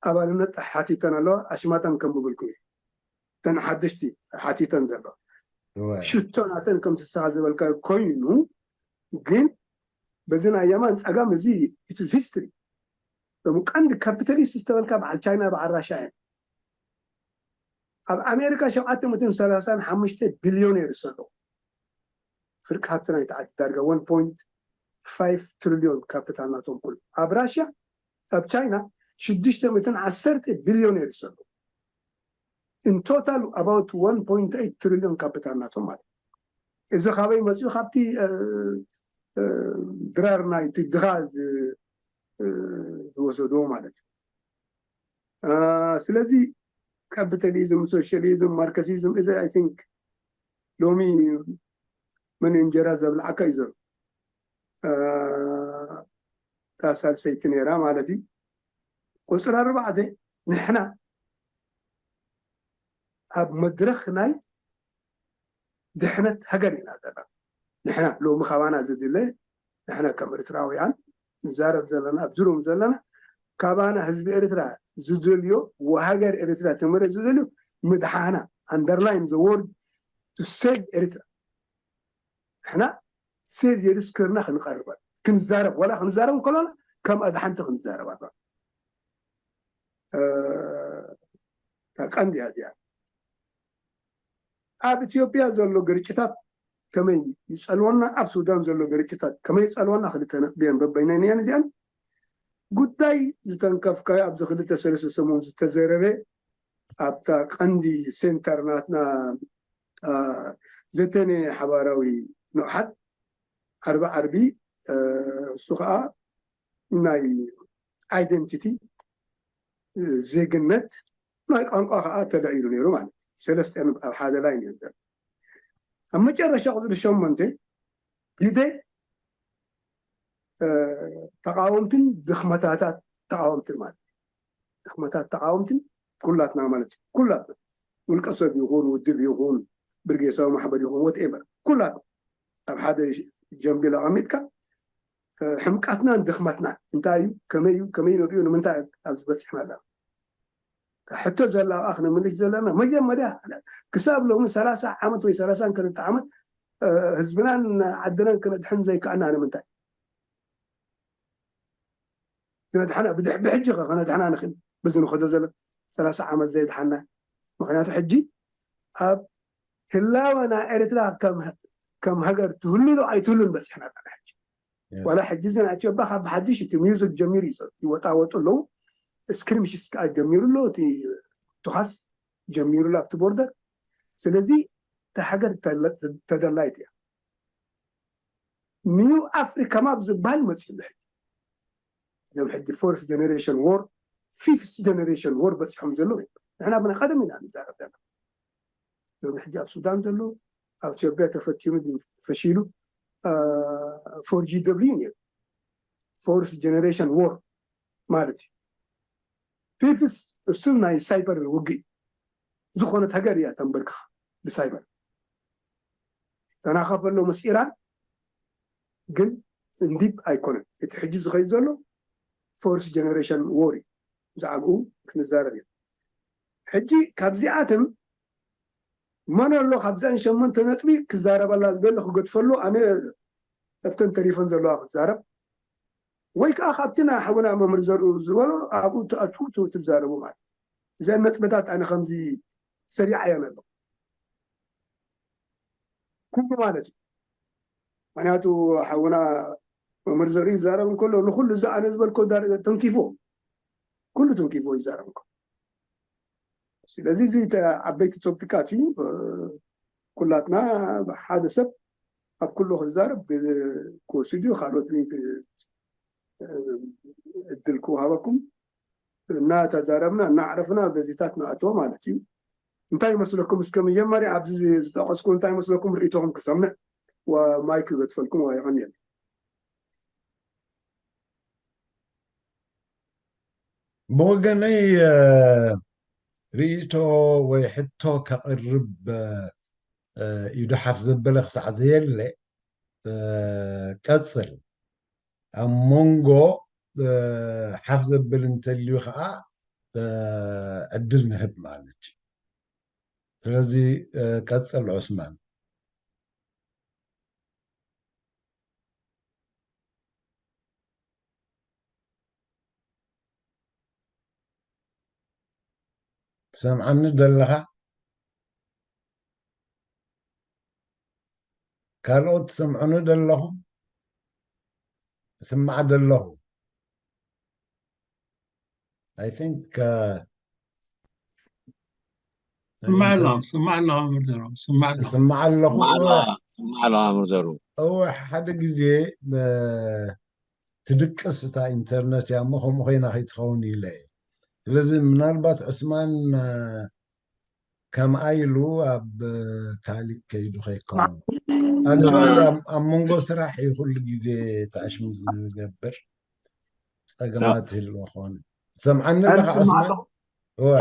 ኣባልነት ሓቲተን ኣለዋ። ኣሽማተን ከንብበልኩም እየ። እተን ሓደሽቲ ሓቲተን ዘለዋ ሽቶ ናተን ከምቲ ንስኻ ዝበልካ ኮይኑ ግን በዚ ናይ የማን ፀጋም እዚ ሂስትሪ ሎም ቀንዲ ካፒታሊስት ዝተበልካ በዓል ቻይና በዓል ራሻ እየን። ኣብ ኣሜሪካ ሸውዓተ ሚእትን ሰላሳን ሓሙሽተ ቢልዮን ይርሰሉ ፍርቂ ሃብቲ ናይቲ ዓዲ ዳርጋ ትሪልዮን ካፒታል ናቶም ኩሉ ኣብ ራሽያ ኣብ ቻይና ሽዱሽተ ሚእትን ዓሰርተ ቢልዮን ይርሰሉ in total about one point eight trillion ካፒታል ናቶም ማለት እዚ ካበይ መፅኡ ካብቲ ድራር ናይቲ ድኻ ዝወሰድዎ ማለት እዩ። ስለዚ ካፒታሊዝም ሶሻሊዝም ማርክሲዝም እዚ I think ሎሚ ምን እንጀራ ዘብልዓካ እዩ ዘሎ። እታ ሳልሰይቲ ነይራ ማለት እዩ። ቁፅሪ ኣርባዕተ ንሕና ኣብ መድረኽ ናይ ድሕነት ሃገር ኢና ዘለና። ንሕና ሎሚ ካባና ዝድለ ንሕና ከም ኤርትራውያን ንዛረብ ዘለና ኣብዚ ሩም ዘለና ካባና ህዝቢ ኤርትራ ዝደልዮ ወሃገር ኤርትራ ተመረ ዝደልዮ ምድሓና underline the word to save ኤርትራ ንሕና ሴቭ የርስ ክርና ክንቀርበ ክንዛረብ ዋላ ክንዛረብ እንከሎና ከም ኣድሓንቲ ክንዛረብ ኣለ ቀንዲ እያ እዚኣ። ኣብ ኢትዮጵያ ዘሎ ግርጭታት ከመይ ይፀልወና፣ ኣብ ሱዳን ዘሎ ግርጭታት ከመይ ይፀልወና ክልተ ነጥቢ እየን በበይነን እየን እዚኣን። ጉዳይ ዝተንከፍካዮ ኣብዚ ክልተ ሰለስተ ሰሙን ዝተዘረበ ኣብታ ቀንዲ ሴንተር ናትና ዘተነ ሓባራዊ ንቕሓት ዓርቢ ዓርቢ እሱ ከዓ ናይ ኣይደንቲቲ ዜግነት ናይ ቋንቋ ከዓ ተለዒሉ ነይሩ ማለት እዩ። ሰለስቲኣን ኣብ ሓደ ላይ ነይሩ። ኣብ መጨረሻ ቁፅሪ ሸሞንተ ግደ ተቃወምትን ድኽመታታት ተቃወምትን ማለት ድኽመታት ተቃወምትን ኩላትና ማለት እዩ። ኩላትና ውልቀ ሰብ ይኹን ውድብ ይኹን ብርጌሳዊ ማሕበር ይኹን whatever ኩላትና ኣብ ሓደ ጀምቢል ኣቐሚጥካ ሕምቃትናን ድኽመትናን እንታይ እዩ፣ ከመይ እዩ፣ ከመይ ንሪኦ፣ ንምንታይ ኣብዚ በፂሕና ኣለና? ሕቶ ዘላ ከዓ ክነምልሽ ዘለና መጀመርያ ክሳብ ሎሚ ሰላሳ ዓመት ወይ ሰላሳን ክልተ ዓመት ህዝብናን ዓድናን ክነድሕን ዘይከኣና ንምንታይ? ክነድሓና ብድሕ ብሕጂ ከ ክነድሓና ንኽእል በዚ ንኸዶ ዘሎ ሰላሳ ዓመት ዘይድሓና ምክንያቱ ሕጂ ኣብ ህላወና ኤርትራ ከም ሃገር ትህሉ ዶ ኣይትህሉን በፂሕና ና ሕጂ ዋላ ሕጂ እዚ ናይ ኢትዮጵያ ካብ ሓድሽ እቲ ሚውዚክ ጀሚሩ እዩ ይወጣወጡ ኣለዉ ስክሪምሽስ ከዓ ጀሚሩ ኣሎ እቲ ቱኻስ ጀሚሩ ኣሎ ኣብቲ ቦርደር ስለዚ እታ ሃገር ተደላይት እያ ኒው ኣፍሪካ ማፕ ዝበሃል መፅኡ ኣሎ ሕጂ እዞም ሕጂ ፎርስ ጀነሬሽን ዎር ፊፍስ ጀነሬሽን ዎር በፂሖም ዘለዉ እዮም ንሕና ብና ቀደም ኢና ንዛረብ ዘለና ሎሚ ሕጂ ኣብ ሱዳን ዘሎ ኣብ ኢትዮጵያ ተፈቲኑ ፈሺሉ ፎር ጂ ደብልዩ ነይሩ ፎርስ ጀነሬሽን ዎር ማለት እዩ ፊፍስ እሱ ናይ ሳይበር ውግእ ዝኾነት ሃገር እያ ተንበርክኻ ብሳይበር ተናኸፈሎ ምስ ኢራን ግን እንዲብ ኣይኮነን እቲ ሕጂ ዝኸይድ ዘሎ ፎርስ ጀነሬሽን ዎር እዩ ብዛዕብኡ ክንዛረብ እዩ ሕጂ ካብዚኣትን መን ኣሎ ካብዚኣን ሸሞንተ ነጥቢ ክዛረበላ ዝደለ ክገድፈሉ ኣነ ኣብተን ተሪፈን ዘለዋ ክዛረብ ወይ ከዓ ካብቲ ናይ ሓውና መምህር ዘርኡ ዝበሎ ኣብኡ ትኣትዉ ትዛረቡ ማለት እዘን ነጥብታት ኣነ ከምዚ ሰሪዓየን ኣለኹ ኩሉ ማለት እዩ። ምክንያቱ ሓውና መምህር ዘርኢ ይዛረብ እንከሎ ንኩሉ እዚ ኣነ ዝበልኮ ዳር- ተንኪፎ ኩሉ ተንኪፎ ይዛረብ እንከሎ። ስለዚ እዚ ተ- ዓበይቲ ቶፒካት እዩ። እ፣ ኩላትና ብሓደ ሰብ ኣብ ኩሉ ክዛረብ ግ- ክወስድ እዩ። ካልኦት ሊንክ እ፣ እድል ክወሃበኩም እናተዛረብና እናዕረፍና በዚታት ንኣትዎ ማለት እዩ። እንታይ ይመስለኩም? እስከ መጀመርያ ኣብዚ ዝጠቀስኩ እንታይ ይመስለኩም? ርእይቶኹም ክሰምዕ ወማይክ ክገድፈልኩም ወይ ይኸን የለ ብወገነይ ርእይቶ ወይ ሕቶ ከቕርብ ኢዱ ሓፍ ዘበለ ክሳዕ ዘየለ ቀፅል። ኣብ መንጎ ሓፍ ዘብል እንተልዩ ከዓ ዕድል ንህብ ማለት እዩ። ስለዚ ቀፅል ዑስማን። ትሰምዓኒ ደለኻ? ካልኦት ትሰምዑኒ ደለኹም? እስማዕ ደለኹ። I think uh, ስማዕ ኣለኹ ስማዕ ኣለኹ መምህር ዘሩ ስማዕ ኣለኹ ስማዕ ኣለኹ ስማዕ ኣለኹ ስማዕ ኣለኹ መምህር ዘሩ እወ ሓደ ግዜ ትድቅስ እታ ኢንተርነት እያ እሞ ከምኡ ኮይና ከይትኸውን ኢለ እየ። ስለዚ ምናልባት ዑስማን ከምኣ ኢሉ ኣብ ካሊእ ከይዱ ከይከውን ኣክቹዋሊ ኣብ መንጎ ስራሕ እዩ ኩሉ ግዜ ተኣሽሙ ዝገብር። ፀገማት ይህልዎ ከሆነ ሰምዓኒ ኣለካ ዑስማን?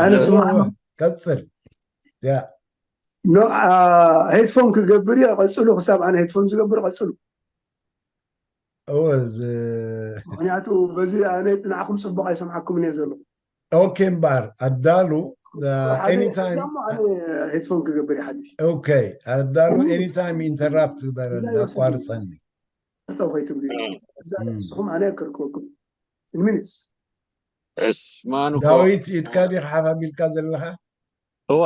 ኣነ ስማዕ ቀፅል ያ ኖ ሄድፎን ክገብር እየ። ቀፅሉ ክሳብ ኣነ ሄድፎን ዝገብር ቀፅሉ። እወ ምክንያቱ በዚ ኣነ ንዓኹም ፅቡቅ ኣይሰምዓኩምን እየ ዘለኹ። ኦኬ እምበኣር ኣዳሉ ኤኒታይም ሄድፎን ክገብር ይሓድሽ። ኦኬ ኣዳሉ ኤኒታይም ኢንተራፕት ግበረኒ ኣቋርፀኒ። ጠጠው ከይትብሉ እዛ ንስኹም ኣነ ክርክበኩም ሚኒትስ ዕስማን እኮ ዳዊት ኢድካ ዲኻ ሓፍ ኣቢልካ ዘለኻ? እወ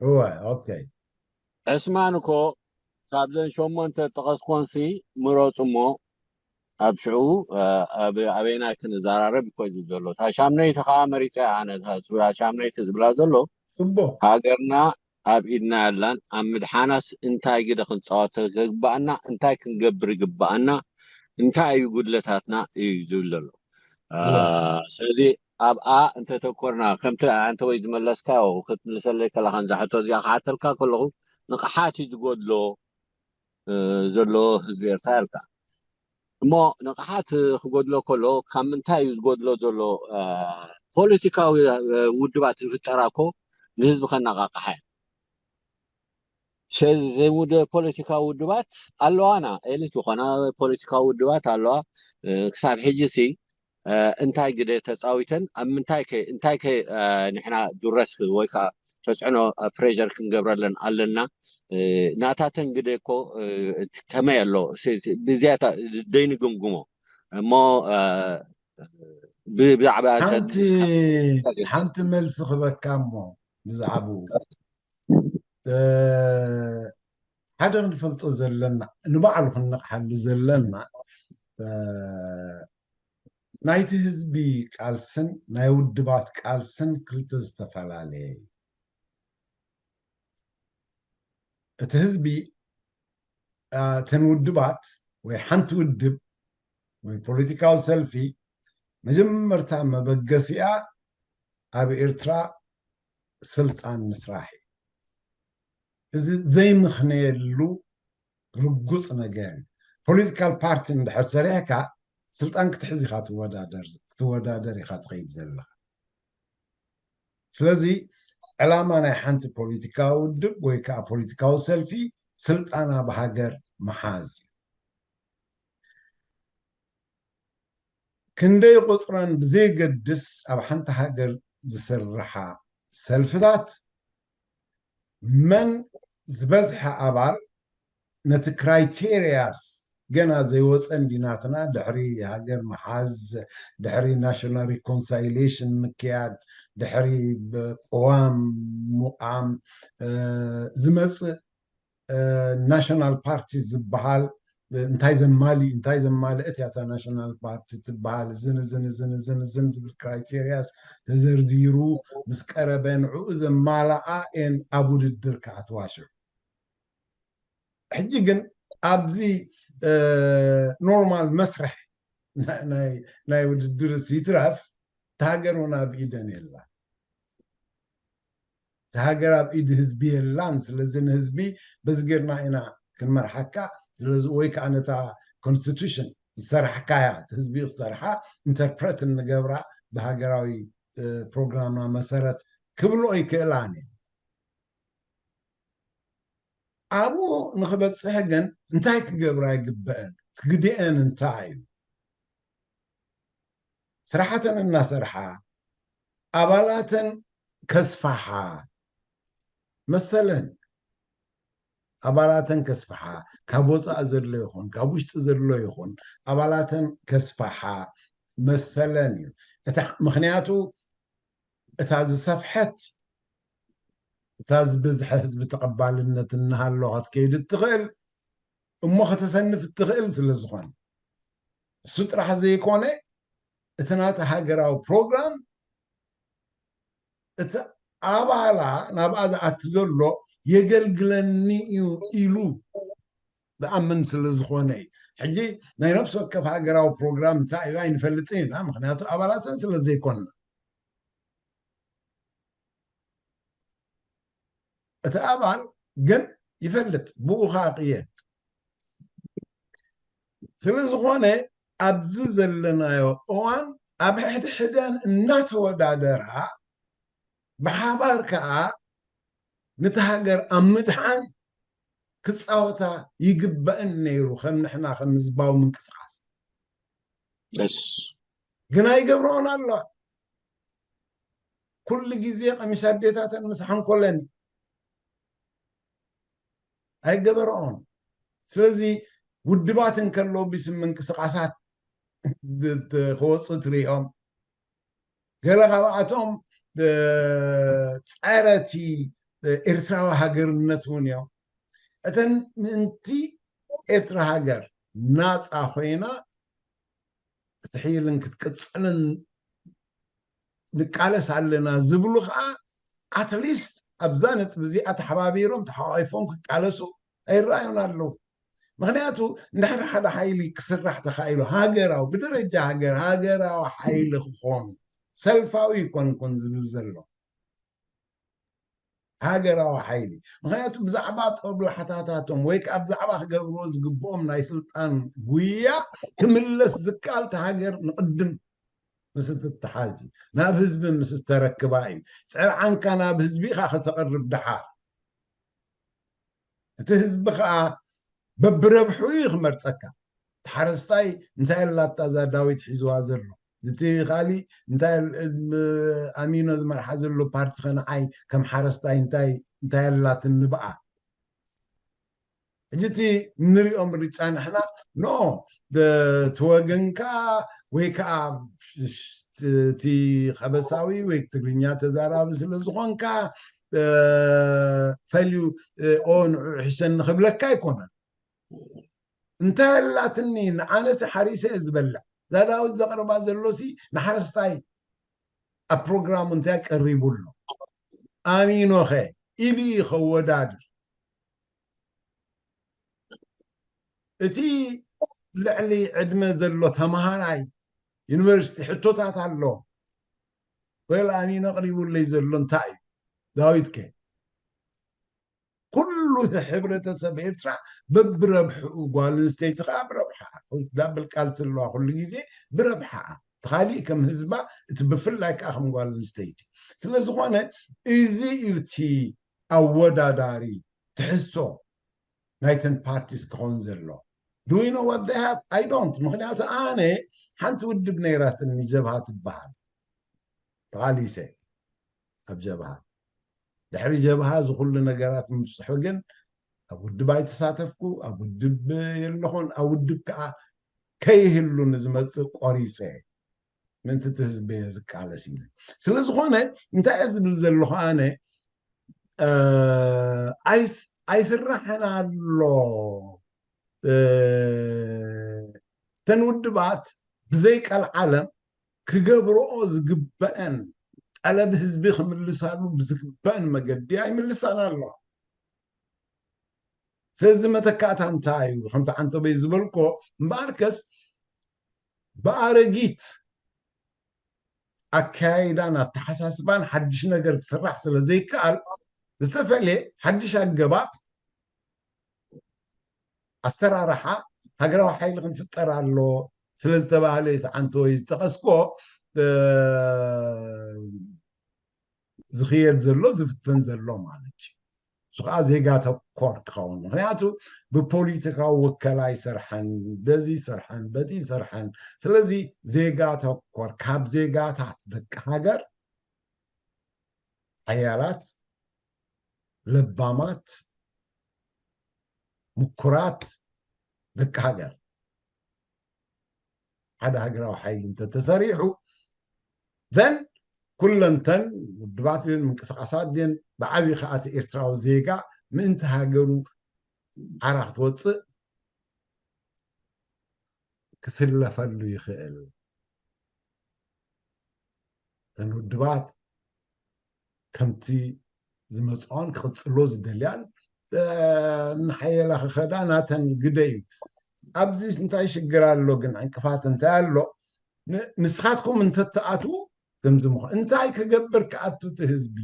እወ ኦኬ። ዕስማን እኮ ካብዘን ሸሞንተ ጠቐስኮንሲ ምረፁ እሞ ኣብ ሽዑ ኣበይናይ ክንዘራረብ እኮ ዝብል ዘሎ እታ ሻምነይቲ ከዓ መሪፀ ኣነ ሻምነይቲ ዝብላ ዘሎ ፅቡቅ ሃገርና ኣብ ኢድና ያላን ኣብ ምድሓናስ እንታይ ግደ ክንፃወት ይግባኣና እንታይ ክንገብር ይግባኣና እንታይ እዩ ጉድለታትና እዩ ዝብል ዘሎ ስለዚ ኣብኣ እንተተኮርና ከምቲ ኣንተ ወይ ዝመለስካዮ ክትምልሰለይ ከላ ከምዛ ሕቶ እዚኣ ክሓተልካ ከለኹ ንቕሓት እዩ ዝጎድሎ ዘሎ ህዝቢ ኤርትራ ኢልካ እሞ ንቕሓት ክጎድሎ ከሎ ካብ ምንታይ እዩ ዝጎድሎ ዘሎ ፖለቲካዊ ውድባት ዝፍጠራ እኮ ንህዝቢ ከነቃቅሓ እየን ሸዚ ፖለቲካዊ ውድባት ኣለዋና ኤሊት ዝኾና ፖለቲካዊ ውድባት ኣለዋ ክሳብ ሕጂ ሲ እንታይ ግደ ተፃዊተን ኣብ ምንታይ እንታይ ከ ንሕና ዱረስ ወይ ከዓ ተፅዕኖ ፕሬር ክንገብረለን ኣለና ናታተን ግደ እኮ ከመይ ኣሎ ብዝያታ ደይንግምግሞ እሞ ብዛዕባ ሓንቲ መልሲ ክበካ እሞ ብዛዕባኡ ሓደ ክንፈልጦ ዘለና ንባዕሉ ክንነቕሓሉ ዘለና ናይቲ ህዝቢ ቃልስን ናይ ውድባት ቃልስን ክልተ ዝተፈላለየ እዩ። እቲ ህዝቢ እተን ውድባት ወይ ሓንቲ ውድብ ወይ ፖለቲካዊ ሰልፊ መጀመርታ መበገሲኣ ኣብ ኤርትራ ስልጣን ምስራሕ እዩ። እዚ ዘይምኽነየሉ ርጉፅ ነገር እዩ። ፖለቲካል ፓርቲ እንድሕር ሰሪሕካ ስልጣን ክትሕዝ ኢኻ ትወዳደር ክትወዳደር ኢኻ ትኸይድ ዘለኻ። ስለዚ ዕላማ ናይ ሓንቲ ፖለቲካዊ ውድብ ወይ ከዓ ፖለቲካዊ ሰልፊ ስልጣን ኣብ ሃገር ምሓዝ እዩ። ክንደይ ቁፅረን ብዘየገድስ ኣብ ሓንቲ ሃገር ዝስርሓ ሰልፍታት መን ዝበዝሐ ኣባል ነቲ ክራይቴርያስ ገና ዘይወፀ እንዲ ናትና ድሕሪ ሃገር ምሓዝ ድሕሪ ናሽናል ሪኮንሳይሌሽን ምክያድ ድሕሪ ቅዋም ምቋም ዝመፅእ ናሽናል ፓርቲ ዝበሃል እንታይ ዘማልእ እንታይ ዘማልእት ያታ ናሽናል ፓርቲ ትበሃል ዝን ዝን ዝን ዝን ዝን ዝብል ክራይቴሪያስ ተዘርዚሩ ምስ ቀረበ ንዕኡ ዘማላኣ እየን ኣብ ውድድር ክኣትዋ ሽዑ። ሕጂ ግን ኣብዚ ኖርማል መስርሕ ናይ ውድድር ይትረፍ፣ እታ ሃገር እውን ኣብ ኢደን የላን። እታ ሃገር ኣብ ኢድ ህዝቢ የላን። ስለዚ ንህዝቢ በዚ ጌርና ኢና ክንመርሓካ። ስለዚ ወይ ከዓ ነታ ኮንስቲቱሽን ዝሰራሕካያ ህዝቢ ክሰርሓ ኢንተርፕረት እንገብራ ብሃገራዊ ፕሮግራምና መሰረት ክብሎ ኣይክእላን እየ። ኣብኡ ንክበፅሕ ግን እንታይ ክገብራ ይግበአን? ክግድአን እንታይ እዩ? ስራሓተን እናሰርሓ ኣባላተን ከስፋሓ መሰለን። ኣባላተን ከስፋሓ፣ ካብ ወፃእ ዘሎ ይኹን ካብ ውሽጢ ዘሎ ይኹን ኣባላተን ከስፋሓ መሰለን እዩ። እታ ምክንያቱ እታ ዝሰፍሐት እታ ዝበዝሐ ህዝቢ ተቐባልነት እናሃለዋ ክትከይድ እትኽእል እሞ ከተሰንፍ እትኽእል ስለ ዝኾነ እሱ ጥራሕ ዘይኮነ እቲ ናቲ ሃገራዊ ፕሮግራም እቲ ኣባላ ናብኣ ዝኣቲ ዘሎ የገልግለኒ እዩ ኢሉ ዝኣምን ስለ ዝኾነ እዩ። ሕጂ ናይ ነፍሲ ወከፍ ሃገራዊ ፕሮግራም እንታይ እዩ ኣይንፈልጥን ኢና፣ ምክንያቱ ኣባላተን ስለ ዘይኮንና። እቲ ኣባል ግን ይፈልጥ፣ ብኡ ከዓ ቅየድ። ስለ ዝኾነ ኣብዚ ዘለናዮ እዋን ኣብ ሕድሕደን እናተወዳደራ ብሓባር ከዓ ነቲ ሃገር ኣብ ምድሓን ክፃወታ ይግበእን ነይሩ ከም ንሕና ከም ህዝባዊ ምንቅስቃስ። በስ ግን ኣይገብረኦን ኣለዋ። ኩሉ ግዜ ቀሚሽ ኣዴታተን ምስ ሓንኮለን ኣይገበረኦን። ስለዚ ውድባት እንከለዉ ብስም ምንቅስቃሳት ክወፁ ትሪኦም። ገለ ካብኣቶም ፀረቲ ኤርትራዊ ሃገርነት እውን እዮም። እተን ምእንቲ ኤርትራ ሃገር ናፃ ኮይና ክትሕይልን ክትቅፅልን ንቃለስ ኣለና ዝብሉ ከዓ ኣትሊስት ኣብዛ ነጥቢ እዚኣ ተሓባቢሮም ተሓቋይፎም ክቃለሱ ኣይረኣዩን ኣለዉ። ምክንያቱ እንድሕር ሓደ ሓይሊ ክስራሕ ተኻኢሉ ሃገራዊ ብደረጃ ሃገር ሃገራዊ ሓይሊ ክኾኑ ሰልፋዊ ይኮንኩን ዝብል ዘሎ ሃገራዊ ሓይሊ። ምክንያቱ ብዛዕባ ጦብላሕታታቶም ወይ ከዓ ብዛዕባ ክገብርዎ ዝግብኦም ናይ ስልጣን ጉያ ክምለስ ዝከኣል እቲ ሃገር ንቅድም ምስ እትተሓዝ እዩ። ናብ ህዝቢ ምስ እተረክባ እዩ። ፅዕርዓንካ ናብ ህዝቢ ኢካ ከተቅርብ ደሓር እቲ ህዝቢ ከዓ በብረብሑ እዩ ክመርፀካ። እቲ ሓረስታይ እንታይ ኣላታ እዛ ዳዊት ሒዝዋ ዘሎ፣ እቲ ካሊእ እንታይ ኣሚኖ ዝመርሓ ዘሎ ፓርቲ ከ ንዓይ ከም ሓረስታይ እንታይ ኣላትኒ ብኣ። ሕጂ እቲ እንሪኦ ምርጫ ንሕና ኖ እቲ ወገንካ ወይ ከዓ እቲ ከበሳዊ ወይ ትግርኛ ተዛራቢ ስለ ዝኾንካ ፈልዩ ኦ ንዑ ሕሸኒ ክብለካ ኣይኮነን። እንታይ ኣላትኒ ንዓነሲ ሓሪሰ እየ ዝበልዕ። እዛ ዳዊት ዘቕርባ ዘሎሲ ንሓረስታይ ኣብ ፕሮግራሙ እንታይ ቀሪቡ ኣሎ ኣሚኖኸ ኢሉ እዩ ከወዳድር። እቲ ልዕሊ ዕድመ ዘሎ ተምሃራይ ዩኒቨርሲቲ ሕቶታት ኣሎ። ወይል ኣሚኖ ኣቕሪቡለይ ዘሎ እንታይ እዩ? ዳዊት ከ ኩሉ ሕብረተሰብ ኤርትራ በብረብሕኡ ጓል ኣንስተይቲ ከዓ ብረብሓ ዳብል ቃልሲ ኣለዋ ኩሉ ግዜ ብረብሓ እቲ ካሊእ ከም ህዝባ እቲ ብፍላይ ከዓ ከም ጓል ኣንስተይቲ ስለ ዝኾነ እዚ እዩ እቲ ኣወዳዳሪ ትሕዝቶ ናይተን ፓርቲስ ክኸውን ዘሎ do you know what they have I don't ምክንያቱ ኣነ ሓንቲ ውድብ ነይራትኒ ጀብሃ ትበሃል ተቓሊሰ ኣብ ጀብሃ ድሕሪ ጀብሃ ዝኩሉ ነገራት ምብፅሑ ግን ኣብ ውድብ ኣይተሳተፍኩ ኣብ ውድብ የለኹን ኣብ ውድብ ከዓ ከይህሉ ንዝመፅእ ቆሪፀ ምእንቲ እቲ ህዝቢ እየ ዝቃለስ ኢለ ስለ ዝኾነ እንታይ እየ ዝብል ዘለኹ ኣነ ኣይስ ኣይስራሕን ኣሎ። እተን ውድባት ብዘይ ቀልዓለም ክገብርኦ ዝግበአን፣ ጠለብ ህዝቢ ክምልሳሉ ብዝግበአን መገዲ ኣይምልሳን ኣሎ። ስለዚ መተካእታ እንታይ እዩ? ከምቲ ዓንተበይ ዝበልኮ፣ እምበኣርከስ ብኣረጊት ኣካያይዳን ኣተሓሳስባን ሓድሽ ነገር ክስራሕ ስለ ዘይከኣል፣ ዝተፈልየ ሓድሽ ኣገባብ ኣሰራርሓ ሃገራዊ ሓይሊ ክንፍጠር ኣሎ ስለ ዝተባህለ፣ እቲ ዓንተወይ ዝጠቐስኮ ዝኽየድ ዘሎ፣ ዝፍተን ዘሎ ማለት እዩ። እሱ ከዓ ዜጋ ተኮር ክኸውን፣ ምክንያቱ ብፖለቲካዊ ወከላ ይሰርሐን፣ በዚ ይሰርሐን፣ በቲ ይሰርሐን። ስለዚ ዜጋ ተኮር፣ ካብ ዜጋታት ደቂ ሃገር ሓያላት፣ ለባማት፣ ምኩራት ደቂ ሃገር ሓደ ሃገራዊ ሓይሊ እንተተሰሪሑ፣ then ኩለንተን ውድባት ድን ምንቅስቃሳት ድን ብዓብዪ ከኣቲ ኤርትራዊ ዜጋ ምእንቲ ሃገሩ ዓራ ክትወፅእ ክስለፈሉ ይኽእል። እተን ውድባት ከምቲ ዝመፅኦን ክቕፅሎ ዝደልያን እናሓየላ ክኸዳ ናተን ግደ እዩ። ኣብዚ እንታይ ሽግር ኣሎ ግን? ዕንቅፋት እንታይ ኣሎ? ንስኻትኩም እንተትኣትዉ ከምዚ ምኾ እንታይ ክገብር ክኣቱ እቲ ህዝቢ?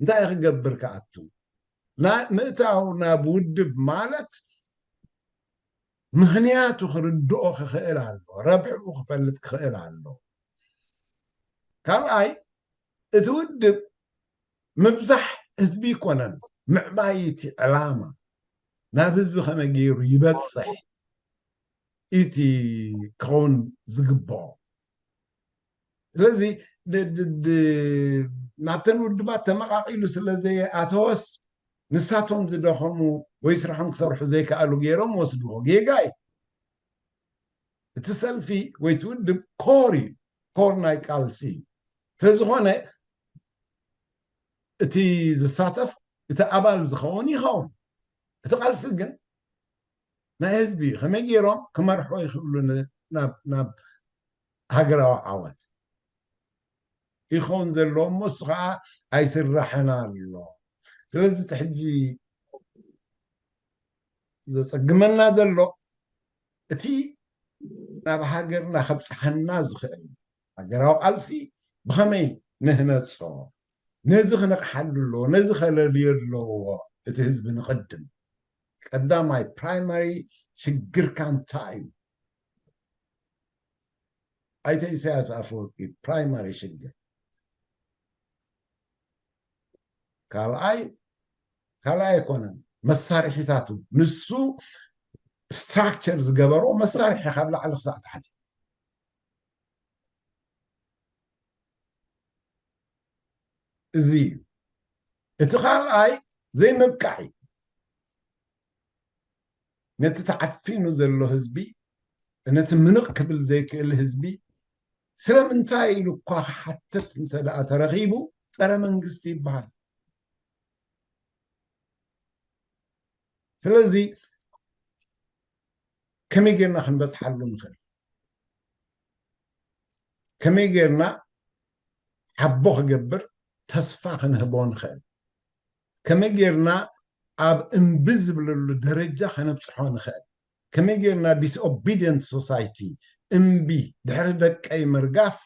እንታይ ክገብር ክኣቱ? ምእታው ናብ ውድብ ማለት ምኽንያቱ ክርድኦ ክኽእል ኣሎ፣ ረብሕኡ ክፈልጥ ክኽእል ኣሎ። ካልኣይ እቲ ውድብ ምብዛሕ ህዝቢ ይኮነን፣ ምዕባይ እቲ ዕላማ ናብ ህዝቢ ከመይ ገይሩ ይበፅሕ እቲ ክኸውን ዝግብኦ። ስለዚ ናብተን ውድባት ተመቃቂሉ ስለ ዘየኣተወስ ንሳቶም ዝደኸሙ ወይ ስርሖም ክሰርሑ ዘይከኣሉ ገይሮም ወስድዎ። ጌጋ እዩ። እቲ ሰልፊ ወይ እቲ ውድብ ኮር እዩ፣ ኮር ናይ ቃልሲ እዩ። ስለዝኾነ እቲ ዝሳተፍ እቲ ኣባል ዝኸውን ይኸውን። እቲ ቃልሲ ግን ናይ ህዝቢ እዩ። ከመይ ገይሮም ክመርሖ ይኽእሉ ናብ ሃገራዊ ዓወት ይኸውን ዘለዎ እሞ እሱ ከዓ ኣይስራሕን ኣሎ። ስለዚ እቲ ሕጂ ዘፀግመና ዘሎ እቲ ናብ ሃገርና ከብፅሓና ዝኽእል ሃገራዊ ቃልሲ ብኸመይ ንህነፆ፣ ነዚ ክነቕሓሉ ኣለዎ፣ ነዚ ከለልዮ ኣለዎ። እቲ ህዝቢ ንቕድም ቀዳማይ ፕራይማሪ ሽግርካ እንታይ እዩ? ኣይተ ኢሳያስ ኣፈወርቂ ፕራይማሪ ሽግር ካልኣይ ካልኣይ ኣይኮነን፣ መሳርሒታቱ ንሱ ስትራክቸር ዝገበሮ መሳርሒ ካብ ላዕሊ ክሳዕ ታሕቲ እዚ እዩ። እቲ ካልኣይ ዘይምብቃዕ እዩ። ነቲ ተዓፊኑ ዘሎ ህዝቢ፣ ነቲ ምንቕ ክብል ዘይክእል ህዝቢ ስለምንታይ ኢሉ እኳ ክሓትት እንተ ደኣ ተረኺቡ ጸረ መንግስቲ ይበሃል። ስለዚ ከመይ ጌርና ክንበጽሓሉ ንኽእል? ከመይ ጌርና ሓቦ ክገብር ተስፋ ክንህቦ ንኽእል? ከመይ ጌርና ኣብ እምቢ ዝብለሉ ደረጃ ከነብጽሖ ንኽእል? ከመይ ጌርና ዲስኦቢድየንት ሶሳይቲ እምቢ ድሕሪ ደቀይ ምርጋፍ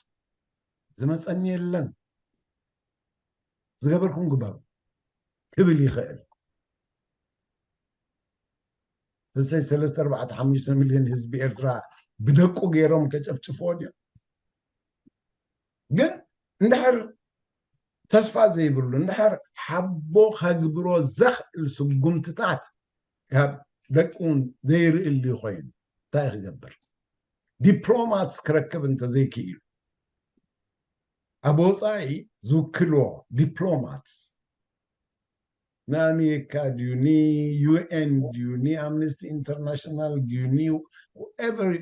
ዝመጸኒ የለን ዝገበርኩም ግበሩ ክብል ይኽእል። እሰይ ሰለስተ ኣርባዕተ ሓሙሽተ ሚልዮን ህዝቢ ኤርትራ ብደቁ ገይሮም ከጨፍጭፍዎ ድዮም? ግን እንድሕር ተስፋ ዘይብሉ እንድሕር ሓቦ ከግብሮ ዘኽእል ስጉምትታት ካብ ደቁ እውን ዘይርእሉ ኮይኑ እንታይ ክገብር? ዲፕሎማትስ ክረክብ እንተዘይክኢሉ ኣብ ወፃኢ ዝውክልዎ ዲፕሎማትስ ንኣሜሪካ ድዩ ንዩኤን ድዩ ንኣምነስቲ ኢንተርናሽናል ድዩ ንኤቨሪ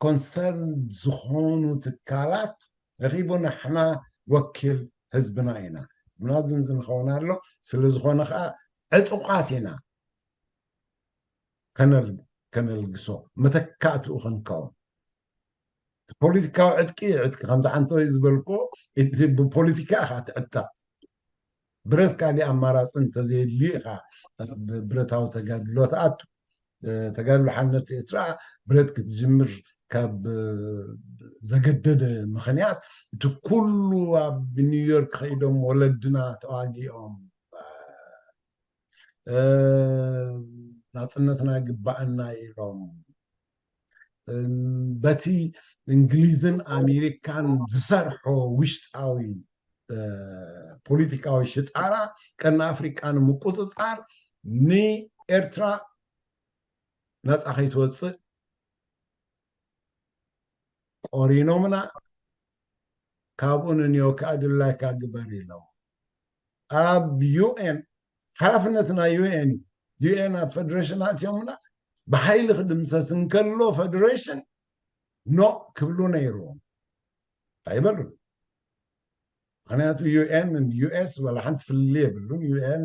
ኮንሰርን ዝኾኑ ትካላት ረኺቡ ንሕና ወኪል ህዝብና ኢና ብናዝን ዝንኸውን ኣሎ። ስለዝኾነ ከዓ ዕጡቓት ኢና ከነል- ከነልግሶ፣ መተካእትኡ ክንከውን። እቲ ፖለቲካዊ ዕጥቂ፣ ዕጥቂ ከምቲ ሓንቶ ዝበልኮ፣ እቲ ብፖለቲካ ኢኻ ትዕጠቕ። ብረት ካሊእ ኣማራፂ እንተዘየድልዩ ኢኻ ብረታዊ ተጋድሎ ትኣቱ። ተጋድሎ ሓርነት ኤርትራ ብረት ክትጅምር ካብ ዘገደደ ምኽንያት፣ እቲ ኩሉ ኣብ ኒውዮርክ ከይዶም ወለድና ተዋጊኦም ናፅነትና ግባኣና ኢሎም በቲ እንግሊዝን ኣሜሪካን ዝሰርሖ ውሽጣዊ ፖለቲካዊ ሽጣራ ቀርኒ ኣፍሪቃ ንምቁፅፃር ንኤርትራ ናፃ ከይትወፅእ ቆሪኖምና። ካብኡ ንንዮ ከዓ ድላይካ ግበር ኢሎም ኣብ ዩኤን ሓላፍነትና ዩኤን እዩ። ዩኤን ኣብ ፈደሬሽን ኣትዮምና ብሓይሊ ክድምሰስ እንከሎ ፈደሬሽን ኖ ክብሉ ነይርዎም ኣይበሉን። ምክንያቱ ዩኤን ዩኤስ ዋላ ሓንቲ ፍልልይ የብሉን። ዩኤን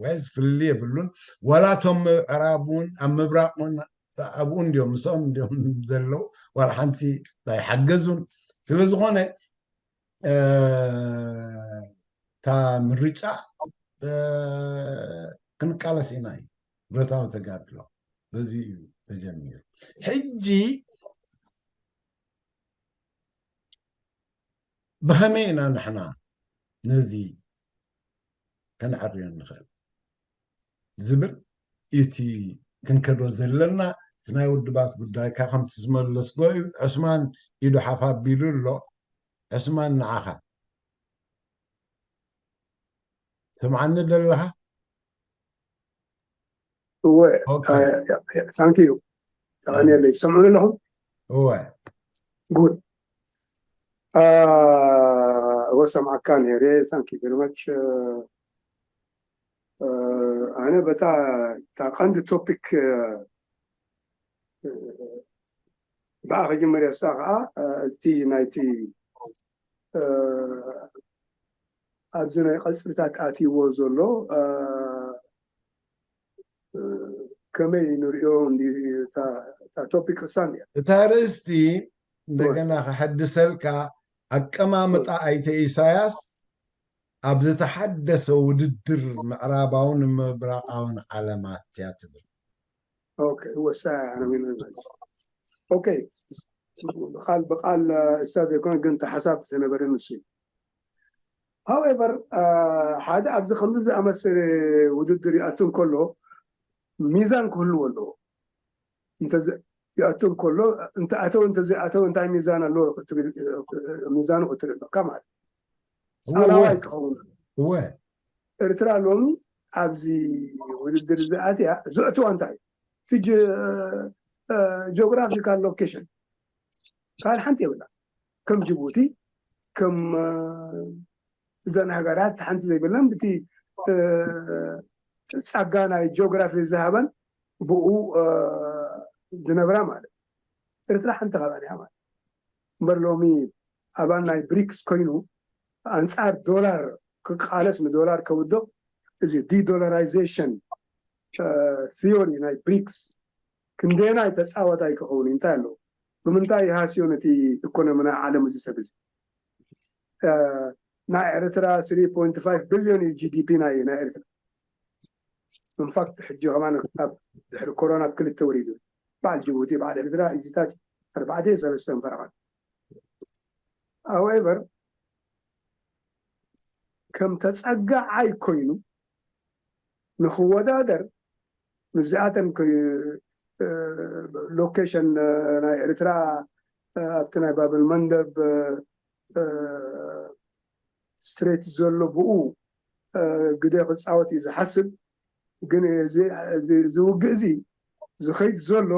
ዌስ ፍልልይ የብሉን። ዋላ እቶም ምዕራብ እውን ኣብ ምብራቅ እውን ኣብኡ እንዲዮም ምስኦም እንዲዮም ዘለዉ ዋላ ሓንቲ ኣይሓገዙን። ስለዝኾነ እታ ምርጫ ክንቃለስ ኢና እዩ ብረታዊ ተጋድሎ በዚ እዩ ተጀሚሩ። ሕጂ ብኸመይ ኢና ንሕና ነዚ ከነዕርዮ ንኽእል ዝብል እቲ ክንከዶ ዘለና እቲ ናይ ውድባት ጉዳይካ ከምቲ ዝመለስጎ እዩ። ዕስማን ኢዱ ሓፍ ኣቢሉ ኣሎ። ዕስማን ንዓኻ ትሰምዓኒ ደለኻ? እወ። ኦኬ። ታንክ ዩ። የቐንየለይ። ትሰምዑኒ ኣለኹም? እወ። ጉድ። እወ፣ ሰምዓካ ነይረ። ታንክ ዩ ቨሪ ማች። ኣነ በታ እታ ቀንዲ ቶፒክ ብኣ ክጅምር እያ። እሳ ከዓ እቲ ናይቲ ኣብዚ ናይ ቀፅርታት ኣትይዎ ዘሎ ከመይ ንሪኦ እታ ቶፒክ እሳ እንዲያ። እታ ርእስቲ እንደገና ክሕድሰልካ፣ ኣቀማምጣ ኣይተ ኢሳያስ ኣብ ዝተሓደሰ ውድድር ምዕራባውን ምብራቃውን ዓለማት እያ ትብል። ኦኬ፣ ወሳኝ ነው። ኦኬ፣ ብቃል ብቃል እሳ ዘይኮነ ግን እቲ ሓሳብ ዝነበረ ንሱ እዩ። ሃውኤቨር ሓደ ኣብዚ ከምዚ ዝኣመሰለ ውድድር ይኣቱ እንከሎ ሚዛን ክህልዎ ኣለዎ። እንተ ይኣቱ እንከሎ እንተ ኣተው እንተ ዘይኣተው እንታይ ሚዛን ኣለዎ ክትብል፣ ሚዛኑ ክትርኢ ኣለካ ማለት እዩ። ፃላዋ ኣይትኸውን። እወ። ኤርትራ ሎሚ ኣብዚ ውድድር ዝኣትያ ዘእትዋ እንታይ እዩ? እቲ ጂኦግራፊካል ሎኬሽን ካልእ ሓንቲ የብላ። ከም ጅቡቲ ከም እዘን ሃገራት ሓንቲ ዘይብለን ብቲ ፃጋ ናይ ጂኦግራፊ ዝሃበን ብኡ ዝነብራ ማለት ኤርትራ ሓንቲ ካብኣን እያ ማለት እምበር ሎሚ ኣባል ናይ ብሪክስ ኮይኑ ኣንፃር ዶላር ክቃለስ ንዶላር ከውድቕ እዚ ዲዶላራይዜሽን ቲዮሪ ናይ ብሪክስ ክንደየናይ ተፃዋታይ ክኸውን እዩ? እንታይ ኣለዎ? ብምንታይ ይሃስዮ ነቲ ኢኮኖሚ ናይ ዓለም እዚ ሰብ እዚ? ናይ ኤርትራ ስሪ ፖይንት ፋይቭ ቢልዮን እዩ ጂ ዲ ፒ ናይ ናይ ኤርትራ። ኢንፋክት ሕጂ ከማን ኣብ ድሕሪ ኮሮና ብክልተ ወሪዱ። በዓል ጅቡቲ በዓል ኤርትራ ኢዚታት ኣርባዕተ ሰለስተን ፈረቓት። ሃውኤቨር ከም ተፀጋዓይ ኮይኑ ንክወዳደር ምስዚኣተን ሎኬሽን ናይ ኤርትራ ኣብቲ ናይ ባብል መንደብ ስትሬት ዘሎ ብኡ ግደ ክፃወት እዩ ዝሓስብ። ግን እዚ ውግእ እዚ ዝኸይድ ዘሎ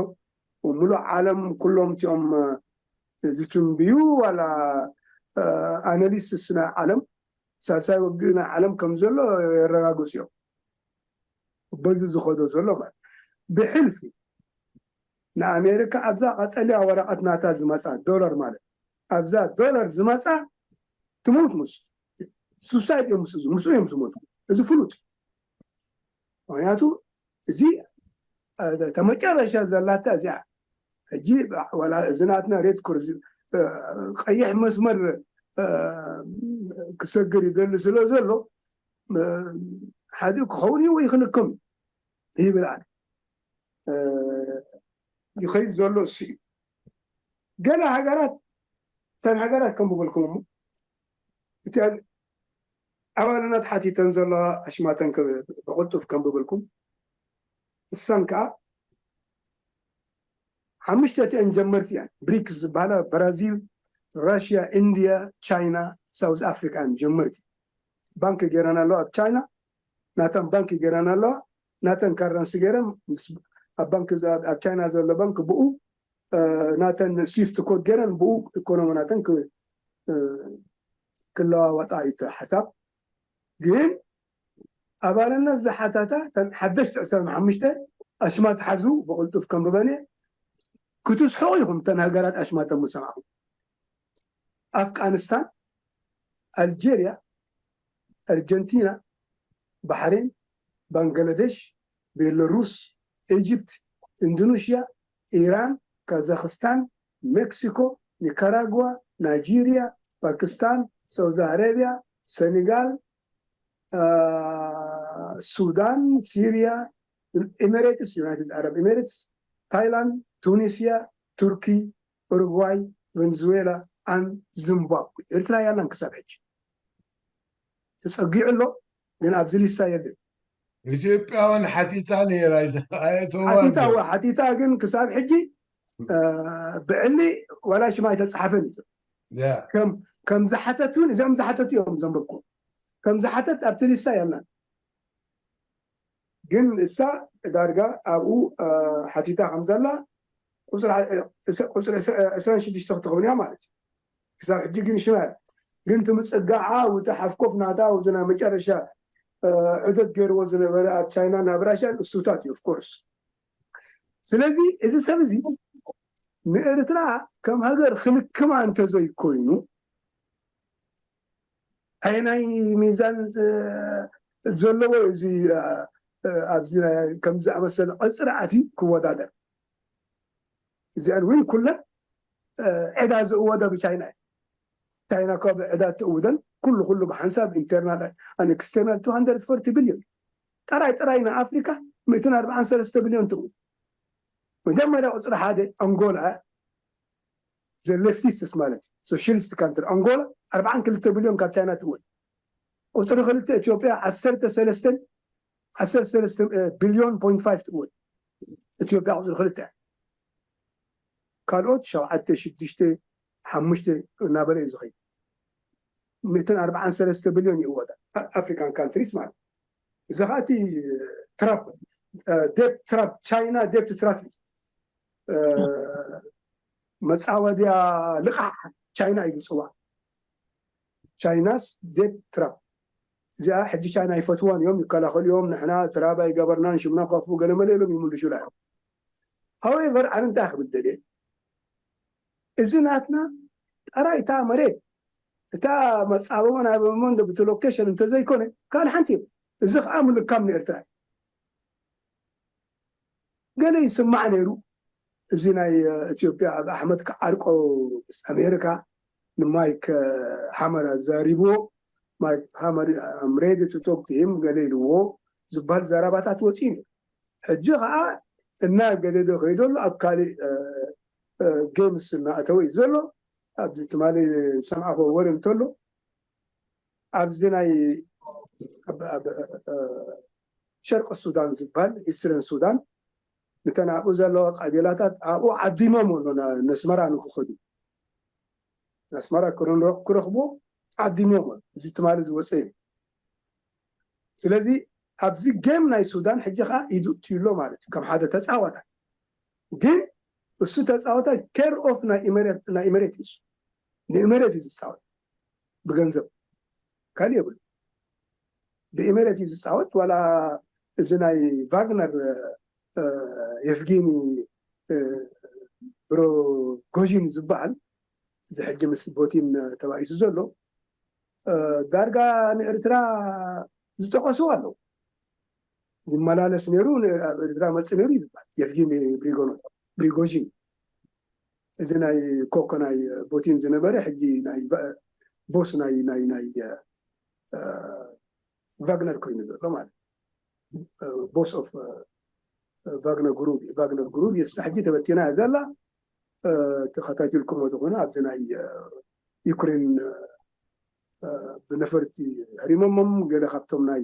ሙሉእ ዓለም ኩሎም እቲኦም ዝትንብዩ ዋላ ኣናሊስትስ ናይ ዓለም ሳልሳይ ውግእ ናይ ዓለም ከም ዘሎ የረጋግፁ እዮም። በዚ ዝኸዶ ዘሎ ማለት ብሕልፊ ንኣሜሪካ ኣብዛ ቀጠልያ ወረቐት ናታ ዝመፃ ዶላር ማለት ኣብዛ ዶላር ዝመፃ ትሞት ምስ ሱሳይድ እዮም ምስ ምስ እዮም ዝሞቱ። እዚ ፍሉጥ ምክንያቱ እዚ ተመጨረሻ ዘላታ እዚኣ ሕጂ ዋላ እዚ ናትና ሬድ ኮርስ ቀይሕ መስመር ክሰግር ይደሊ ስለ ዘሎ ሓዲኡ ክኸውን እዩ ወይ ክንክም ይብል ኣነ። ይኸይድ ዘሎ እሱ እዩ። ገለ ሃገራት እተን ሃገራት ከም ብበልኩም እሞ እቲኣን ኣባልነት ሓቲተን ዘለዋ ኣሽማተን ብቕልጡፍ ከም ብበልኩም እሳን ከዓ ሓሙሽተ እቲኣን ጀመርቲ እያን። ብሪክስ ዝበሃላ ብራዚል፣ ራሽያ፣ ኢንድያ፣ ቻይና፣ ሳውዝ ኣፍሪካ እያን ጀመርቲ። ባንክ ገይረን ኣለዋ ኣብ ቻይና፣ ናተን ባንክ ገይረን ኣለዋ። ናተን ካረንሲ ገይረን ኣብ ባንክ ኣብ ቻይና ዘሎ ባንክ ብኡ ናተን ስዊፍት ኮድ ገይረን ብኡ ኢኮኖሚ ናተን ክለዋወጣ እዩ ሓሳብ። ግን ኣባልነት ዝሓታታ ተን ሓደሽቲ ዕስራን ሓሙሽተ ኣሽማት ሓዙ ብቕልጡፍ ከም ብበነ ክትስሕቑ ኢኹም። ተን ሃገራት ኣሽማተን ምሰማዕኹም ኣፍቃኒስታን፣ ኣልጀርያ፣ ኣርጀንቲና፣ ባሕሬን፣ ባንግላደሽ፣ ቤሎሩስ፣ ኢጅፕት፣ ኢንዶኔሽያ፣ ኢራን፣ ካዛክስታን፣ ሜክሲኮ፣ ኒካራጓ፣ ናይጄሪያ፣ ፓኪስታን፣ ሳውዲ ኣረቢያ፣ ሰኔጋል፣ ሱዳን፣ ሲሪያ፣ ኤሚሬትስ፣ ዩናይትድ ኣረብ ኤሚሬትስ፣ ታይላንድ፣ ቱኒስያ፣ ቱርኪ፣ ኡሩጓይ፣ ቨንዙዌላ፣ ኣን ዚምባብዌ። ኤርትራ ያላን ክሳብ ሕጂ ተጸጊዑ ኣሎ፣ ግን ኣብዚ ሊስታ የለን። ኢትዮጵያ እውን ሓቲታ ነይራ። ሓቲታ ግን ክሳብ ሕጂ ብዕሊ ዋላ ሽማ ኣይተፃሓፈን እዩ። ከም ዝሓተት እውን እዚኦም ዝሓተቱ እዮም ዘንበብኩም። ከም ዝሓተት ኣብቲ ሊስታ የለን። ግን እሳ ዳርጋ ኣብኡ ሓቲታ ከም ዘላ ቁፅሪ ዕስራን ሽዱሽተ ክትኸውን እያ ማለት እዩ። ክሳብ ሕጂ ግን ሽመር ግን ትምፅጋዓ ውቲ ሓፍኮፍ ናታ ውዚ ናይ መጨረሻ ዕደት ገይርዎ ዝነበረ ኣብ ቻይና ናብ ራሽያን እሱታት እዩ ኦፍኮርስ። ስለዚ እዚ ሰብ እዚ ንኤርትራ ከም ሃገር ክንክማ እንተዘይኮይኑ ኣየናይ ሚዛን ዘለዎ እዚ ኣብዚ ከምዚ ዝኣመሰለ ቅፅሪ ኣትዩ ክወዳደር? እዚኣን እውን ኩለን ዕዳ ዝእወዳ ብቻይና እዩ። ቻይና እኳ ብዕዳ ትእውደን ኩሉ ኩሉ ብሓንሳብ ኢንተርናል ኣን ኤክስተርናል two hundred forty ቢልዮን ጥራይ ጥራይ ንኣፍሪካ ሚእትን ኣርባዓን ሰለስተ ቢልዮን ትእውድ። መጀመርያ ቁፅሪ ሓደ ኣንጎላ ዘ ሌፍቲስትስ ማለት እዩ ሶሻሊስት ካንትሪ ኣንጎላ ኣርባዓን ክልተ ቢልዮን ካብ ቻይና ትእውድ። ቁፅሪ ክልተ ኢትዮጵያ ዓሰርተ ሰለስተን ዓሰርተ ሰለስተ ቢልዮን ፖይንት ፋይቭ ትእውድ ኢትዮጵያ ቁፅሪ ክልተ። ካልኦት ሸውዓተ ሽዱሽተ ሓሙሽተ እናበለ እዩ ዝኸይድ። ሚእትን ኣርባዓን ሰለስተ ቢልዮን ይእወዳ ኣፍሪካን ካንትሪስ ማለት እዚ ከዓ እቲ ትራፕ ዴፕ ትራፕ ቻይና ዴፕት ትራፕ እዩ። መፃወድያ ልቃሕ ቻይና እዩ ዝፅዋዕ። ቻይናስ ዴፕት ትራፕ እዚኣ ሕጂ ቻይና ይፈትዋን እዮም ይከላኸሉ እዮም። ንሕና ትራፕ ኣይገበርናን ሽምና ከፉ ገለመለ ኢሎም ይምልሹላ እዮም። ሃዌቨር ኣነ እንታይ ክብል ደልየ እዚ ናትና ጠራይ እታ መሬት እታ መፃበቦ ናይ በመንዶ ብቲ ሎኬሽን እንተዘይኮነ ካልእ ሓንቲ የብሉ። እዚ ከዓ ምልካም ንኤርትራ እዩ። ገለ ይስማዕ ነይሩ እዚ ናይ ኢትዮጵያ ኣብ ኣሕመድ ክዓርቆ ምስ ኣሜሪካ ንማይክ ሃመር ኣዛሪብዎ ማይክ ሃመር ሬዲ ቱ ቶክ ሂም ገለ ኢልዎ ዝበሃል ዘረባታት ወፂኡ ነይሩ። ሕጂ ከዓ እናገደደ ከይደሉ ኣብ ካሊእ ጌምስ እናእተወ እዩ ዘሎ። ኣብዚ ትማሊ ዝሰምዓኮ ወረ እንተሎ ኣብዚ ናይ ሸርቂ ሱዳን ዝበሃል ኢስትርን ሱዳን ንተን ኣብኡ ዘለዋ ቀቢላታት ኣብኡ ዓዲሞም ኣሎ ነስመራ ንክኸዱ ነስመራ ክረኽቦ ዓዲሞም ኣሎ። እዚ ትማሊ ዝወፀ እዩ። ስለዚ ኣብዚ ጌም ናይ ሱዳን ሕጂ ከዓ ኢዱ እትዩ ኣሎ ማለት እዩ ከም ሓደ ተፃዋታይ። ግን እሱ ተፃዋታይ ኬር ኦፍ ናይ ኢሜሬት እዩ። ንኢሜሬት እዩ ዝፃወት ብገንዘብ ካልእ የብሉ። ብኢሜሬት እዩ ዝፃወት ዋላ እዚ ናይ ቫግነር የፍጊኒ ብሮጎዥን ዝበሃል እዚ ሕጂ ምስ ቦቲን ተባኢሱ ዘሎ ዳርጋ ንኤርትራ ዝጠቀሱ ኣለዉ። ዝመላለስ ነይሩ፣ ኣብ ኤርትራ መጽእ ነይሩ እዩ ዝበሃል። የፍጊን ፕሪጎኖ- ፕሪጎዥን፣ እዚ ናይ ኮኮ ናይ ፑቲን ዝነበረ፣ ሕጂ ናይ ቫ- ቦስ ናይ ናይ ናይ ቫግነር ኮይኑ ዘሎ ማለት፣ ቦስ ኦፍ ቫግነር ግሩፕ። ቫግነር ግሩፕ የሳ ሕጂ ተበቲና እያ ዘላ። ተኸታቲልኩሞ ዝኾነ ኣብዚ ናይ ዩክሬን ብነፈርቲ ህሪሞሞም፣ ገለ ካብቶም ናይ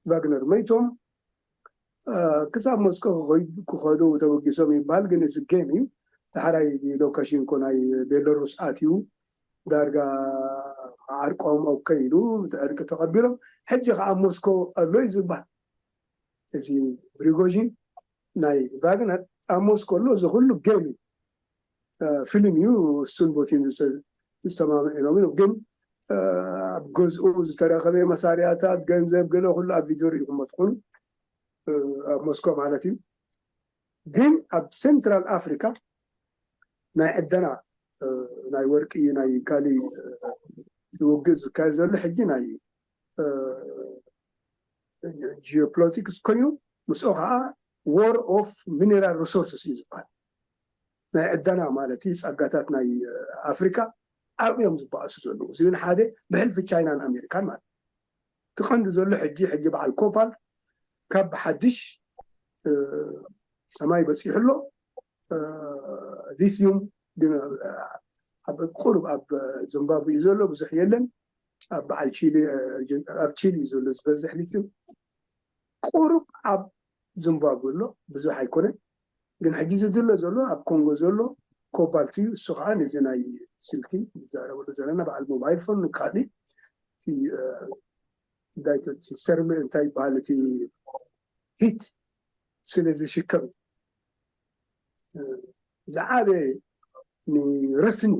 ቫግነር መይቶም። ክሳብ ሞስኮ ክኸዱ ተበጊሶም ይበሃል። ግን እዚ ጌም እዩ። ዳሕራይ ሉካሽንኮ ናይ ቤሎሩስ ኣትዩ፣ ዳርጋ ዓርቆም ኦኬ ኢሉ፣ እቲ ዕርቂ ተቐቢሎም። ሕጂ ከዓ ሞስኮ ኣሎ እዩ ዝበሃል። እዚ ፕሪጎዥን ናይ ቫግነር ኣብ ሞስኮ ኣሎ። እዚ ኩሉ ጌም እዩ፣ ፊልም እዩ። እሱን ቦቲን ዝሰማምዕ ኢሎም እዮም። ግን ኣብ ገዝኡ ዝተረኸበ መሳርያታት፣ ገንዘብ፣ ገለ ኩሉ ኣብ ቪድዮ ርኢኹሞ ትኾኑ። ኣብ ሞስኮ ማለት እዩ። ግን ኣብ ሴንትራል ኣፍሪካ ናይ ዕደና ናይ ወርቂ፣ ናይ ካሊ ውግእ ዝካየድ ዘሎ ሕጂ ናይ ጂኦፖለቲክስ ኮይኑ፣ ምስኦ ከዓ ዎር ኦፍ ሚነራል ሪሶርስስ እዩ ዝበሃል። ናይ ዕደና ማለት እዩ። ጸጋታት ናይ ኣፍሪካ ኣብኡ እዮም ዝበኣሱ ዘለዉ። እዚ ግን ሓደ ብሕልፊ ቻይናን ኣሜሪካን ማለት። እቲ ቀንዲ ዘሎ ሕጂ ሕጂ በዓል ኮፓል ካብ ብሓድሽ ሰማይ በፂሑ ኣሎ። ሊትዩም ግን ኣብ ቁሩብ ኣብ ዚምባብዌ እዩ ዘሎ፣ ብዙሕ የለን። ኣብ በዓል ቺሊ ኣብ ቺሊ እዩ ዘሎ ዝበዝሕ ሊትዩም። ቁሩብ ኣብ ዚምባብዌ ኣሎ፣ ብዙሕ ኣይኮነን። ግን ሕጂ ዝድለ ዘሎ ኣብ ኮንጎ ዘሎ ኮባልት እዩ። እሱ ከዓ ነዚ ናይ ስልኪ ንዛረበሉ ዘለና በዓል ሞባይል ፎን ንካሊእ እቲ እንታይ ሰርሚ እንታይ ይበሃል እቲ ሂት ስለ ዝሽከም እዩ። ዝዓበየ ንረስኒ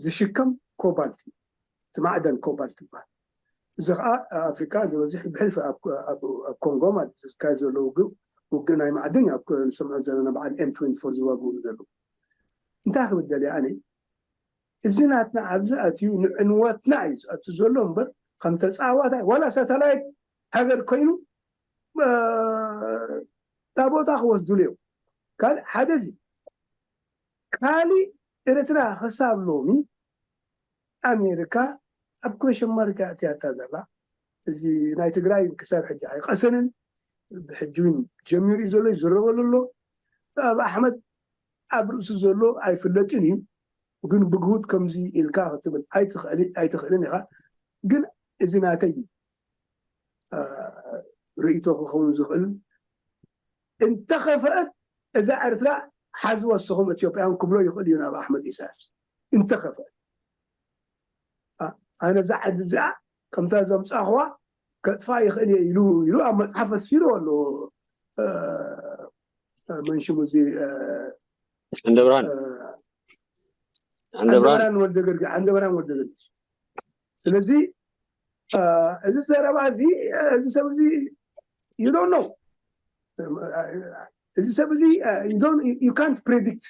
ዝሽከም ኮባልት እዩ። እቲ ማዕደን ኮባልት ይበሃል። እዚ ከዓ ኣብ ኣፍሪካ ዝበዝሕ ብሕልፊ ኣብ ኮንጎ ማለት እዩ። ዝካየድ ዘሎ ውግእ ውግእ ናይ ማዕድን እዩ። ኣብ ንሰምዖ ዘለና በዓል ኤም ትወንቲ ፎር ዝዋግእሉ ዘለዉ። እንታይ ክብል ደልየ ኣነ፣ እዚ ናትና ኣብዚ ኣትዩ ንዕንወትና እዩ ዝኣቱ ዘሎ እምበር ከም ተፃዋታይ ዋላ ሳተላይት ሃገር ኮይኑ እታ ቦታ ክወስዱሉ እዮም። ካልእ ሓደ እዚ ካሊእ ኤርትራ ክሳብ ሎሚ ኣሜሪካ ኣብ ኮሽን ማርክ እያ እትያታ ዘላ። እዚ ናይ ትግራይ ክሳብ ሕጂ ኣይቀሰንን። ብሕጂ እውን ጀሚሩ እዩ ዘሎ፣ ይዝረበሉ ኣሎ። ኣብ ኣሕመድ ኣብ ርእሱ ዘሎ ኣይፍለጥን እዩ። ግን ብግሁድ ከምዚ ኢልካ ክትብል ኣይትኽእልን ኢኻ። ግን እዚ ናተይ ርእይቶ ክኸውን ዝኽእል፣ እንተኸፈአት እዛ ኤርትራ ሓዝዋ ንስኹም ኢትዮጵያውያን ክብሎ ይኽእል እዩ ናብ ኣሕመድ ኢሳያስ። እንተኸፈአት ኣነ እዛ ዓዲ እዚኣ ከምታ ዘምፃኽዋ ከጥፋ ይኽእል እየ ኢሉ ኢሉ ኣብ መፅሓፍ ኣስፊሩ ኣሎ። መንሽሙ እዚ ዓንደብርሃን ዓንደብርሃን ወልደ ገርጊ ዓንደብርሃን ወልደ ገርጊ። ስለዚ እዚ ዘረባ እዚ እዚ ሰብ እዚ you don't know። እዚ ሰብ እዚ you can't predict፣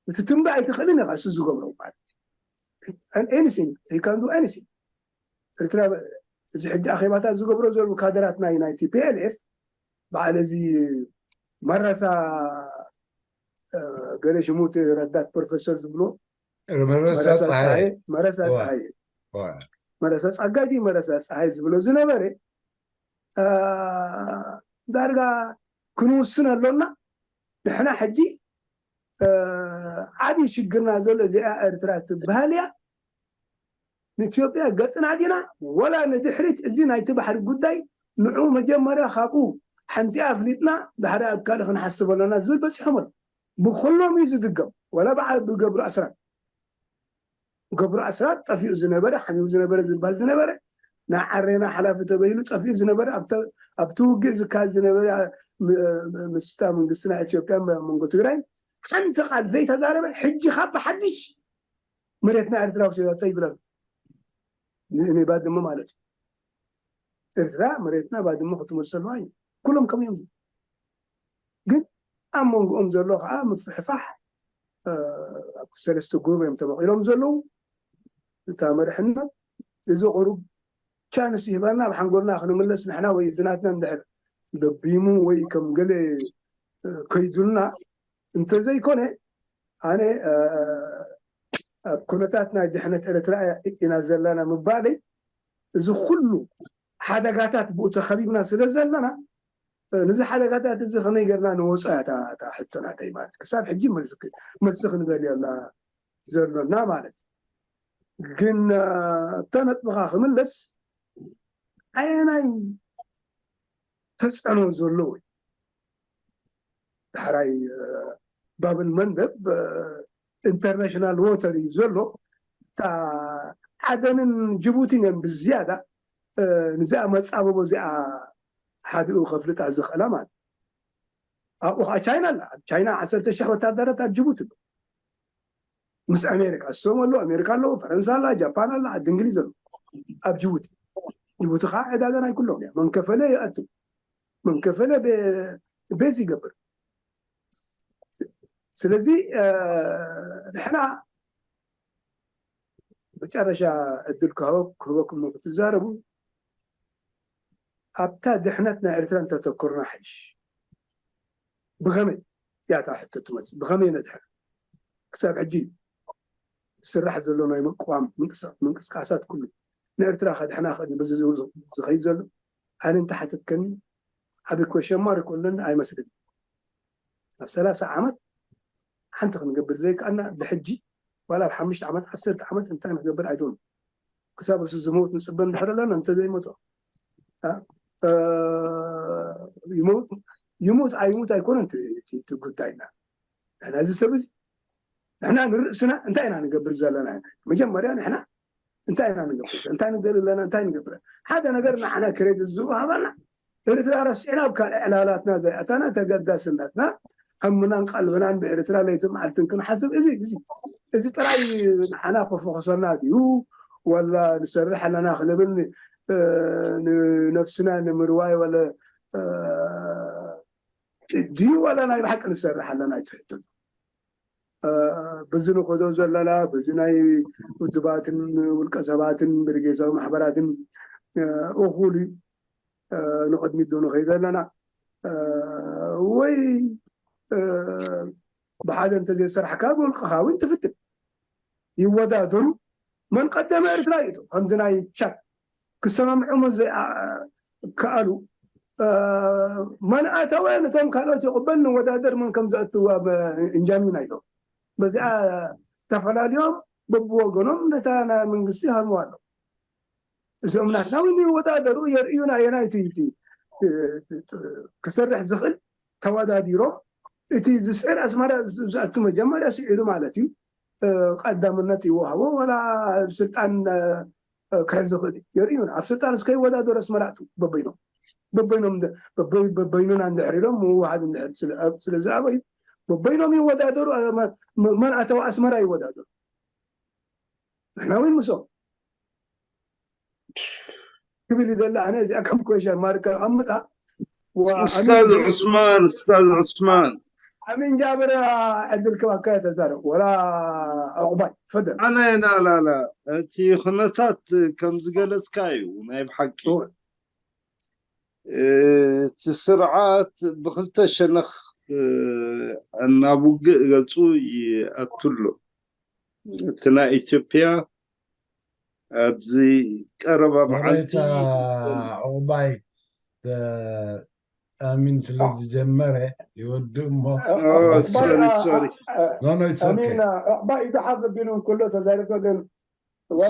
ክትትንበ ኣይትኽእልን ኢኻ። እሱ ዝገብሮ ማለት anything he can do anything። ኤርትራ እዚ ሕጂ ኣኼባታት ዝገብሮ ዘለዉ ካድራት ናይ ናይ ቲፒኤልኤፍ በዓል እዚ መረሳ ገለ ሽሙ እቲ ረዳት ፕሮፌሰር ዝብሎ መረሳ ፀሓይ መረሳ ፀሓይ መረሳ ፀጋይ ድዩ መረሳ ፀሓይ ዝብሎ ዝነበረ ዳርጋ ክንውስን ኣሎና። ንሕና ሕጂ ዓብዪ ሽግርና ዘሎ እዚኣ ኤርትራ ትበሃል እያ። ንኢትዮጵያ ገፅና ዲና ወላ ንድሕሪት? እዚ ናይቲ ባሕሪ ጉዳይ ንዑ መጀመርያ ካብኡ ሓንቲ ኣፍሊጥና ድሕሪ ኣብ ካልእ ክንሓስብ ኣለና ዝብል በፂሖም ኣሎ። ብኩሎም እዩ ዝድገም። ወላ በዓል ብገብሩ ኣስራት ገብሩ ኣስራት ጠፊኡ ዝነበረ ሓሚሙ ዝነበረ ዝበሃል ዝነበረ ናይ ዓሬና ሓላፊ ተበሂሉ ጠፊኡ ዝነበረ ኣብቲ ውግእ ዝካየድ ዝነበረ ምስታ መንግስቲ ናይ ኢትዮጵያ መንጎ ትግራይ ሓንቲ ቃል ዘይተዛረበ ሕጂ ካብ ብሓድሽ መሬትና ኤርትራ ውሰዳቶ ይብለሉ። ንባድመ ማለት እዩ። ኤርትራ መሬትና ባድመ ክትመልሰልዋ እዩ። ኩሎም ከም እዮም። ግን ኣብ መንጎኦም ዘሎ ከዓ ምፍሕፋሕ ኣብ ሰለስተ ጉሩብ እዮም ተመቂሎም ዘለዉ። እታ መርሕነት እዚ ቁሩብ ቻንስ ይህበና፣ ኣብ ሓንጎልና ክንምለስ ንሕና ወይ ዝናትና እንድሕር ደቢሙ ወይ ከም ገለ ከይዱልና እንተዘይኮነ ኣነ ኣብ ኩነታት ናይ ድሕነት ኤርትራ ኢና ዘለና ምባለይ፣ እዚ ኩሉ ሓደጋታት ብኡ ተኸቢብና ስለ ዘለና፣ ነዚ ሓደጋታት እዚ ከመይ ገርና ንወፅኦ እያ እታ ሕቶ ናተይ ማለት ክሳብ ሕጂ መልሲ ክንደልየላ ዘሎና ማለት። ግን እታ ነጥብኻ ክምለስ ኣየናይ ተፅዕኖ ዘለዎ እዩ? ዳሕራይ ባብል መንደብ ኢንተርናሽናል ዎተር እዩ ዘሎ። እታ ዓደንን ጅቡቲን እዮም ብዝያዳ ንዚኣ መፃበቦ እዚኣ ሓዲኡ ከፍልጣ ዝኽእላ ማለት። ኣብኡ ከዓ ቻይና ኣላ። ኣብ ቻይና ዓሰርተ ሽሕ ወታደራት ኣብ ጅቡቲ ኣሎ። ምስ ኣሜሪካ እሶም ኣለዉ፣ ኣሜሪካ ኣለዉ፣ ፈረንሳ ኣላ፣ ጃፓን ኣላ፣ ዓዲ እንግሊዝ ኣሎ። ኣብ ጅቡቲ ጅቡቲ ከዓ ዕዳጋ ናይ ኩሎም እያ። መን ከፈለ ይኣቱ፣ መን ከፈለ ቤዝ ይገብር። ስለዚ ንሕና መጨረሻ ዕድል ክህበኩም ክትዛረቡ ኣብታ ድሕነት ናይ ኤርትራ እንተተኮርና ሓይሽ። ብኸመይ ያታ ሕቶ ትመጽእ? ብኸመይ ነድሕር? ክሳብ ሕጂ ዝስራሕ ዘሎ ናይ ምቅዋም ምንቅስቃሳት ኩሉ ንኤርትራ ከድሕና ክእል በዚ ዝኸይድ ዘሎ ኣነ እንተሓተትከኒ ዓቢ ኮሸማር ይኮለን ኣይመስልን። ኣብ ሰላሳ ዓመት ሓንቲ ክንገብር ዘይከኣና ብሕጂ ዋላ ኣብ ሓሙሽተ ዓመት ዓሰርተ ዓመት እንታይ ንክገብር ኣይደሉ። ክሳብ እሱ ዝመውት ንፅበ እንድሕር ኣለና እንተዘይመቶ ይሙት ኣይሙት ኣይኮነን እቲ ጉዳይና። ንሕና እዚ ሰብ እዚ ንሕና ንርእስና እንታይ ኢና ንገብር ዘለና? መጀመርያ ንሕና እንታይ ኢና ንገብር? እንታይ ንደሊ ኣለና? እንታይ ንገብር? ሓደ ነገር ንዓና ክሬዲት ዝወሃበና ኤርትራ ረሲዕና ኣብ ካልእ ዕላላትና ዘይኣታና ተገዳስነትና ሕምናን ቀልብናን ብኤርትራ ለይትን መዓልትን ክንሓስብ እዚ እዚ እዚ ጥራይ ንዓና ከፈኸሰና ድዩ ወላ ንሰርሕ ኣለና ክንብል ንነፍስና ንምርዋይ ወለ ድዩ ዋላ ናይ ብሓቂ ንሰርሕ ኣለና ይትሕትሉ። በዚ ንኸዶ ዘለና በዚ ናይ ውድባትን ውልቀ ሰባትን ብርጌሳዊ ማሕበራትን እኹል እዩ። ንቕድሚት ዶ ንኸይ ዘለና ወይ ብሓደ እንተዘይሰራሕካ ብውልቅኻ እውን ትፍትን ይወዳደሩ። መን ቀደመ ኤርትራ እዩ ከምዚ ናይ ቻት ክሰማምዑ ዘይከኣሉ መን ኣተወ ነቶም ካልኦት ይቕበል ንወዳደር መን ከም ዘእትው ኣብ እንጃሚና ኢሎም በዚኣ ተፈላልዮም በብወገኖም ነታ ናይ መንግስቲ ይሃርሙ ኣለዉ። እዚኦም ናትና እውን ይወዳደሩ የርእዩና ኣየናይ ክሰርሕ ዝኽእል ተወዳዲሮም እቲ ዝስዕር ኣስመራ ዘእቱ መጀመርያ ስዒሩ ማለት እዩ። ቀዳምነት ይወሃቦ ዋላ ስልጣን ክሕዝ ዝኽእል የርእዩና። ኣብ ስልጣን እስከ ይወዳደሩ ኣስመራ ኣቱ በበይኖም በበይኖም በበይኑና እንድሕር ኢሎም ምውሃድ እንድሕር ስለ ዝኣበዩ በበይኖም ይወዳደሩ። መን ኣተው ኣስመራ ይወዳደሩ ንሕና እውን ምሶም ክብል ይደሊ ኣነ እዚኣ ከም ኮሻ ማርካ ኣምጣ ኡስታዝ ዑስማን ኡስታዝ ዑስማን ኣሚን ጃብር ዕድል ክባካ ተዛረብ ወላ ዕቁባይ ፈደል ኣነ ናላላ እቲ ኩነታት ከም ዝገለጽካ እዩ ናይ ብሓቂ እቲ ስርዓት ብክልተ ሸነኽ እናብ ውግእ ገጹ ይኣቱ ኣሎ። እቲ ናይ ኢትዮጵያ ኣብዚ ቀረባ መዓልቲ ዕቁባይ ኣሚን ስለ ዝጀመረ ይወድእ እሞ ሶሪ ሶሪ ኖ ኖ it's okay ኣሚን ዕቁባይ ኢዱ ሓፍ ኣቢሉ እንከሎ ተዛሪብካ ግን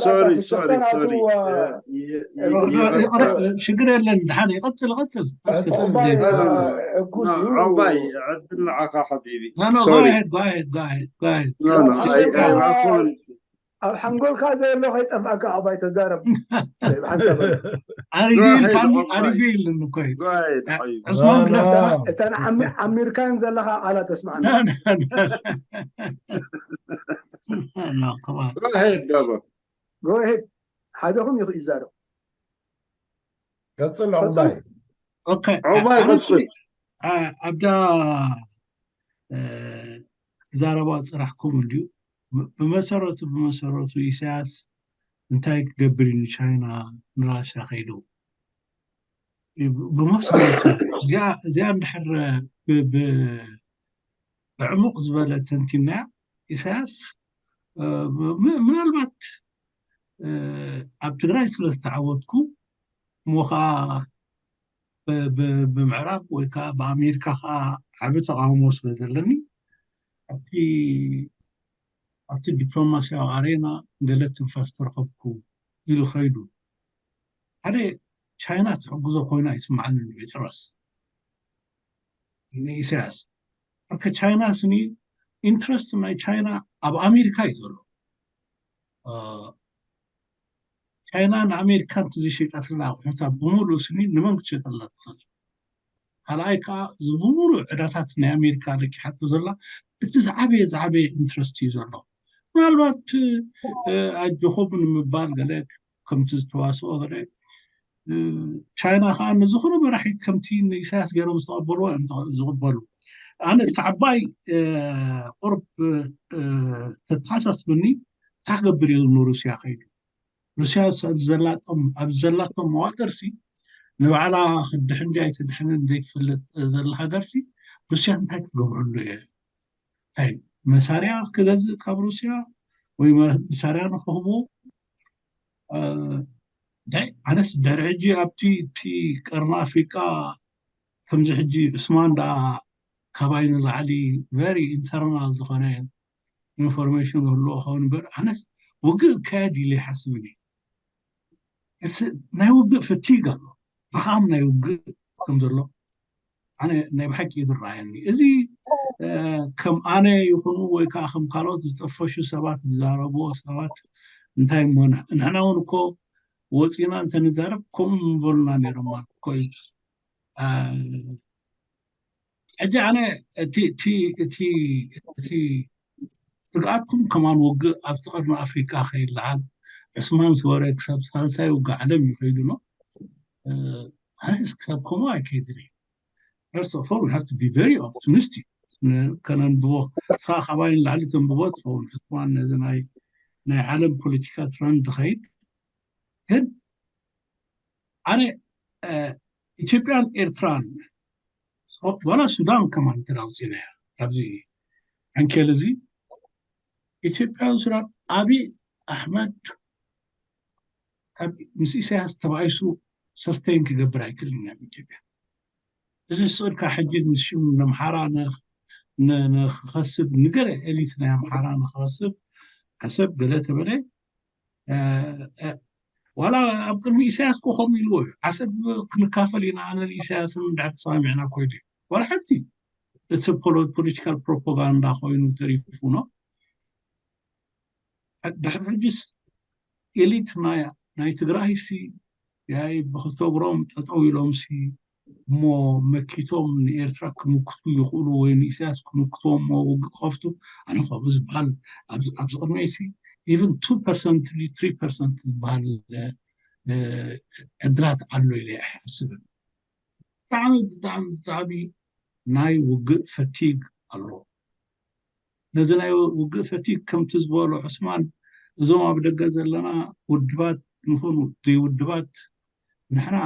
ሶሪ ሶሪ ሶሪ ሽግር የለን። ደሓን ይቀጽል፣ ቀጽል። ዕጉስ እዩ። ዓባይ ዕድል ንዓኻ ሓቢቢ። No, no, go ahead, go ahead, go ahead, go ahead. No, no, I, I, I, ኣብ ሓንጎልካ ዘሎ ከይጠፍኣካ ዓባይ ተዛረብ። ሓንሳብ ኣሪጉ ኢልካኒ፣ ኣሪጉ ኢሉኒ እኮ እዩ። Go ahead, ሓቢቢ። ዕስማን No, no. ግደፍካ። እተን ዓሚ- ዓሚርካን ዘለኻ ቃላት ተስማዕና። No, come on. Go ahead, ዳባ። ጎሄድ ሓደኹም ይኽእ ይዛረብ። ቀጽል ዕቁባይ Okay. ዕቁባይ ኣነስ ቀጽል። ኣ- ኣብዳ እ፣ ዘረባ ጥራሕ ከምኡ እንድዩ። ብ- ብመሰረቱ ብመሰረቱ ኢሳያስ እንታይ ክገብር እዩ ንቻይና ንራሽያ ከይዱ? ብመሰረቱ እዚኣ እንድሕር ብዕሙቕ ዝበለ ተንቲናያ፣ ኢሳያስ ምናልባት ኣብ ትግራይ ስለ ዝተዓወትኩ እሞ ከዓ ብምዕራብ ወይ ከዓ ብኣሜሪካ ከዓ ዓብ ተቃውሞ ስለ ዘለኒ ኣብቲ ኣብቲ ዲፕሎማሲያዊ ኣሬና ገለ ትንፋስ ተረኸብኩ ኢሉ ከይዱ። ሓደ ቻይና ትሕግዞ ኮይና ኣይስማዓንን እዩ ጭራስ ንኢሳያስ። ከ ቻይና ስኒ ኢንትረስት ናይ ቻይና ኣብ ኣሜሪካ እዩ ዘሎ። ቻይና ንኣሜሪካ እንተዘይሸይጣትላ ኣቑሑታ ብምሉእ ስኒ ንመን ክትሸጠላ ትኽእል? ካልኣይ ከዓ እዚ ብምሉእ ዕዳታት ናይ ኣሜሪካ ለቂሓቶ ዘላ እቲ ዝዓበየ ዝዓበየ ኢንትረስት እዩ ዘሎ። ምናልባት ኣጆኹም ንምባል ገለ ከምቲ ዝተዋስኦ ገለ ቻይና ከዓ ንዝኾነ መራሒ ከምቲ ንኢሳያስ ገይሮም ዝተቐበልዎ እዮም ዝቕበሉ። ኣነ እቲ ዓባይ ቁርብ ተተሓሳስብኒ እንታይ ክገብር እዩ ንሩስያ ከይዱ ሩስያ ኣብ ዘላቶም መዋጥርሲ ንባዕላ ክትድሕን ድያ ኣይትድሕንን ዘይትፈልጥ ዘላ ሃገርሲ ሩስያ እንታይ ክትገብረሉ እየ? እንታይ መሳርያ ክገዝእ ካብ ሩስያ ወይ መሳርያ ንክህቡ ኣነስ ድሕሪ ሕጂ ኣብቲ እቲ ቀርኒ ኣፍሪቃ ከምዚ ሕጂ ዑስማን ደኣ ካባይ ንላዕሊ ቨሪ ኢንተርናል ዝኾነ ኢንፎርሜሽን ክህልዎ ክኸውን እምበር ኣነስ ውግእ ክካየድ ኢለ ይሓስብን እዩ። ናይ ውግእ ፈቲግ ኣሎ፣ ድኻም ናይ ውግእ ከም ዘሎ ኣነ ናይ ብሓቂ እዩ ዝረኣየኒ። እዚ ከም ኣነ ይኹኑ ወይ ከዓ ከም ካልኦት ዝጠፈሹ ሰባት ዝዛረብዎ ሰባት እንታይ እሞ ንሕና እውን እኮ ወፂና እንተንዛረብ ከምኡ ምበሉና ነይሮም ማለት እኮ እዩ። ሕጂ ኣነ እቲ እቲ እቲ እቲ ስግኣትኩም ከማን ውግእ ኣብቲ ቀርኒ ኣፍሪቃ ከይለዓል ዕስማን ዝወረ ክሳብ ሳልሳይ ውግእ ዓለም እዩ ከይዱ ኖ ኣነስ ክሳብ ከምኡ ኣይከይድን እዩ። First of all, we have to be very optimistic. ከነንብቦ እስኻ ካባይ ንላዕሊ ተንብቦ ትኸውን ሕትዋን ነዚ ናይ ናይ ዓለም ፖለቲካ ትረንድ ኸይድ ግን ኣነ ኢትዮጵያን ኤርትራን ዋላ ሱዳን ከማን እንተ ኣውፂእናያ ካብዚ ዓንኬል እዚ ኢትዮጵያን ሱዳን ኣብይ ኣሕመድ ምስ ኢሳያስ ተባኢሱ ሰስተይን ክገብር ኣይክእልን ኣብ ኢትዮጵያ። እዚ ስእልካ ሕጂ ንሽም ነምሓራ ንክኸስብ ንገለ ኤሊት ናይ ኣምሓራ ንክኸስብ ዓሰብ ገለ ተበለ ዋላ ኣብ ቅድሚ ኢሳያስ ኮ ከምኡ ኢልዎ እዩ። ዓሰብ ክንካፈል ኢና ኣነ ንኢሳያስን እንድሕር ተሰማሚዕና ኮይሉ እዩ ዋላ ሓንቲ እቲ ፖለቲካል ፕሮፓጋንዳ ኮይኑ ተሪፉ ነው። ድሕሪ ሕጅስ ኤሊት ናይ ትግራይ ሲ ያይ ብክልተ እግሮም ጠጠው ኢሎም ሲ እሞ መኪቶም ንኤርትራ ክምክቱ ይኽእሉ ወይ ንኢሳያስ ክምክትዎ እሞ ውግእ ክኸፍቱ ኣነ ከምኡ ዝበሃል ኣብዚ ቅድመይ ሲ even two percent three percent ዝበሃል ዕድላት ኣሎ ኢለ ኣይሓስብን። ብጣዕሚ ብጣዕሚ ብጣዕሚ ናይ ውግእ ፈቲግ ኣሎ። ነዚ ናይ ውግእ ፈቲግ ከምቲ ዝበሎ ዑስማን እዞም ኣብ ደገ ዘለና ውድባት ንኹኑ ዘይውድባት ንሕና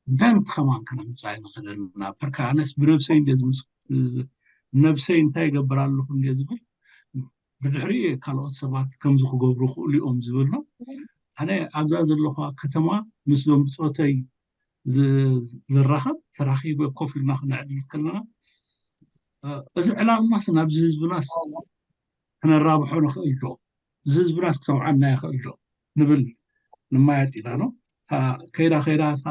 ደንት ከማን ከነምፅእ ኣይንኽእልን ኢና። በርካ ኣነስ ብነብሰይ እንደ ነብሰይ እንታይ ይገብር ኣለኹ እንደ ዝብል ብድሕሪ ካልኦት ሰባት ከምዚ ክገብሩ ክእሉ እዮም ዝብል ነው። ኣነ ኣብዛ ዘለኹዋ ከተማ ምስ ዞም ብፆተይ ዝራኸብ ተራኺበ ኮፍ ኢልና ክነዕልል ከለና እዚ ዕላልናስ ናብዚ ህዝብናስ ክነራብሖ ንኽእል ዶ? እዚ ህዝብናስ ክሰምዓና ይኽእል ዶ? ንብል ንማየጥ ኢና ነው። ከይዳ ከይዳ እታ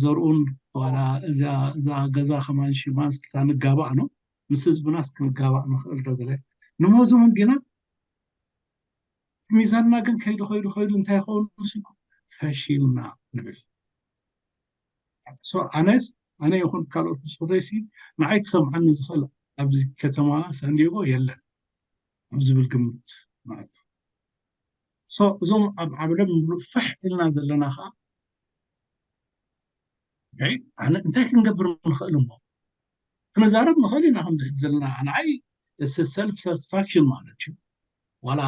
ዘርኡን ዋላ እዛ ገዛ ከማን ሽማን ስታ ንጋባእ ነው። ምስ ህዝብናስ ክንጋባእ ንኽእል ዶ? ገለ ንመዝም እንዲና ሚዛንና ግን ከይዱ ከይዱ ከይዱ እንታይ ይኸውን መሲልኩም ፈሺልና ንብል። ኣነ ኣነ ይኹን ካልኦት ብስኹተይሲ ንዓይ ክሰምዓኒ ዝኽእል ኣብዚ ከተማ ሳንዲጎ የለን ኣብ ዝብል ግምት ንኣቱ። እዞም ኣብ ዓለም ምሉእ ፋሕ ኢልና ዘለና ከዓ እንታይ ክንገብር ንኽእል እሞ ክንዛረብ ንኽእል ኢና። ከምዚ ዘለና ንዓይ ሰልፍ ሳትስፋክሽን ማለት እዩ። ዋላ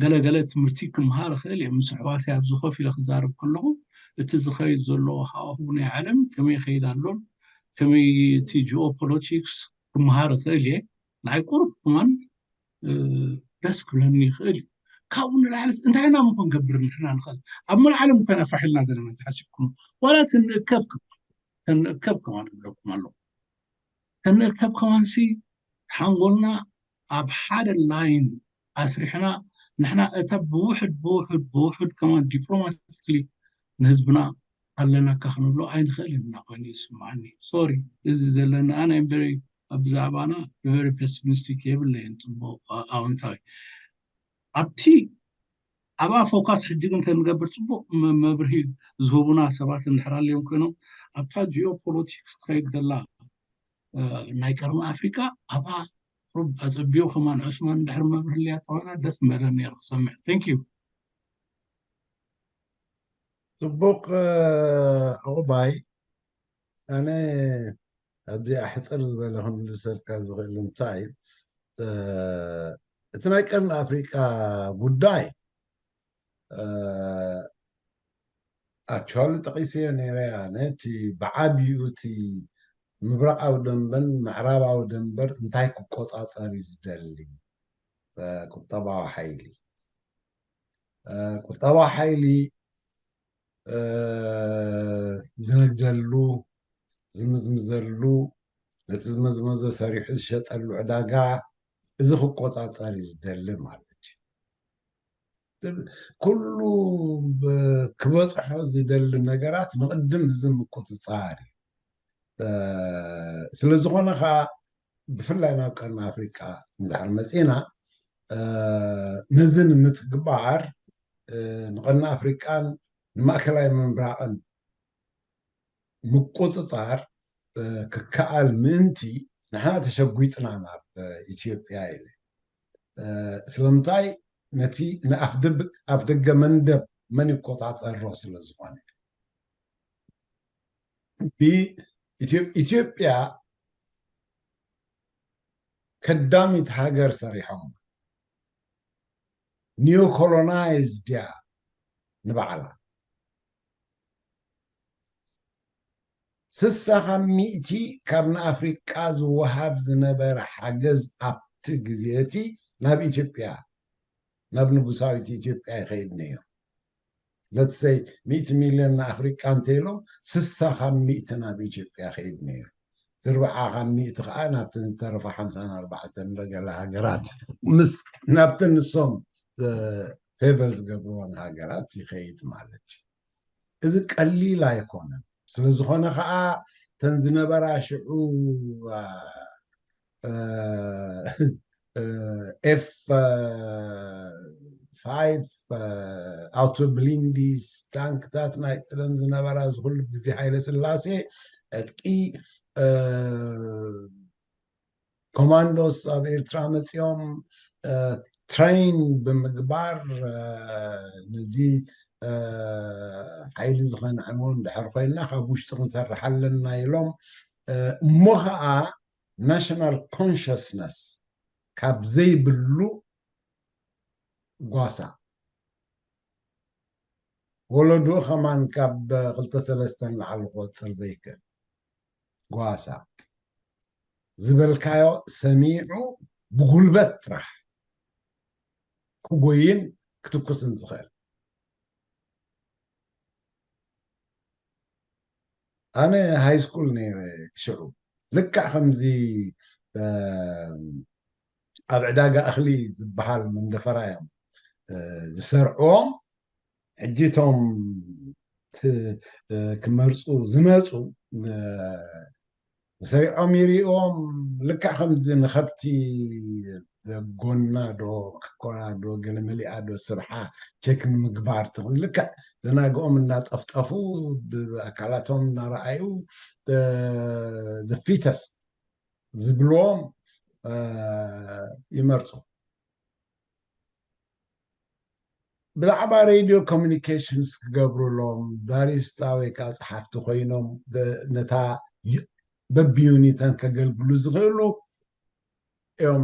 ገለገለ ትምህርቲ ክምሃር እኽእል እየ። ምስ ኣሕዋተይ ኣብዚ ኮፍ ኢለ ክዛረብ ከለኹ እቲ ዝኸይድ ዘሎ ሃዋህው ናይ ዓለም ከመይ ይኸይድ ኣሎን ከመይ እቲ ጂኦፖለቲክስ ክምሃር እኽእል እየ። ንዓይ ቁሩብ ከማን ደስ ክብለኒ ይኽእል እዩ። ካብኡ ንላዕሊ እንታይ ኢና ምኾን ገብር ንሕና ንኽእል ኣብ መል ዓለም እኮ ኢና ፋሕ ኢልና ዘለና እንተሓሲብኩም ዋላ ትንእከብ ተንእከብ ከማን ይብለኩም ኣለኹ። ተንእከብ ከማንሲ ሓንጎልና ኣብ ሓደ ላይን ኣስሪሕና ንሕና እታ ብውሕድ ብውሕድ ብውሕድ ከማን ዲፕሎማቲክሊ ንህዝብና ኣለናካ ክንብሎ ኣይንኽእል ኢና ኮይኑ ይስምዓኒ። ሶሪ እዚ ዘለና ኣነ ቨሪ ብዛዕባና ቨሪ ፔሲሚስቲክ የብለይን ጽቡቕ ኣውንታዊ ኣብቲ ኣብኣ ፎካስ ሕጂ ግን ተንገብር ጽቡቕ መብርሂ ዝህቡና ሰባት እንድሕር ኣልዮም ኮይኖም ኣብታ ጂኦፖለቲክስ ትኸይድ ዘላ ናይ ቀርኒ ኣፍሪቃ ኣብኣ ሩብ ኣጸቢቑ ከማን ዑስማን እንድሕር መብርሂ ኣልያ ተኾይና ደስ ምበለ ነይሩ ክሰምዕ። Thank you። ጽቡቕ ዕቑባይ ኣነ ኣብዚኣ ሕፅር ዝበለ ክምልሰልካ ዝኽእል እንታይ እቲ ናይ ቀርኒ ኣፍሪቃ ጉዳይ ኣክቹዋሊ ጠቒሰዮ ነይረ ኣነ እቲ ብዓብዩ እቲ ምብራቃዊ ደንበን ምዕራባዊ ደንበር እንታይ ክቆፃፀር እዩ ዝደሊ ቁጠባዊ ሓይሊ ቁጠባዊ ሓይሊ ዝነግደሉ ዝምዝምዘሉ ነቲ ዝመዝመዘ ሰሪሑ ዝሸጠሉ ዕዳጋ እዚ ክቆፃፀር እዩ ዝደሊ ማለት እዩ። ኩሉ ክበፅሖ ዝደሊ ነገራት ንቅድም እዚ ምቁፅፃር እዩ። ስለዝኾነ ከዓ ብፍላይ ናብ ቀርኒ ኣፍሪቃ እንድሕር መፂና ነዚ ንምትግባር ንቀርኒ ኣፍሪቃን ንማእከላይ ምብራቕን ምቁፅፃር ክከኣል ምእንቲ ንሕና ተሸጒጥና ናብ ኢትዮጵያ ኢለ ስለምንታይ ነቲ ንኣፍ ደገ መንደብ መን ይቆፃፀሮ ስለዝኾነ ኢትዮጵያ ከዳሚት ሃገር ሰሪሖም ኒዮኮሎናይዝ ድያ ንባዕላ ስሳ ካብ ሚእቲ ካብ ንኣፍሪቃ ዝወሃብ ዝነበረ ሓገዝ ኣብቲ ግዜ እቲ ናብ ኢትዮጵያ ናብ ንጉሳዊት ኢትዮጵያ ይኸይድ ነይሩ። ለትሰይ ሚእቲ ሚልዮን ንኣፍሪቃ እንተኢሎም ስሳ ካብ ሚእቲ ናብ ኢትዮጵያ ይኸይድ ነይሩ። ትርብዓ ካብ ሚእቲ ከዓ ናብተን ዝተረፋ ሓምሳን ኣርባዕተን ገለ ሃገራት ምስ ናብተን ንሶም ፌቨር ዝገብርዎን ሃገራት ይኸይድ ማለት እዩ። እዚ ቀሊል ኣይኮነን። ስለዝኾነ ከዓ ተን ዝነበራ ሽዑ ኤፍ ፋይቭ ኣውቶ ብሊንዲስ ታንክታት ናይ ቀደም ዝነበራ ዝኩሉ ግዜ ሃይለ ስላሴ ዕጥቂ ኮማንዶስ ኣብ ኤርትራ መፂኦም ትሬን ብምግባር ነዚ ሓይሊ ዝኸንዕሞ እንድሕር ኮይና ካብ ውሽጢ ክንሰርሕ ኣለና ኢሎም እሞ ከዓ ናሽናል ኮንሽስነስ ካብ ዘይብሉ ጓሳ ወለድኡ ከማን ካብ ክልተ ሰለስተ ንላዕሊ ክወፅር ዘይክእል ጓሳ ዝበልካዮ ሰሚዑ ብጉልበት ጥራሕ ክጎይን ክትኩስን ዝኽእል ኣነ ሃይ ስኩል ነይረ ሽዑ ልክዕ ከምዚ ኣብ ዕዳጋ እኽሊ ዝበሃል መንደፈራ እዮም ዝሰርዕዎም ሕጂ እቶም ክመርፁ ዝመፁ ሰሪዖም ይሪእዎም ልክዕ ከምዚ ንኸብቲ ጎና ዶ ክኮና ዶ ገለ መሊኣ ዶ ስርሓ ቸክ ንምግባር ትኽእል ልክዕ ደናግኦም እናጠፍጠፉ ብኣካላቶም እናረኣዩ the fittest ዝብልዎም ይመርፁ ብዛዕባ ሬድዮ ኮሚኒኬሽንስ ክገብሩሎም ባሪስታ ወይ ከዓ ፀሓፍቲ ኮይኖም ነታ በቢዩኒተን ከገልግሉ ዝኽእሉ እዮም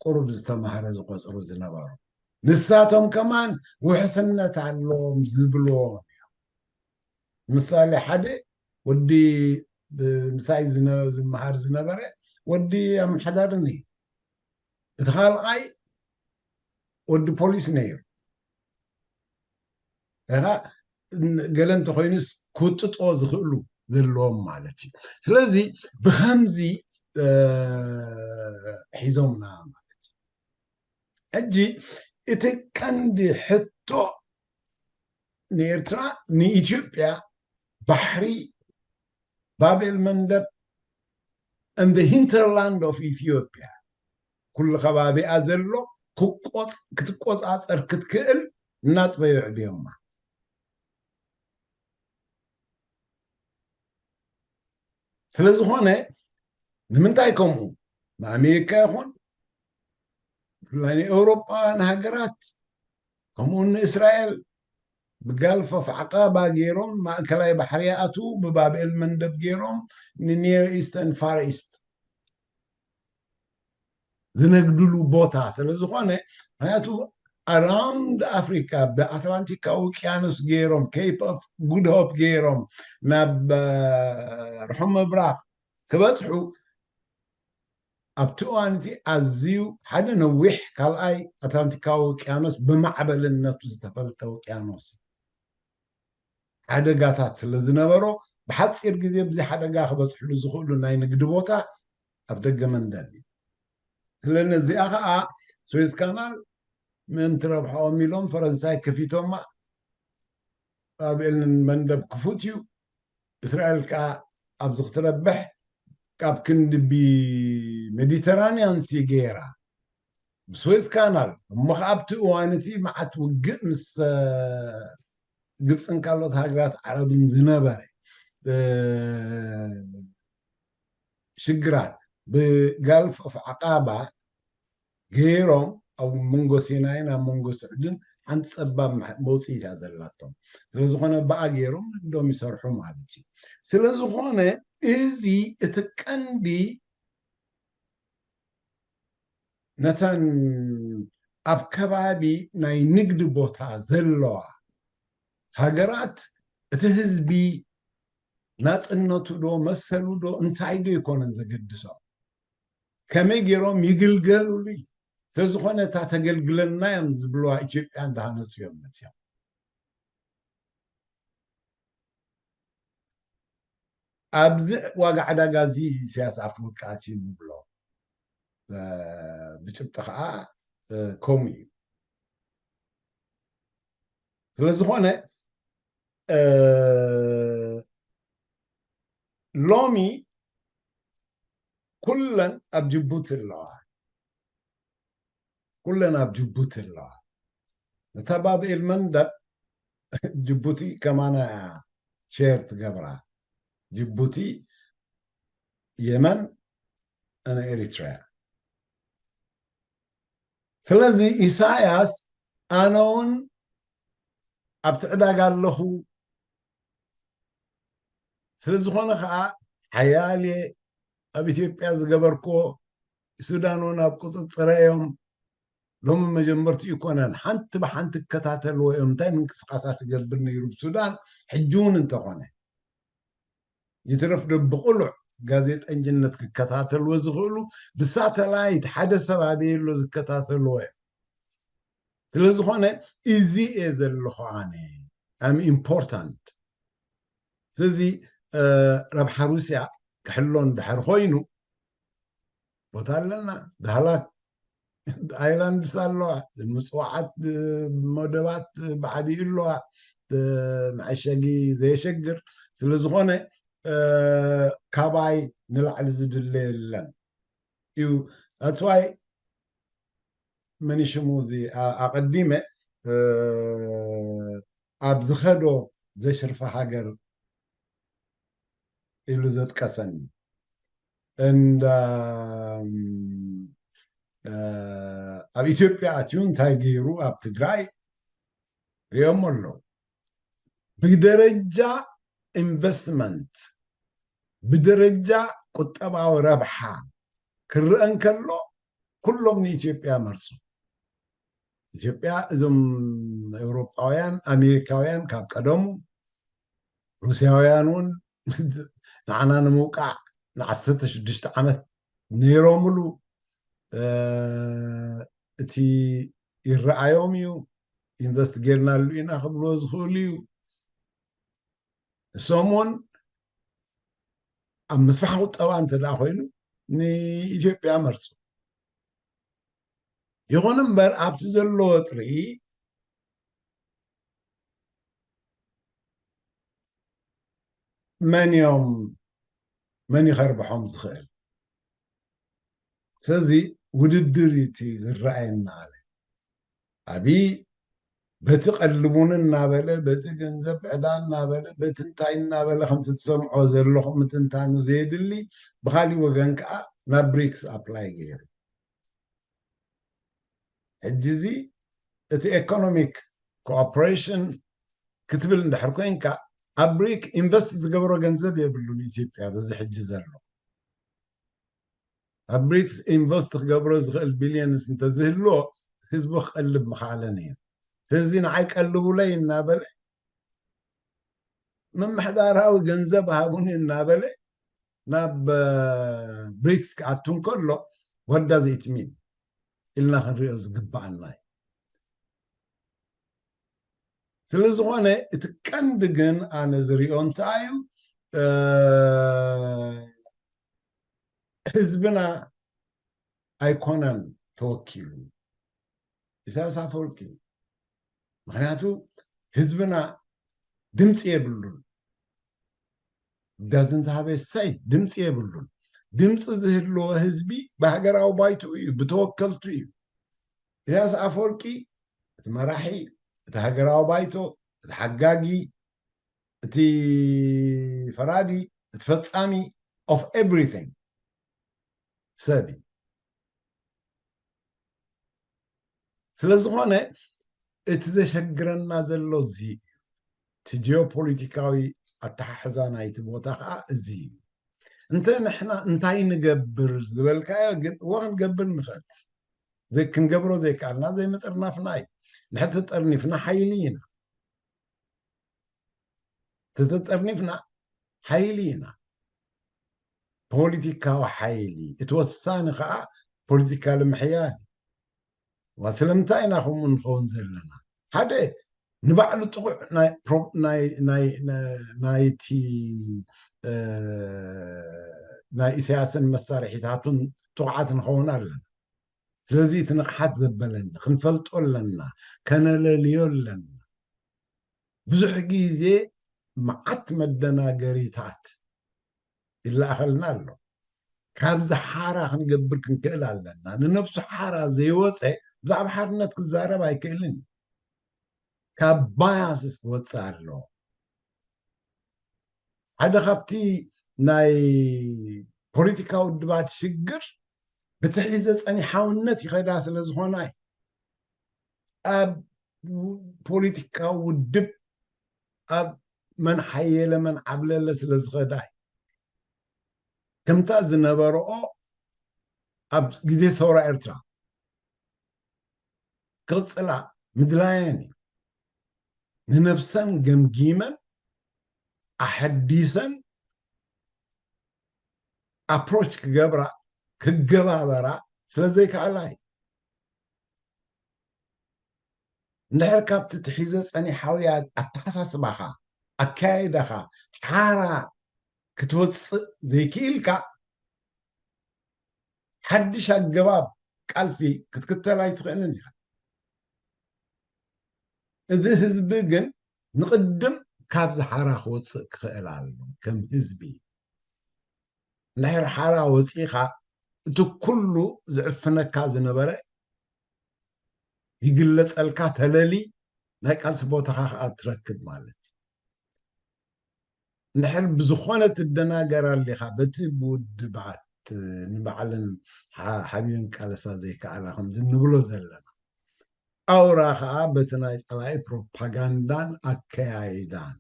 ቁሩብ ዝተማህረ ዝቆፅሩ ዝነበሩ ንሳቶም ከማን ውሕስነት ኣለዎም ዝብልዎም እዮም። ምሳሌ ሓደ ወዲ ምሳይ ዝመሃር ዝነበረ ወዲ ኣመሓዳሪ ነይሩ። እቲ ካልኣይ ወዲ ፖሊስ ነይሩ። ኻ ገለ እንተኮይኑስ ክውጥጦ ዝኽእሉ ዘለዎም ማለት እዩ። ስለዚ ብከምዚ ሒዞምና ማለት እዩ። ሕጂ እቲ ቀንዲ ሕቶ ንኤርትራ ንኢትዮጵያ ባሕሪ ባብኤል መንደብ and the hinterland of Ethiopia ኩሉ ከባቢኣ ዘሎ ክትቆፃፀር ክትክእል እናጥበዩ ዕብዮማ። ስለዝኾነ ንምንታይ ከምኡ ንኣሜሪካ ይኹን ብፍላይ ንኤውሮጳውያን ሃገራት ከምኡውን ንእስራኤል ብጋልፍ ኦፍ ዓቃባ ገይሮም ማእከላይ ባሕሪ ይኣትዉ፣ ብባብኤል መንደብ ገይሮም ንኒር ኢስት ን ፋር ኢስት ዝነግድሉ ቦታ ስለ ዝኾነ፣ ምክንያቱ ኣራውንድ ኣፍሪካ ብኣትላንቲካዊ ውቅያኖስ ገይሮም ኬፕ ኦፍ ጉድ ሆፕ ገይሮም ናብ ርሑም ምብራቅ ክበፅሑ ኣብቲ እዋን እቲ ኣዝዩ ሓደ ነዊሕ ካልኣይ ኣትላንቲካዊ ውቅያኖስ ብማዕበልነቱ ዝተፈልጠ ውቅያኖስ እዩ። ሓደጋታት ስለ ዝነበሮ ብሓፂር ግዜ ብዚ ሓደጋ ክበፅሕሉ ዝኽእሉ ናይ ንግዲ ቦታ ኣብ ደገ መንደብ እዩ። ስለዚ እዚኣ ከዓ ስዊዝ ካናል ምእንቲ ረብሓኦም ኢሎም ፈረንሳይ ከፊቶማ። ኣብ ኤልን መንደብ ክፉት እዩ። እስራኤል ከዓ ኣብዚ ክትረብሕ ካብ ክንዲ ብሜዲተራንያን ሲ ገይራ ብስዌዝ ካናል እሞ ከዓ ኣብቲ እዋን እቲ መዓት ውግእ ምስ ግብፅን ካልኦት ሃገራት ዓረብን ዝነበረ ሽግራት ብጋልፍ ኦፍ ዓቃባ ገይሮም ኣብ መንጎ ሲናይን ኣብ መንጎ ስዑድን ሓንቲ ፀባብ መውፅኢት እያ ዘላቶም። ስለዝኾነ ብኣ ገይሮም ንግዶም ይሰርሑ ማለት እዩ። ስለዝኾነ እዚ እቲ ቀንዲ ነተን ኣብ ከባቢ ናይ ንግዲ ቦታ ዘለዋ ሃገራት እቲ ህዝቢ ናፅነቱ ዶ መሰሉ ዶ እንታይ ዶ ይኮነን ዘገድሶም፣ ከመይ ገይሮም ይግልገልሉ እዩ። ስለዝኾነ እታ ተገልግለና እዮም ዝብልዋ ኢትዮጵያ እንዳሃነፁ እዮም መፅዮም። ኣብዚ ዋጋ ዕዳጋ እዚ ኢሳያስ ኣፍወርቂ ኣትዩ ንብሎ ብጭብጢ ከዓ ከምኡ እዩ። ስለዝኾነ ሎሚ ኩለን ኣብ ጅቡቲ ኣለዋ። ኩለን ኣብ ጅቡቲ ኣለዋ። ነታ ባብኤል መንደብ ጅቡቲ ከማና እያ ሼር ትገብራ። ጅቡቲ፣ የመን፣ ኣነ ኤሪትሪያ። ስለዚ ኢሳያስ ኣነ እውን ኣብቲ ዕዳጋ ኣለኹ። ስለዝኾነ ከዓ ሓያል እየ፣ ኣብ ኢትዮጵያ ዝገበርክዎ ሱዳን እውን ኣብ ቁፅፅረ እዮም። ሎሚ መጀመርትኡ ይኮነን፣ ሓንቲ ብሓንቲ ክከታተልዎ እዮም። እንታይ ምንቅስቃሳት ይገብር ነይሩ ብሱዳን ሕጂ እውን እንተኾነ ይትረፍ ዶ ብቕሉዕ ጋዜጠኝነት ክከታተልዎ ዝኽእሉ ብሳተላይት ሓደ ሰብ ኣበየ ኣሎ ዝከታተልዎ እዮም። ስለዝኾነ እዚ እየ ዘለኹ ኣነ ኣም ኢምፖርታንት። ስለዚ ረብሓ ሩስያ ክሕሎ እንድሕር ኮይኑ ቦታ ኣለና። ዳህላክ ኣይላንድስ ኣለዋ፣ ምፅዋዓት መደባት ብዓብዩ ኣለዋ፣ መዐሸጊ ዘየሸግር ስለዝኾነ ካባይ ንላዕሊ ዝድለ የለን እዩ። ኣትዋይ መን ሽሙ እዚ ኣቐዲመ ኣብ ዝኸዶ ዘሽርፈ ሃገር ኢሉ ዘጥቀሰኒ እንዳ ኣብ ኢትዮጵያ ኣትዩ እንታይ ገይሩ ኣብ ትግራይ ሪኦም ኣለዉ። ብደረጃ ኢንቨስትመንት ብደረጃ ቁጠባዊ ረብሓ ክረአ እንከሎ ኩሎም ንኢትዮጵያ መርፁ። ኢትዮጵያ እዞም ኤውሮጳውያን ኣሜሪካውያን ካብ ቀደሙ፣ ሩስያውያን እውን ንዓና ንምውቃዕ ን15 ዓመት ነይሮምሉ። እቲ ይረኣዮም እዩ። ኢንቨስት ጌርናሉ ኢና ክብልዎ ዝኽእሉ እዩ። ንሶም እውን ኣብ ምስፋሕ ቁጠባ እንተ ደኣ ኮይኑ ንኢትዮጵያ መርፁ። ይኹን እምበር ኣብቲ ዘሎ ወጥሪ መን እዮም፣ መን ይኸርብሖም ዝኽእል? ስለዚ ውድድር እዩ እቲ ዝረኣየና ኣለ። ኣብይ በቲ ቀልቡኒ እናበለ፣ በቲ ገንዘብ ዕዳ እናበለ፣ በቲ እንታይ እናበለ ከምቲ ትሰምዖ ዘለኹም ምትንታኑ ዘየድሊ፣ ብኻሊእ ወገን ከዓ ናብ ብሪክስ ኣፕላይ ገይሩ። ሕጂ እዚ እቲ ኤኮኖሚክ ኮኦፕሬሽን ክትብል እንድሕር ኮይንካ፣ ኣብ ብሪክ ኢንቨስት ዝገብሮ ገንዘብ የብሉን ኢትዮጵያ። በዚ ሕጂ ዘሎ ኣብ ብሪክስ ኢንቨስት ክገብሮ ዝኽእል ቢልየንስ እንተዝህልዎ ህዝቡ ክቀልብ ምኽኣለ ነይሩ። ህዝቢ ንዓይ ቀልቡለይ እናበለ፣ ምምሕዳራዊ ገንዘብ ሃቡኒ እናበለ ናብ ብሪክስ ክኣቱ እንከሎ፣ what does it mean ኢልና ክንሪኦ ዝግባኣና እዩ። ስለ ዝኾነ እቲ ቀንዲ ግን ኣነ ዝሪኦ እንታይ እዩ፣ ህዝብና ኣይኮነን ተወኪሉ፣ ኢሳያስ ኣፈወርቂ። ምኽንያቱ ህዝብና ድምፂ የብሉን። ዳዝንት ሃበ ሳይ ድምፂ የብሉን። ድምፂ ዝህልዎ ህዝቢ ብሃገራዊ ባይትኡ እዩ፣ ብተወከልቱ እዩ። ኢሳያስ ኣፈወርቂ እቲ መራሒ፣ እቲ ሃገራዊ ባይቶ፣ እቲ ሓጋጊ፣ እቲ ፈራዲ፣ እቲ ፈፃሚ of everything ሰብ እዩ። ስለ ዝኾነ እቲ ዘሸግረና ዘሎ እዚ እዩ። እቲ ጂኦፖለቲካዊ ኣተሓሕዛ ናይቲ ቦታ ከዓ እዚ እዩ። እንተ ንሕና እንታይ ንገብር ዝበልካዮ ግን፣ እወ ክንገብር ንኽእል። ዘይ-፣ ክንገብሮ ዘይከኣልና ዘይምጥርናፍና እዩ። ንሕና ተጠርኒፍና ሓይሊ ኢና። ተተጠርኒፍና ሓይሊ ኢና። ፖለቲካዊ ሓይሊ። እቲ ወሳኒ ከዓ ፖለቲካሊ ምሕያል እዩ። ዋ፣ ስለምንታይ ኢና ከምኡ ንኸውን ዘለና? ሓደ ንባዕሉ ጥቑዕ ናይ ፕሮ-፣ ናይ፣ ናይ፣ ናይቲ፣ እ፣ ናይ ኢሳያስን መሳርሒታቱን ጥቑዓት ንኸውን ኣለና። ስለዚ እቲ ንቕሓት ዘበለና፣ ክንፈልጦ ኣለና፣ ከነለልዮ ኣለና። ብዙሕ ግዜ መዓት መደናገሪታት ይለኣኸልና ኣሎ። ካብዚ ሓራ ክንገብር ክንክእል ኣለና። ንነብሱ ሓራ ዘይወፀ ብዛዕባ ሓርነት ክዛረብ ኣይክእልን እዩ። ካብ ባያስስ ክወፅእ ኣለዎ። ሓደ ካብቲ ናይ ፖለቲካ ውድባት ሽግር ብትሕዚ ጸኒሓውነት ይኸዳ ስለ ዝኾና እዩ። ኣብ ፖለቲካ ውድብ ኣብ መን ሓየለ መን ዓብለለ ስለ ዝኸዳ እዩ። ከምታ ዝነበረኦ ኣብ ግዜ ሰውራ ኤርትራ ክቕጽላ ምድላየን እዩ። ንነብሰን ገምጊመን ኣሐዲሰን ኣፕሮች ክገብራ ክገባበራ ስለ ዘይከኣላ እዩ። እንድሕር ካብቲ ትሒዘ ጸኒሓውያ ኣተሓሳስባኻ ኣካያይዳኻ ሓራ ክትወፅእ ዘይክኢልካ ሓድሽ ኣገባብ ቃልሲ ክትክተል ኣይትኽእልን ኢኻ። እዚ ህዝቢ ግን ንቕድም ካብ ዝሓራ ክወፅእ ክኽእል ኣሎ። ከም ህዝቢ እንድሕር ሓራ ወፂኻ እቲ ኩሉ ዝዕፍነካ ዝነበረ ይግለፀልካ፣ ተለሊ ናይ ቃልሲ ቦታኻ ከዓ ትረክብ ማለት እዩ። እንድሕር ብዝኾነ ትደናገር ኣሊኻ በቲ ብውድባት ንባዕለን ሓ-፣ ሓቢረን ቃለሳ ዘይከኣላ ከምዚ ንብሎ ዘለና ኣውራ ከዓ በቲ ናይ ፀላኢ ፕሮፓጋንዳን ኣከያይዳን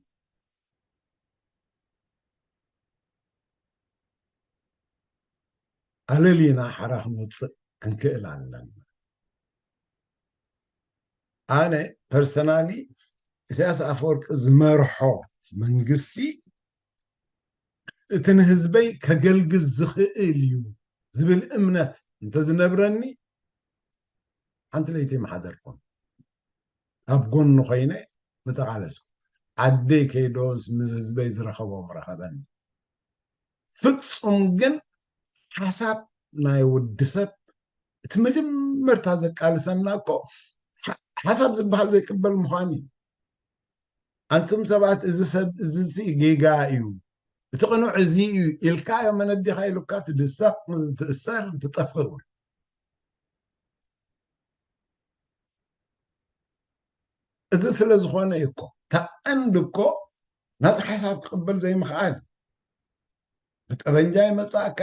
ኣለሊና ሓራ ክንወፅእ ክንክእል ኣለና። ኣነ ፐርሰናሊ ኢሳያስ ኣፈወርቂ ዝመርሖ መንግስቲ እቲ ንህዝበይ ከገልግል ዝኽእል እዩ ዝብል እምነት እንተዝነብረኒ ሓንቲ ለይቲ ምሓደርኩም ኣብ ጎኑ ኮይነ ምተቓለስኩ። ዓደይ ከይዶስ ምስ ህዝበይ ዝረኸቦ ምረኸበኒ። ፍጹም ግን ሓሳብ ናይ ወዲ ሰብ እቲ መጀመርታ ዘቃልሰና እኮ ሓ- ሓሳብ ዝበሃል ዘይቅበል ምዃን እዩ። ኣንቱም ሰባት እዚ ሰብ እዚ ሲ ጌጋ እዩ፣ እቲ ቅኑዕ እዚ እዩ ኢልካ መነዲኻ ኢሉካ ትድሰቕ፣ ትእሰር፣ ትጠፍእ እውን። እዚ ስለ ዝኾነ እዩ እኮ ተቐንድ እኮ ናቲ ሓሳብ ክቕበል ዘይምኽኣል። ብጠበንጃ ይመጻእካ፣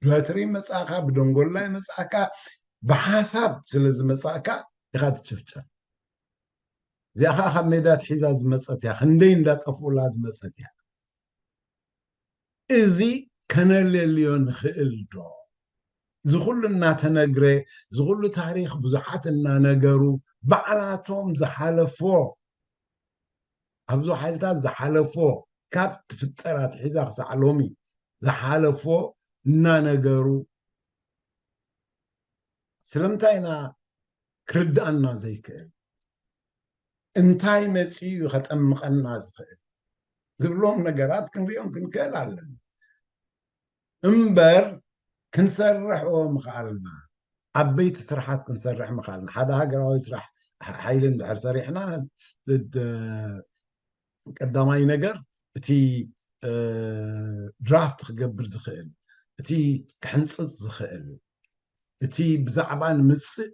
ብበትሪ ይመጻእካ፣ ብደንጎላ ይመጻእካ፣ ብሓሳብ ስለ ዝመጻእካ ኢኻ ትጭፍጨፍ። እዚኣ ከዓ ካብ ሜዳ ትሒዛ ዝመጸት እያ፣ ክንደይ እንዳጠፍኡላ ዝመጸት እያ። እዚ ከነለልዮ ንኽእል ዶ? እዚ ኩሉ እናተነግረ፣ እዚ ኩሉ ታሪኽ ብዙሓት እናነገሩ፣ ባዕላቶም ዝሓለፎ፣ ኣብዞ ሓይልታት ዝሓለፎ፣ ካብ ትፍጠር ኣትሒዛ ክሳዕ ሎሚ ዝሓለፎ እናነገሩ፣ ስለምንታይ ኢና ክርድኣና ዘይክእል? እንታይ መጺኡ እዩ ከጠምቐና ዝኽእል ዝብሎም ነገራት ክንሪኦም ክንክእል ኣለና። እምበር ክንሰርሕዎ ምኽኣልና፣ ዓበይቲ ስራሓት ክንሰርሕ ምኽኣልና፣ ሓደ ሃገራዊ ስራሕ ሓ- ሓይሊ እንድሕር ሰሪሕና፣ ድ- ቀዳማይ ነገር እቲ እ፣ ድራፍት ክገብር ዝኽእል፣ እቲ ክሕንፅፅ ዝኽእል፣ እቲ ብዛዕባ ንምፅእ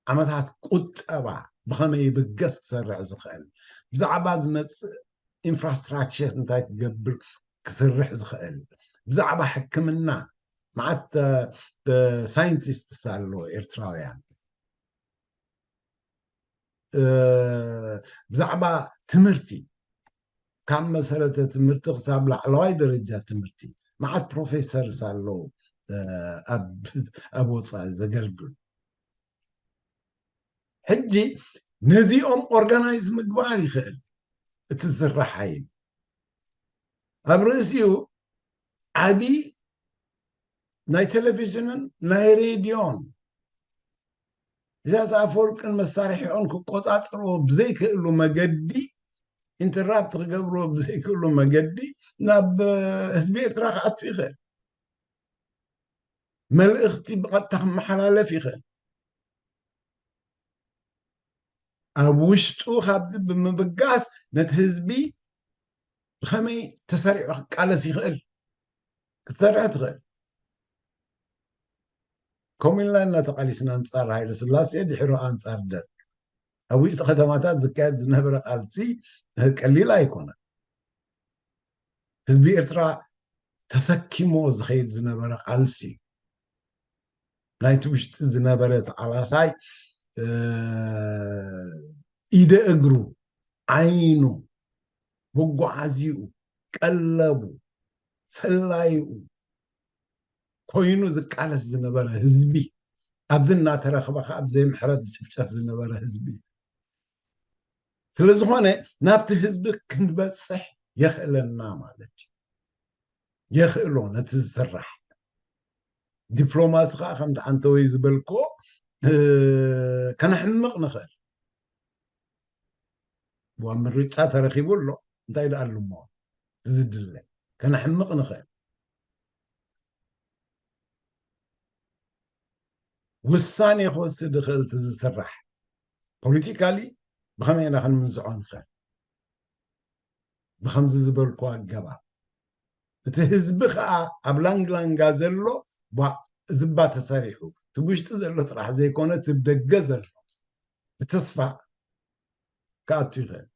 ዓመታት ቁጠባ ብኸመይ ይብገስ ክሰርሕ ዝኽእል፣ ብዛዕባ ዝመፅእ ኢንፍራስትራክቸር እንታይ ክገብር ክስርሕ ዝኽእል፣ ብዛዕባ ሕክምና መዓት ሳይንቲስትስ ኣሎ ኤርትራውያን። እ፣ ብዛዕባ ትምህርቲ ካብ መሰረተ ትምህርቲ ክሳብ ላዕለዋይ ደረጃ ትምህርቲ መዓት ፕሮፌሰርስ ኣለዉ፣ እ፣ ኣብ ኣብ ወፃኢ ዘገልግሉ። ሕጂ ነዚኦም ኦርጋናይዝ ምግባር ይኽእል እቲ ዝስራሕ ሓይል። ኣብ ርእሲኡ ዓቢ ናይ ቴሌቪዥንን ናይ ሬድዮን ኢሳያስ ኣፈወርቅን መሳርሒኦን ክቆጻጸርዎ ብዘይክእሉ መገዲ፣ ኢንተራፕት ክገብርዎ ብዘይክእሉ መገዲ ናብ ህዝቢ ኤርትራ ክኣቱ ይኽእል። መልእኽቲ ብቐጥታ ክመሓላለፍ ይኽእል። ኣብ ውሽጡ ካብዚ ብምብጋስ ነቲ ህዝቢ ብኸመይ ተሰሪዑ ክቃለስ ይኽእል ክትሰርሕ ትኽእል። ከምኡ ኢልና ኢና ተቓሊስና ኣንጻር ሃይለ ስላሴ፣ ድሕሩ ኣንጻር ደርግ። ኣብ ውሽጢ ከተማታት ዝካየድ ዝነበረ ቃልሲ ቀሊል ኣይኮነን። ህዝቢ ኤርትራ ተሰኪሞ ዝኸይድ ዝነበረ ቃልሲ እዩ። ናይቲ ውሽጢ ዝነበረ ተቓላሳይ ኢደ እግሩ፣ ዓይኑ፣ መጓዓዚኡ፣ ቀለቡ፣ ሰላይኡ ኮይኑ ዝቃለስ ዝነበረ ህዝቢ፣ ኣብዚ እናተረኽበ ከዓ ብዘይ ምሕረት ዝጭፍጨፍ ዝነበረ ህዝቢ። ስለ ዝኾነ ናብቲ ህዝቢ ክንበፅሕ የኽእለና ማለት እዩ። የኽእሎ ነቲ ዝስራሕ ዲፕሎማሲ ከዓ ከምቲ ዓንተወይ ዝበልክዎ ከነሕምቕ ንኽእል። ዋ ምርጫ ተረኺቡ ኣሎ እንታይ ደኣ ኣሉ እሞ ዝድለ ከነሕምቕ ንኽእል። ውሳኔ ክወስድ ይኽእል እቲ ዝስራሕ ፖለቲካሊ ብኸመይ ኢና ክንምንዝዖ ንኽእል? ብኸምዚ ዝበልኩ ኣገባብ እቲ ህዝቢ ከዓ ኣብ ላንግላንጋ ዘሎ ቧ- ዝባ ተሰሪሑ እቲ ውሽጢ ዘሎ ጥራሕ ዘይኮነ እቲ ደገ ዘሎ ብተስፋ ክኣቱ ይኽእል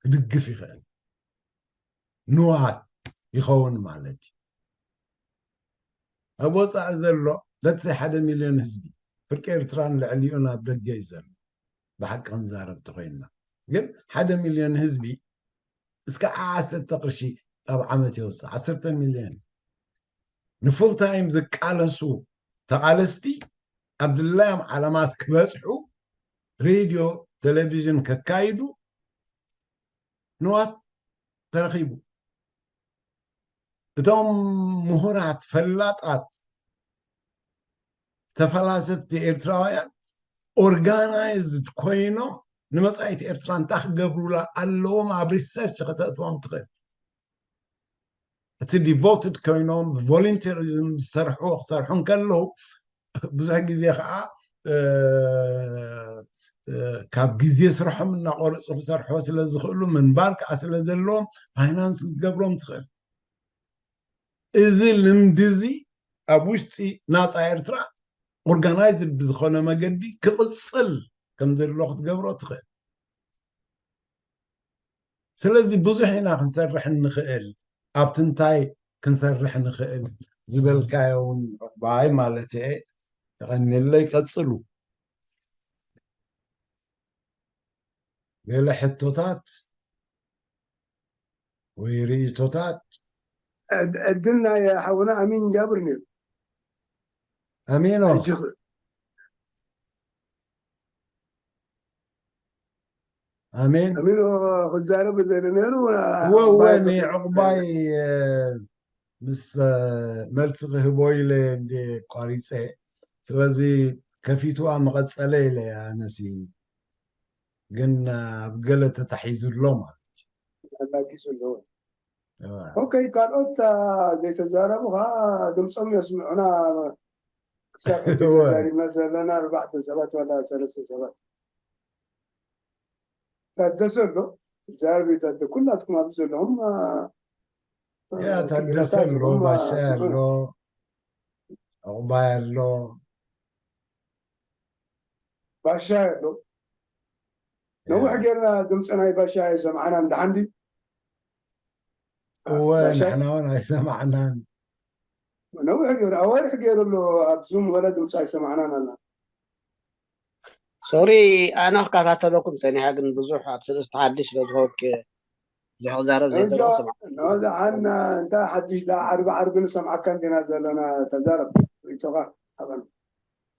ክድግፍ ይኽእል ንዋት ይኸውን ማለት እዩ። ኣብ ወፃኢ ዘሎ ለትሰይ ሓደ ሚልዮን ህዝቢ ፍርቂ ኤርትራን ልዕሊኡ ናብ ደገ እዩ ዘሎ። ብሓቂ ክንዛረብ ተኮይንና ግን ሓደ ሚልዮን ህዝቢ እስከ ዓሰርተ ቅርሺ ኣብ ዓመት የውፅእ ዓሰርተ ሚልዮን ንፉል ታይም ዝቃለሱ ተቓለስቲ ኣብ ድላዮም ዓለማት ክበፅሑ ሬድዮ፣ ቴሌቪዥን ከካይዱ ንዋት ተረኺቡ። እቶም ምሁራት፣ ፈላጣት፣ ተፈላሰፍቲ ኤርትራውያን ኦርጋናይዝድ ኮይኖም ንመጻኢት ኤርትራ እንታይ ክገብሩላ ኣለዎም ኣብ ሪሰርች ከተእትዎም ትኽእል። እቲ ዲቮትድ ኮይኖም ብቮለንተሪዝም ዝሰርሕዎ ክሰርሑ እንከለዉ፣ ብዙሕ ግዜ ከዓ ካብ ግዜ ስርሖም እናቆረፁ ክሰርሖ ስለ ዝኽእሉ፣ ምንባር ከዓ ስለ ዘለዎም፣ ፋይናንስ ክትገብሮም ትኽእል። እዚ ልምዲ እዚ ኣብ ውሽጢ ናፃ ኤርትራ ኦርጋናይዝድ ብዝኾነ መገዲ ክቕፅል ከም ዘለዎ ክትገብሮ ትኽእል። ስለዚ ብዙሕ ኢና ክንሰርሕ እንኽእል። ኣብቲ እንታይ ክንሰርሕ ንኽእል ዝበልካዮ እውን ዕቑባይ ማለት እየ። የቐንየለይ፣ ቀፅሉ። ገለ ሕቶታት ወይ ርእይቶታት? ዕድል ናይ ሓውና ኣሚን ጃብር ነይሩ። ኣሚኖ። ሕጂ ኽ- ኣሜን። ኣሚኖ ክዛረብ ዘለ ነይሩ። እወ እወ፣ ንዕቑባይ ምስ መልሲ ክህቦ ኢለ እንደ ቋሪፀ። ስለዚ ከፊትዋ መቐፀለ ኢለ ኣነሲ፣ ግን ኣብ ገለ ተታሒዙ ኣሎ ማለት እዩ። ኣላጊሱ ኣለዎ። ኦኬ፣ ካልኦት ዘይተዛረቡ ከዓ ድምፆም የስምዑና። ክሳብ ሕጂ ተዛሪብና ዘለና ኣርባዕተ ሰባት ዋላ ሰለስተ ሰባት። ታደሰ ኣሎ፣ ዛረብ ታደ፣ ኩላትኩም ኣብዚ ዘለኹም ያ ታደሰ ኣሎ፣ ባሻይ ኣሎ፣ ዕቑባይ ኣሎ። ባሻይ ኣሎ። ነዊሕ ጌርና ድምፂ ናይ ባሻይ ኣይሰማዕናን። ደሓን ድዩ? እወ፣ ንሕና እውን ኣይሰማዕናን። ነዊሕ ገይሩ፣ ኣዋርሕ ገይሩ ኣሎ። ኣብ ዙም ወላ ድምፂ ኣይሰማዕናን ኣላ። ሶሪ፣ ኣነ ክከታተለኩም ፀኒሐ፣ ግን ብዙሕ ኣብ ትሕዝቶ ሓድሽ ስለ ዝኾንኩ ብዙሕ ክዛረብ ዘይደለኹ ሰማዕ። ደሓን፣ እንታይ ሓድሽ ደኣ ዓርቢ ዓርቢ ንሰምዓካ እንዲና ዘለና። ተዛረብ፣ ርእይቶኻ ሃበና።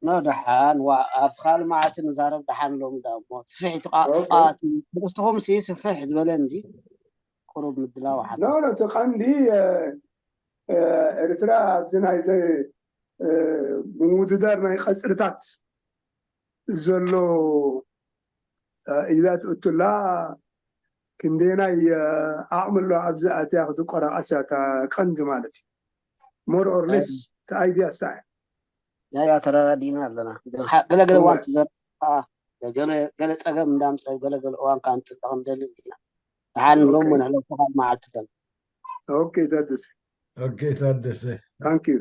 ኖ ደሓን፣ ዋ፣ ኣብቲ ካልእ መዓልቲ ንዛረብ ደሓን ሎም ደኣ እሞ። ስፍሕ ትቓ-፣ ኦኬ። ትቓ-፣ ትዕዝትኹም ሲ ስፍሕ ዝበለ እንዲ ቁሩብ ምድላው ሓታ። ኖ፣ ኖ፣ እቲ ቀንዲ፣ እ፣ እ፣ ኤርትራ ኣብዚ ናይ ዘ-፣ እ፣ ምውድዳር ናይ ቀጽርታት ዘሎ፣ እ፣ ኢዛ ትእቱላ ክንደየናይ፣ እ፣ ዓቕሚ ኣሎ ኣብዚ ኣትያ ክትቆራቐስ እያ እታ ቀንዲ ማለት እዩ። ሞር ኦር ሌስ እቲ ኣይድያ እሳ እያ። ያ፣ ያ፣ ተረዳዲና ኣለና። ግን ሓ-፣ ገለ ገለ እዋን እወ። ትዘር-፣ ኣ፣ ገለ፣ ገለ ጸገም እንዳምጸ፣ ገለ ገለ እዋን ከኣ ንጥንቀቕ ንደሊ ኢና። ደሓን ሎሚ ኦኬ። ንሕለፎ ካልእ መዓልቲ ደም። ኦኬ፣ ታደሰ። ኦኬ፣ ታደሰ። ታንክ ዩ።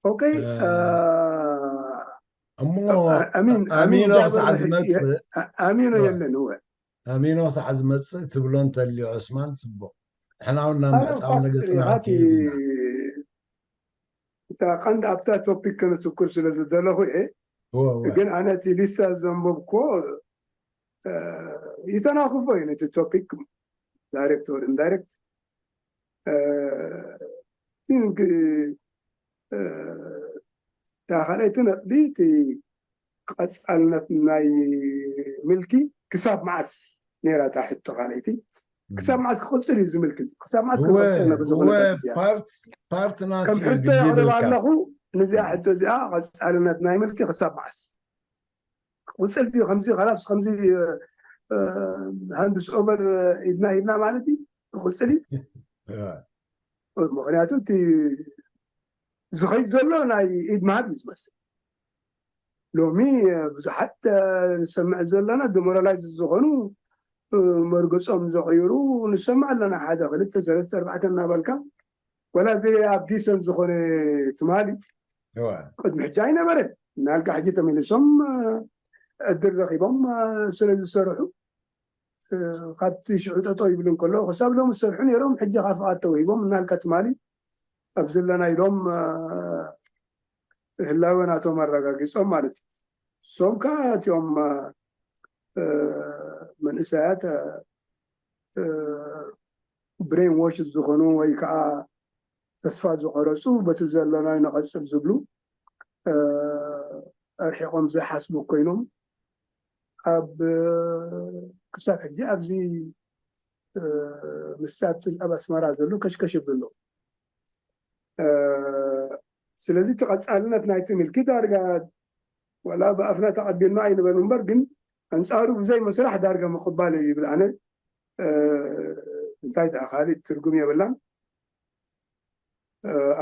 ኦኬ፣ እ፣ እ፣ እሞ አ-፣ ኣሚን፣ ኣሚን ኣሚኖ ጃብር ክሳዕ የ-፣ ዝመጽእ፣ አ-፣ ኣሚኖ እወ። የለን፣ እወ። ኣሚኖ ክሳዕ ዝመጽእ ትብሎ እንተልዮ ዑስማን፣ ጽቡቕ። ንሕና እውን ናብ ኣነ ምዕጻው ፋክት ነገጽና ኢኻ፣ እቲ ክንከይድ ኢና። እታ ቀንዲ ኣብታ ቶፒክ ከነትኩር ስለ ዝደለኹ እየ። እወ፣ እወ። ግን ኣነ እቲ ሊስታ ዘንበብኩዎ፣ እ፣ ይተናኽፎ እዩ ነቲ ቶፒክ ዳይሬክት ኦር ኢንዳይሬክት። እ፣ ግን ግ-፣ እ፣ እታ ካልኣይቲ ነጥቢ እቲ ቀጻልነት ናይ ምልኪ ክሳብ መዓስ ነይራ እታ ሕቶ ካልኣይቲ? ክሳብ መዓስ ክቕጽል እዩ እዚ ምልኪ እዚ? ክሳብ መዓስ እወ፣ ክንቕጽል ኢና በዚ እወ፣ ኩነታት እዚኣ? ፓርት፣ ፓርት ናት ከም እዩ ሕቶ ግድብ የቕርብ ኢልካ። ኣለኹ፣ ነዚኣ ሕቶ እዚኣ ቀጻልነት ናይ ምልኪ ክሳብ መዓስ? ክቕጽል ድዩ? ከምዚ፣ ኻላስ ከምዚ፣ እ፣ እ፣ ሃንድስ ኦቨር ኢድና ሂብና ማለት እዩ? ክቕጽል እዩ? እወ። ምኽንያቱ እቲ ዝኸይድ ዘሎ ናይ ኢድ ምሃብ እዩ ዝመስል። ሎሚ፣ እ፣ ብዙሓት፣ እ፣ ንሰምዕ ዘለና ዲሞራላይዝ ዝኾኑ፣ እ፣ መርገጾም ዘቐይሩ ንሰምዕ ኣለና። ሓደ፣ ክልተ፣ ሰለስተ፣ ኣርባዕተ እናበልካ፣ ወላ እዚ ኣብ ዲሰንት ዝኾነ ትማሊ እወ። ቅድሚ ሕጂ ኣይነበረን። እናልካ ሕጂ ተመሊሶም፣ እ፣ ዕድል ረኺቦም፣ እ፣ ስለ ዝሰርሑ፣ እ፣ ካብቲ ሽዑ ጠጠው ይብሉ እንከሎ፣ ክሳብ ሎሚ ዝሰርሑ ነይሮም፣ ሕጂ ካብ ፍቓድ ተዋሂቦም እናልካ ትማሊ ኣብ ዘለና ኢሎም፣ እ፣ ህላወ ናቶም ኣረጋጊጾም ማለት እዩ። እሶም ከኣ እቲኦም፣ እ፣ እ፣ መንእሰያት፣ እ፣ እ፣ ብሬን ዎሽ ዝኾኑ ወይ ከኣ ተስፋ ዝቆረጹ፣ በቲ ዘለናዮ ንቐጽል ዝብሉ፣ እ፣ ኣርሒቖም ዝሓስቡ ኮይኖም ኣብ ክሳብ ሕጂ ኣብዚ ምስቲ ኣብ ኣስመራ ዘሎ ከሽከሽ ይብሉ ኣለዉ። ስለዚ እቲ ቀፃልነት ናይቲ ምልኪ ዳርጋ ዋላ ብኣፍና ተቐቢልና ኣይንበል እምበር ግን ኣንፃሩ ብዘይ ምስራሕ ዳርጋ ምቕባል እዩ ይብል። ኣነ እንታይ ደኣ ካሊእ ትርጉም የብላን።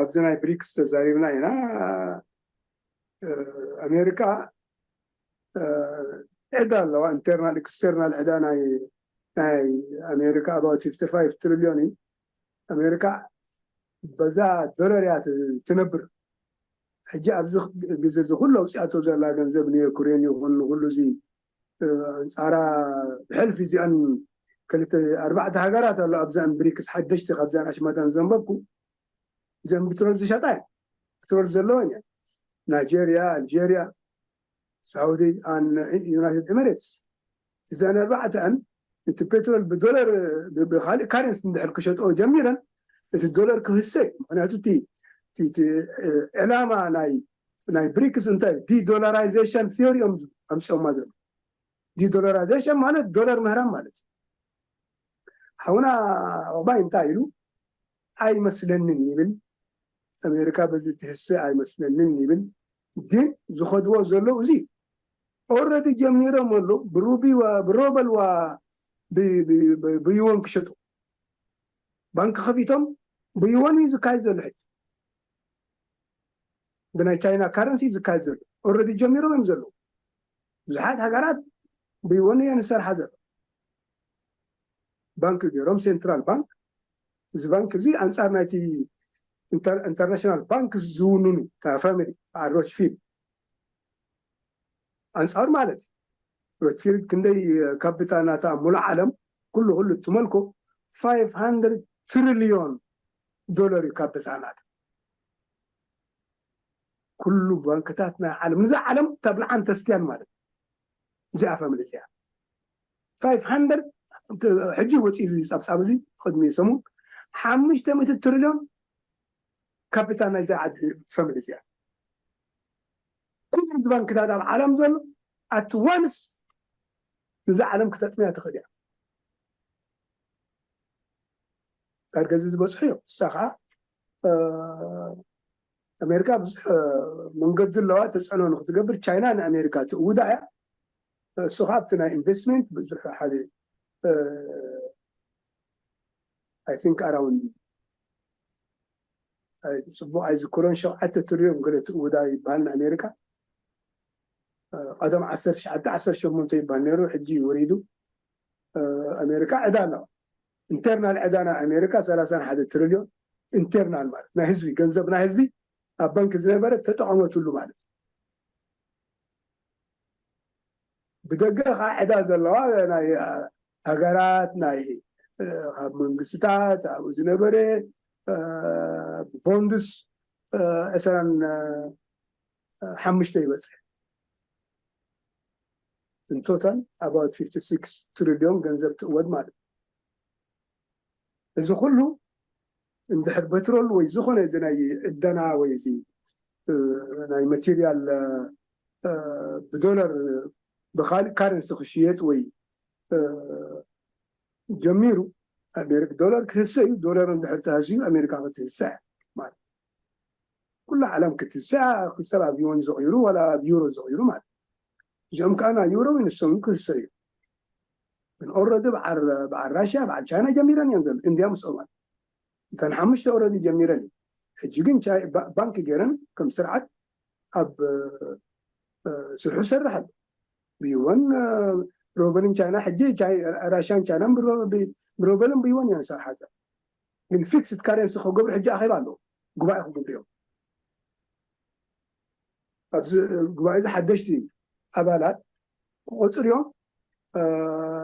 ኣብዚ ናይ ብሪክስ ተዛሪብና ኢና። ኣሜሪካ ዕዳ ኣለዋ፣ ኢንተርናል ኤክስተርናል ዕዳ ናይ ናይ ኣሜሪካ about fifty five ትሪልዮን እዩ። ኣሜሪካ በዛ ዶለር እያ ትነብር። ሕጂ ኣብዚ ግዜ እዚ ኩሉ ኣውፅኣቶ ዘላ ገንዘብ ንዩክሬን ይኹን ንኩሉ እዚ ኣንፃራ ብሕልፊ እዚኣን ክልተ ኣርባዕተ ሃገራት ኣሎ ኣብዛን ብሪክስ ሓደሽቲ ካብዛን ኣሽማታን ዘንበብኩ እዘን ብትሮል ዝሸጣ እየን። ብትሮል ዘለወን እየን። ናይጀርያ፣ ኣልጀርያ፣ ሳውዲ፣ ዩናይትድ ኤሚሬትስ እዘን ኣርባዕተኣን እቲ ፔትሮል ብዶላር ብካሊእ ካረንሲ እንድሕር ክሸጥኦ ጀሚረን እቲ ዶላር ክህሰ እዩ። ምክንያቱ እቲ ዕላማ ናይ ናይ ብሪክስ እንታይ ዲዶላራይዜሽን ቲዮሪ እዮም ኣምፅኦማ ዘሎ። ዲዶላራይዜሽን ማለት ዶላር ምህራም ማለት እዩ። ሓውና ኦባይ እንታይ ኢሉ ኣይመስለንን ይብል። ኣሜሪካ በዚ ትህሰ ኣይመስለንን ይብል። ግን ዝኸድዎ ዘለዉ እዚ ኦረዲ ጀሚሮም ኣለዉ። ብሩቢ ብሮበል ዋ ብዩወን ክሸጡ ባንክ ከፊቶም ብዩወን እዩ ዝካየድ ዘሎ። ሕጂ ብናይ ቻይና ካረንሲ ዝካየድ ዘሎ ኦረዲ ጀሚሮም እዮም ዘለዉ። ብዙሓት ሃገራት ብዩወን እየን ዝሰርሓ ዘሎ። ባንክ ገይሮም ሴንትራል ባንክ እዚ ባንክ እዚ ኣንፃር ናይቲ ኢንተርናሽናል ባንክ ዝውንኑ እታ ፋሚሊ በዓል ሮችፊልድ ኣንፃር ማለት እዩ። ሮችፊልድ ክንደይ ካፒታል ናታ ሙሉእ ዓለም ኩሉ ኩሉ እትመልኮ five hundred ትሪልዮን ዶላር እዩ ካፒታል ናታ። ኩሉ ባንክታት ናይ ዓለም ንዛ ዓለም ተብልዓን ተስትያን ማለት እዚኣ ፋሚሊ እዚኣ five hundred ሕጂ ወፂኡ እዚ ፀብፃብ እዚ ቅድሚ ሰሙን ሓሙሽተ ሚእቲ ትሪልዮን ካፒታል ናይዛ ዓዲ ፋሚሊ እዚኣ ኩሉ እዚ ባንክታት ኣብ ዓለም ዘሎ ኣት ዋንስ ንዛ ዓለም ክተጥምያ ትኽእል እያ። ዳርጋ እዚ ዝበፅሑ እዮም። ንሳ ከዓ ኣሜሪካ ብዙሕ መንገዲ ኣለዋ ተፅዕኖ ንክትገብር። ቻይና ንኣሜሪካ ትእውዳ እያ። እሱ ከዓ ኣብቲ ናይ ኢንቨስትመንት ብዙሕ ሓደ I think around ፅቡቅ ኣይዝክሮን ሸውዓተ ትሪልዮን ገለ ትእውዳ ይበሃል ንኣሜሪካ። ቀደም ዓሰርተ ትሽዓተ ዓሰርተ ሸሞንተ ይበሃል ነይሩ፣ ሕጂ ወሪዱ። ኣሜሪካ ዕዳ ኣለዋ። ኢንተርናል ዕዳ ናይ ኣሜሪካ ሰላሳን ሓደ ትሪልዮን ኢንተርናል ማለት ናይ ህዝቢ ገንዘብ ናይ ህዝቢ ኣብ ባንክ ዝነበረ ተጠቐመትሉ ማለት እዩ። ብደገ ከዓ ዕዳ ዘለዋ ናይ ሃገራት ናይ ካብ መንግስትታት ኣብኡ ዝነበረ ቦንድስ ዕስራን ሓሙሽተ ይበፅሕ። እንቶታል about fifty six ትሪልዮን ገንዘብ ትእወድ ማለት እዩ። እዚ ኩሉ እንድሕር በትሮል ወይ ዝኾነ እዚ ናይ ዕደና ወይ እዚ ናይ ማቴሪያል ብዶላር ብካሊእ ካረንሲ ክሽየጥ ወይ ጀሚሩ ኣሜሪካ ዶላር ክህሰ እዩ። ዶላር እንድሕር ተሃስዩ ኣሜሪካ ክትህሰ ማለት ኩሉ ዓለም ክትህሰ። ሰብ ኣብ ዩን ዝቕይሩ ዋላ ኣብ ዩሮ ዝቕይሩ ማለት እዚኦም ከዓ ናይ ዩሮ ንሶም ክህሰ እዩ። ግን ኦረዲ በዓል ራሽያ በዓል ቻይና ጀሚረን እየን ዘሎ እንዲያ ምስኦም ማለት እተን ሓሙሽተ ኦረዲ ጀሚረን እዩ። ሕጂ ግን ባንክ ገይረን ከም ስርዓት ኣብ ስርሑ ሰርሕ ኣሎ። ብዩወን ብሮበልን ቻይና ሕጂ ራሽያን ቻይናን ብሮበልን ብዩወን እየን ሰርሓ ዘሎ። ግን ፊክስድ ካረንሲ ክገብሩ ሕጂ ኣኼባ ኣለዎ ጉባኤ ክገብሩ እዮም። ኣብዚ ጉባኤ እዚ ሓደሽቲ ኣባላት ክቆፅሩ እዮም።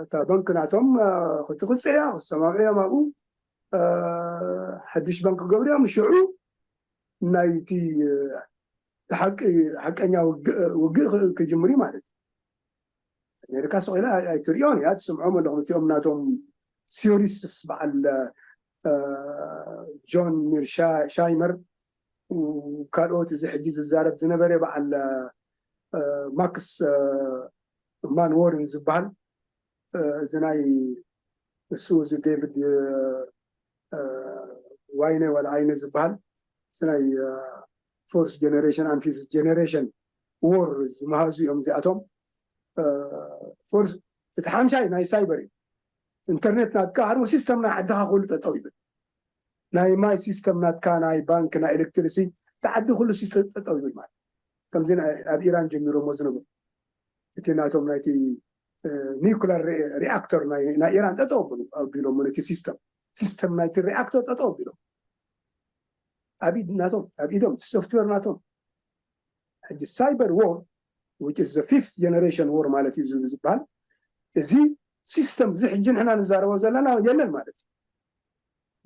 እታ ባንክ ናቶም ክትቅፅዕ እያ፣ ክሰማምዑ እዮም ኣብኡ። ሓድሽ ባንክ ክገብሩ እዮም። ሽዑ ናይቲ ሓቂ ሓቀኛ ውግእ ክጅምር እዩ ማለት እዩ። ኣሜሪካ ስቕ ኢላ ኣይትሪኦን እያ፣ ትስምዖም ኣለኹም እቲኦም ናቶም ቲዮሪስትስ በዓል ጆን ሚር ሻይመር ካልኦት እዚ ሕጂ ዝዛረብ ዝነበረ በዓል ማክስ ማንወሪን ዝበሃል፣ እዚ ናይ እሱ እዚ ዴቪድ ዋይነ ዋላ ኣይነ ዝበሃል፣ እዚ ናይ ፎርስ ጀነሬሽን ኣን ፊፍት ጀነሬሽን ዎር ዝመሃዙ እዮም እዚኣቶም። ፎርስ እቲ ሓምሻይ ናይ ሳይበር እዩ። ኢንተርኔት ናትካ፣ ሃርሞ ሲስተም ናይ ዓድኻ ኩሉ ጠጠው ይብል። ናይ ማይ ሲስተም ናትካ፣ ናይ ባንክ፣ ናይ ኤሌክትሪሲ፣ እቲ ዓዲ ኩሉ ሲስተም ጠጠው ይብል ማለት። ከምዚ ኣብ ኢራን ጀሚሮሞ ዝነበሩ፣ እቲ ናቶም ናይቲ ኒውክለር ሪኣክተር ናይ ኢራን ጠጠው ኣቢሎም፣ ነቲ ሲስተም ሲስተም ናይቲ ሪኣክተር ጠጠው ኣቢሎም። ኣብ ኢድ ናቶም፣ ኣብ ኢዶም፣ እቲ ሶፍትዌር ናቶም። ሕጂ ሳይበር ዎር፣ which is the fifth generation war ማለት እዩ ዝበሃል። እዚ ሲስተም እዚ ሕጂ ንሕና ንዛረቦ ዘለና የለን ማለት እዩ።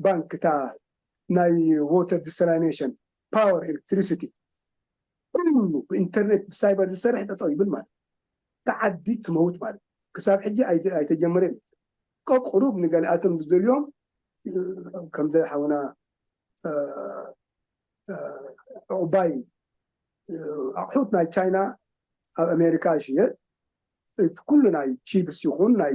ባንክታት፣ ናይ ዎተር ዲሳሊኔሽን፣ ፓወር፣ ኤሌክትሪሲቲ፣ ኩሉ ብኢንተርኔት ብሳይበር ዝሰርሕ ጠጠው ይብል ማለት። ተዓዲ ትመውት ማለት። ክሳብ ሕጂ ኣይተጀመረን። ቀቁሩብ ንገሊኣቶም ዝደልዮም፣ ከምዚ ሓውና ዕቁባይ፣ ኣቑሑት ናይ ቻይና ኣብ ኣሜሪካ ይሽየጥ። እቲ ኩሉ ናይ ቺፕስ ይኹን ናይ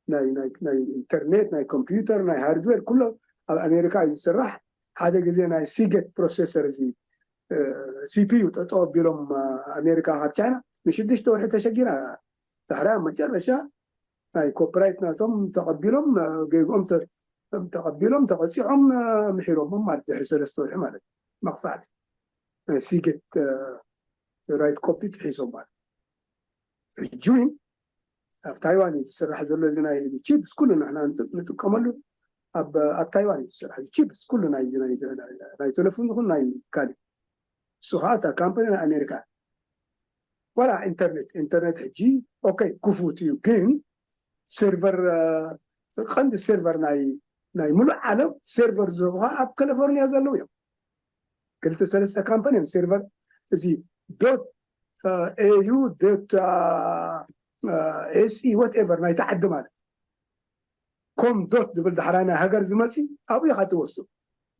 ናይ ናይ ናይ ኢንተርኔት፣ ናይ ኮምፒውተር፣ ናይ ሃርድዌር ኩሎ ኣብ ኣሜሪካ እዩ ዝስራሕ። ሓደ ግዜ ናይ ሲገት ፕሮሴሰር እዚ ሲፒዩ ጠጠው ኣቢሎም ኣሜሪካ ካብ ቻይና ንሽዱሽተ ወርሒ ተሸጊራ። ዳሕራ መጨረሻ ናይ ኮፒራይት ናቶም ተቐቢሎም፣ ጌግኦም ተቐቢሎም ተቐፂዖም፣ ምሒሮሞም ማለት ድሕሪ ሰለስተ ወርሒ ማለት። መቕፃዕቲ ናይ ሲገት ራይት ኮፒ ጥሒሶም ማለት። ሕጂ እውን ኣብ ታይዋን እዩ ዝስራሕ ዘሎ። እዚ ናይ ቺፕስ ኩሉ ንሕና ንጥቀመሉ ኣብ ታይዋን እዩ ዝስራሕ። ቺፕስ ኩሉ ናይ ቴሌፎን ይኹን ናይ ካሊእ፣ እሱ ከዓ እታ ካምፓኒ ናይ ኣሜሪካ። ዋላ ኢንተርኔት ኢንተርኔት ሕጂ ኦኬ ክፉት እዩ፣ ግን ሴርቨር፣ ቀንዲ ሴርቨር ናይ ናይ ሙሉእ ዓለም ሴርቨር ዝህቡ ከዓ ኣብ ካሊፎርኒያ ዘለዉ እዮም። ክልተ ሰለስተ ካምፓኒ እዮም ሴርቨር፣ እዚ ዶት ኤዩ ዶት ኤስኢ ወትኤቨር ናይቲ ዓዲ ማለት። ኮም ዶት ዝብል ዳሕራይ ናይ ሃገር ዝመፂ ኣብኡ ኢኻ ትወስዱ።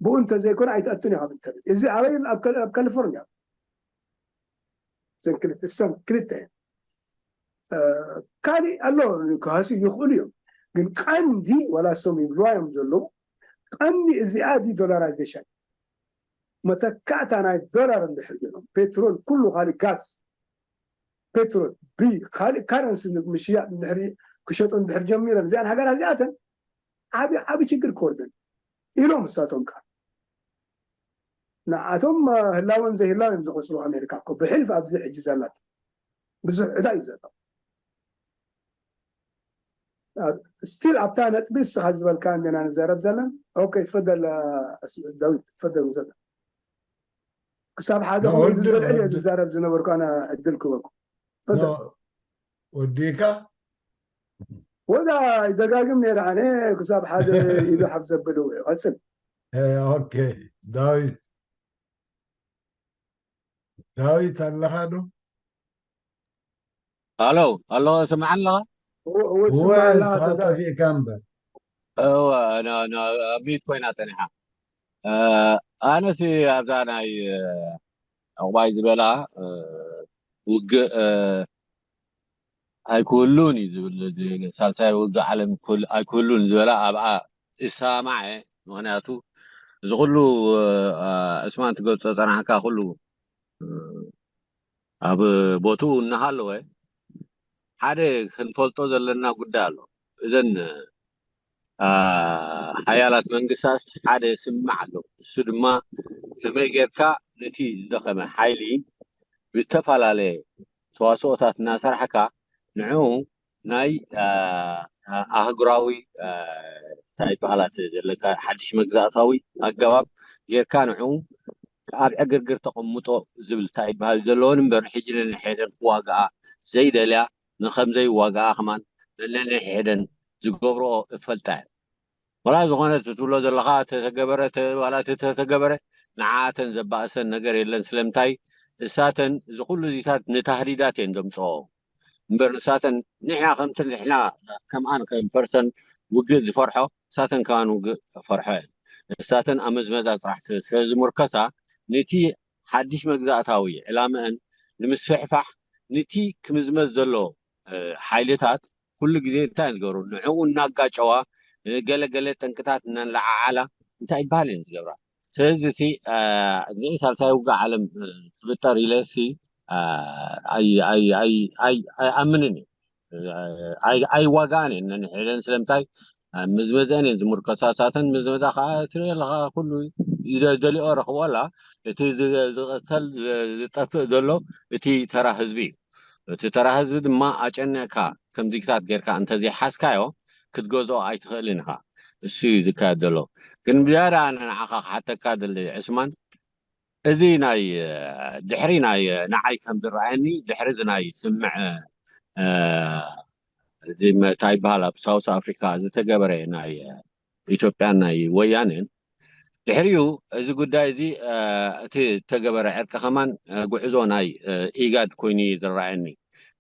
ብኡ እንተዘይኮነ ኣይትኣቱን ኢኻ ኣብ ኢንተርኔት። እዚ ኣበይ? ኣብ ካሊፎርኒያ። እዘን ክልተ እሰን ክልተ እየን። ካሊእ ኣሎ ክሃስዩ ይኽእሉ እዮም፣ ግን ቀንዲ ዋላ እሶም ይብልዋ እዮም ዘለዉ፣ ቀንዲ እዚኣ ዲ ዶላራይዜሽን መተካእታ ናይ ዶላር እንድሕር ገይሮም፣ ፔትሮል፣ ኩሉ ካልእ፣ ጋዝ፣ ፔትሮል ብካልእ ካረንሲ ምሽያጥ እንድሕር ክሸጡ እንድሕር ጀሚረን፣ እዚኣን ሃገራት እዚኣተን ዓቢ ዓቢ ችግር ክወርደን ኢሎም እሳቶም ከኣ ንዓቶም ህላወን ዘይህላወ እዮም ዝቆጽሩ። ኣሜሪካ እኮ ብሕልፊ ኣብዚ ሕጂ ዘላቶ ብዙሕ ዕዳ እዩ ዘሎ። ስቲል ኣብታ ነጥቢ እስኻ ዝበልካ እንዲና ንዛረብ ዘለና። ኦኬ፣ ትፈደል ዳዊት፣ ትፈደል ውሰድ። ክሳብ ሓደ ክምኡ ዝዘልዕል እየ ዝዛረብ ዝነበርኩ ኣነ። ዕድል ክበኩ። ትፈደል። ወዲእካ? ወዳ ይደጋግም ነይረ ኣነ። ክሳብ ሓደ ኢዱ ሓፍ ዘብል እየ። ቀጽል። ኦኬ፣ ዳዊት። ዳዊት ኣለኻ ዶ? ኣሎ ኣሎ፣ ስምዓ ኣለኻ? እወ፣ እወ፣ ትስማዕ ኣለኻ፣ ንስኻ ተዛ- ጠፊእካ እምበር። እወ፣ ና- ና- ኣብ ሚዩት ኮይና ጸኒሓ። እ፣ ኣነሲ ኣብዛ ናይ፣ እ፣ ዕቑባይ ዝበላ፣ እ፣ ውግእ፣ እ፣ ኣይክህሉን እዩ ዝብል፣ እዚ ሳልሳይ ውግእ ዓለም ክህሉ- ኣይክህሉን ዝበላ ኣብኣ እሰማማዕ እየ። ምኽንያቱ እዚ ኩሉ፣ እ፣ ዕስማን ትገልጾ ጸናሕካ ኩሉ፣ እ፣ ኣብ ቦትኡ እናሃለወ ሓደ ክንፈልጦ ዘለና ጉዳይ ኣሎ። እዘን፣ እ፣ ሓያላት መንግስታት ሓደ ስምምዕ ኣሎ። እሱ ድማ ከመይ ጌርካ ነቲ ዝደኸመ ሓይሊ ብዝተፈላለየ ተዋስኦታት እናሰራሕካ ንዕኡ ናይ፣ እ፣ ኣህጉራዊ፣ እ፣ እንታይ ይበሃላት ዘለካ ሓድሽ መግዛእታዊ ኣገባብ ጌርካ ንዕኡ ኣብ ዕግርግር ተቐምጦ ዝብል እንታይ ይበሃል ዘለዎን እምበር፣ ሕጂ ነንሕድሕደን ክዋግኣ ዘይደልያ፣ ንከም ዘይዋግኣ ከማን ነንሕድሕደን ዝገብርኦ እፈልጣ እየን። ዋላ ዝኾነ እቲ ትብሎ ዘለኻ ተተገበረ፣ ተ- ዋላ እቲ ተተገበረ ንዓተን ዘባእሰን ነገር የለን። ስለምንታይ? እሳተን እዚ ኩሉ እዚታት ንታህዲዳት እየን ዘምፅኦ እምበር፣ ንሳተን ንሕና ከምቲ ንሕና ከምኣን ከም ፐርሰን ውግእ ዝፈርሖ፣ እሳተን ከማን ውግእ ፈርሖ እየን። እሳተን ኣብ መዝመዛ ጥራሕ ስለ- ስለ ዝምርከሳ፣ ነቲ ሓድሽ መግዛእታዊ ዕላምአን ንምስፍሕፋሕ ንቲ ክምዝመዝ ዘሎ ሓይልታት ኩሉ ግዜ እንታይ ዝገብሩ ንዕኡ እናጋጨዋ ገለገለ ጠንቅታት እናለዓዓላ እንታይ ይበሃል እየን ዝገብራ። ስለዚ ሲ እዚ ሳልሳይ ውግእ ዓለም ክፍጠር ኢለ ሲ ኣይኣምንን እዩ። ኣይዋጋኣን እየን ነንሕለን ስለምንታይ ምዝመዘአን እየን ዝምርኮሳ ሳተን ምዝመዛ ከዓ ትሪኦ ኣለካ ኩሉ ደሊኦ ረክቦ ኣላ። እቲ ዝቀተል ዝጠፍእ ዘሎ እቲ ተራ ህዝቢ እዩ። እቲ ተራ ህዝቢ ድማ ኣጨኒቕካ ከም ዲክታት ጌርካ እንተዘይሓዝካዮ ክትገዝኦ ኣይትኽእልን ኢኻ። እሱ እዩ ዝካየድ ዘሎ። ግን ብዝያዳ ኣነ ንዓኻ ክሓተካ ደሊ ዕስማን፣ እዚ ናይ ድሕሪ ናይ ንዓይ ከም ዝረኣየኒ ድሕሪ እዚ ናይ ስምዕ እዚ እንታይ ይበሃል ኣብ ሳውስ ኣፍሪካ ዝተገበረ ናይ ኢትዮጵያን ናይ ወያኔን ድሕሪኡ እዚ ጉዳይ እዚ እቲ እተገበረ ዕርቂ ከማን ጉዕዞ ናይ ኢጋድ ኮይኑ እዩ ዝረኣየኒ።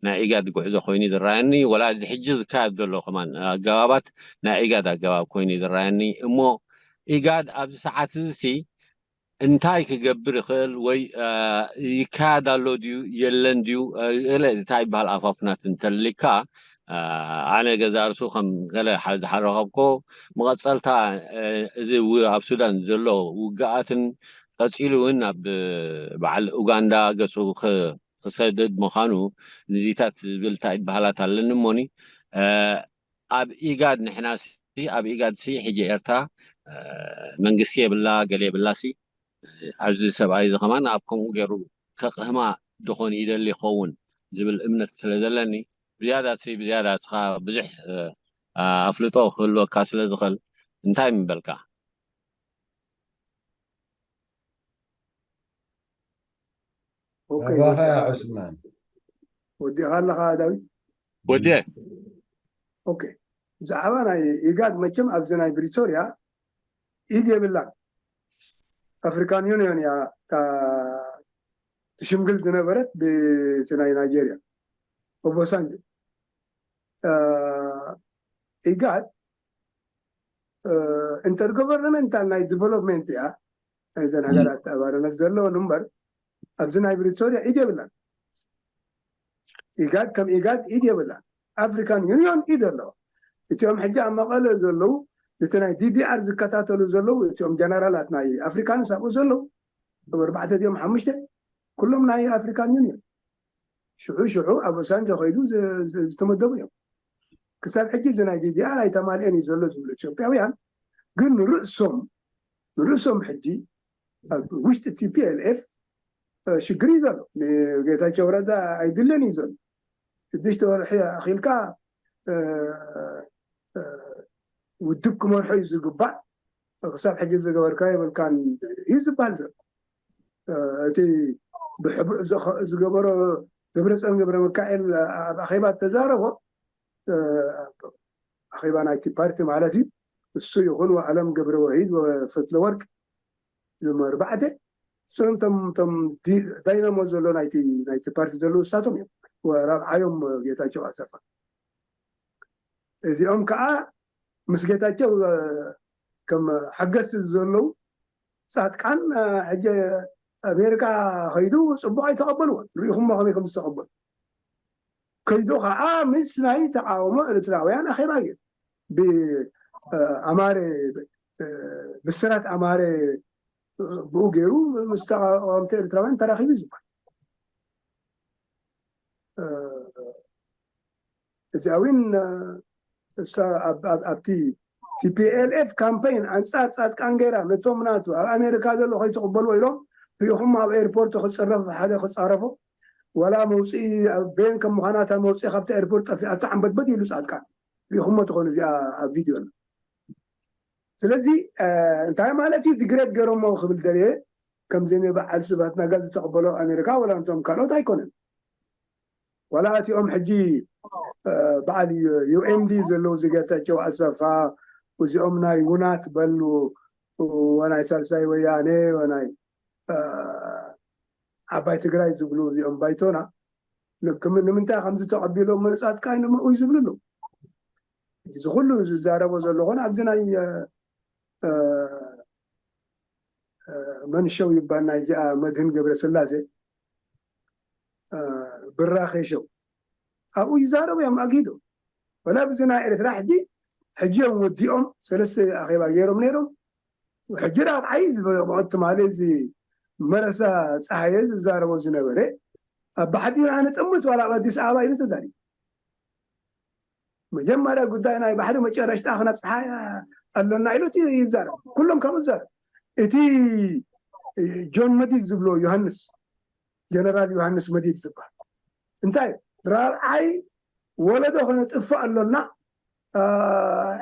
ናይ ኢጋድ ጉዕዞ ኮይኑ እዩ ዝረኣየኒ። ወላ እዚ ሕጂ ዝካየድ ዘሎ ከማን ኣገባባት ናይ ኢጋድ ኣገባብ ኮይኑ እዩ ዝረኣየኒ። እሞ ኢጋድ ኣብዚ ሰዓት እዚ ሲ እንታይ ክገብር ይኽእል ወይ ይካየድ ኣሎ ድዩ የለን ድዩ ገለ እንታይ ይበሃል ኣፋፍናት እንተልካ ኣነ ገዛ ርሱ ከም ገለ ዝሓረኸብኮ መቐፀልታ እዚ ኣብ ሱዳን ዘሎ ውግኣትን ቀፂሉ እውን ኣብ በዓል ኡጋንዳ ገፁ ክሰድድ ምዃኑ ንዚታት ዝብል እንታይ ይበሃላት ኣለኒ እሞኒ ኣብ ኢጋድ ንሕና ሲ ኣብ ኢጋድ ሲ ሕጂ ኤርትራ መንግስቲ የብላ ገለ የብላ ሲ ኣብዚ ሰብኣይ እዚ ከማን ኣብ ከምኡ ገይሩ ከቕህማ ድኾን ይደሊ ይኸውን ዝብል እምነት ስለ ዘለኒ ብዝያዳ ሲ ብዝያዳ እስኻ ብዙሕ ኣፍልጦ ክህልወካ ስለ ዝኽእል እንታይ ምበልካ? ኣባኻ ዑስማን ወዲኻ ኣለኻ ዳዊት? ወዲ ኦኬ፣ ብዛዕባ ናይ ኢጋድ መቸም ኣብዚ ናይ ፕሪቶርያ ኢድ የብላን። ኣፍሪካን ዩኒዮን እያ ትሽምግል ዝነበረት ብቲ ናይ ናይጀርያ ኦቦሳንጆ። ኢጋድ ኢንተርጎቨርናመንታል ናይ ዲቨሎፕመንት እያ። እዘን ሃገራት ተባረነት ዘለውን እምበር ኣብዚ ናይ ፕሪቶርያ ኢድ የብላን። ኢጋድ ከም ኢጋድ ኢድ የብላን። ኣፍሪካን ዩኒዮን ኢድ ኣለዋ። እቲኦም ሕጂ ኣብ መቐለ ዘለዉ ነቲ ናይ ዲዲኣር ዝከታተሉ ዘለዉ እቲኦም ጀነራላት ናይ ኣፍሪካንስ ኣብኡ ዘለዉ እቶም ኣርባዕተ እቲኦም ሓሙሽተ ኩሎም ናይ ኣፍሪካን ዩኒዮን ሽሑ ሽሑ ኣብ ኦሳንጆ ከይዱ ዝተመደቡ እዮም። ክሳብ ሕጂ እዚ ናይ ዲዲኣር ኣይተማልኤን እዩ ዘሎ ዝብሉ ኢትዮጵያውያን ግን ንርእሶም ንርእሶም ሕጂ ኣብ ውሽጢ ቲፒኤልኤፍ ሽግር እዩ ዘሎ። ንጌታቸው ረዳ ኣይድልን እዩ ዘሎ። ሽዱሽተ ወርሒ ኣኺልካ ውድብ ክመርሖ እዩ ዝግባእ። ክሳብ ሕጂ ዝገበርካ የብልካን እዩ ዝበሃል ዘሎ። እቲ ብሕቡእ ዝገበሮ ደብረፅዮን ገብረ ሚካኤል ኣብ ኣኼባ ተዛረቦ ኣኼባ ናይቲ ፓርቲ ማለት እዩ። እሱ ይኹን ኣለም ገብረ ወሂድ ፈትለወርቅ ዝመርባዕተ እሶም ቶም ቶም ዳይናሞ ዘሎ ናይቲ ናይቲ ፓርቲ ዘለዉ እሳቶም እዮም። ራብዓዮም ጌታቸው ኣሰፋ እዚኦም ከዓ ምስ ጌታቸው ከም ሓገዝቲ ዘለዉ ፃድቃን ሕጂ ኣሜሪካ ከይዱ ፅቡቅ ኣይተቐበልዎ። ርኢኹሞ ከመይ ከም ዝተቐበሉ ከይዱ ከዓ ምስ ናይ ተቃውሞ ኤርትራውያን ኣኼባ ገይሩ ብኣማረ ብስራት ኣማረ ብኡ ገይሩ ምስ ተቃወምቲ ኤርትራውያን ተራኺቡ ዝበሃል እዚኣ እውን ኣብቲ ቲፒኤልኤፍ ካምፔን ኣንፃር ፃድቃን ገይራ ነቶም ናቱ ኣብ ኣሜሪካ ዘሎ ከይትቕበልዎ ኢሎም ሪኢኹም ኣብ ኤርፖርት ክፅረፍ ሓደ ክፃረፎ ወላ መውፅኢ ቤን ከም ምዃናታ መውፅኢ ካብቲ ኤርፖርት ጠፊኣቶ ዓንበድበድ ኢሉ ፃድቃን ሪኢኹሞ ትኾኑ እዚኣ ኣብ ቪድዮ ኣሎ ስለዚ እንታይ ማለት እዩ ዲግሬድ ገይሮሞ ክብል ደልየ ከምዚ በዓል ስብሃት ነጋ ዝተቐበሎ ኣሜሪካ ወላ ነቶም ካልኦት ኣይኮነን ዋላ እቲኦም ሕጂ በዓል ዩኤምዲ ዘለዉ ዝገታቸው ኣሰፋ እዚኦም ናይ ውናት በሉ ወናይ ሳልሳይ ወያነ ወናይ ዓባይ ትግራይ ዝብሉ እዚኦም ባይቶና ንምንታይ ከምዚ ተቐቢሎም መነፃት ቃይ ንምእዊ ዝብሉ ኣለዉ እዚ ኩሉ ዝዛረቦ ዘለኹን ኣብዚ ናይ መንሸው ይባል ናይ እዚኣ መድህን ገብረ ስላሴ ብራኸ ሸው ኣብኡ ይዛረቡ እዮም ኣጊዶ። ወላ ብዚ ናይ ኤርትራ ሕጂ ሕጂ እዮም ወዲኦም ሰለስተ ኣኼባ ገይሮም ነይሮም። ሕጂ ራብዓይ ዝበቕዑ ትማሊ እዚ መረሳ ፀሃየ ዝዛረቦ ዝነበረ ኣብ ባሕቲ ንጥምት ዋላ ኣብ ኣዲስ ኣበባ ኢሉ ተዛሪቡ። መጀመርያ ጉዳይ ናይ ባሕሪ መጨረሽታ ክነብፅሓ ኣሎና ኢሉ እቲ ይዛረብ። ኩሎም ከምኡ ይዛረብ። እቲ ጆን መዲድ ዝብሎ ዮሃንስ፣ ጀነራል ዮሃንስ መዲድ ዝበሃል እንታይ ራብዓይ ወለዶ ከነጥፍእ ኣሎና፣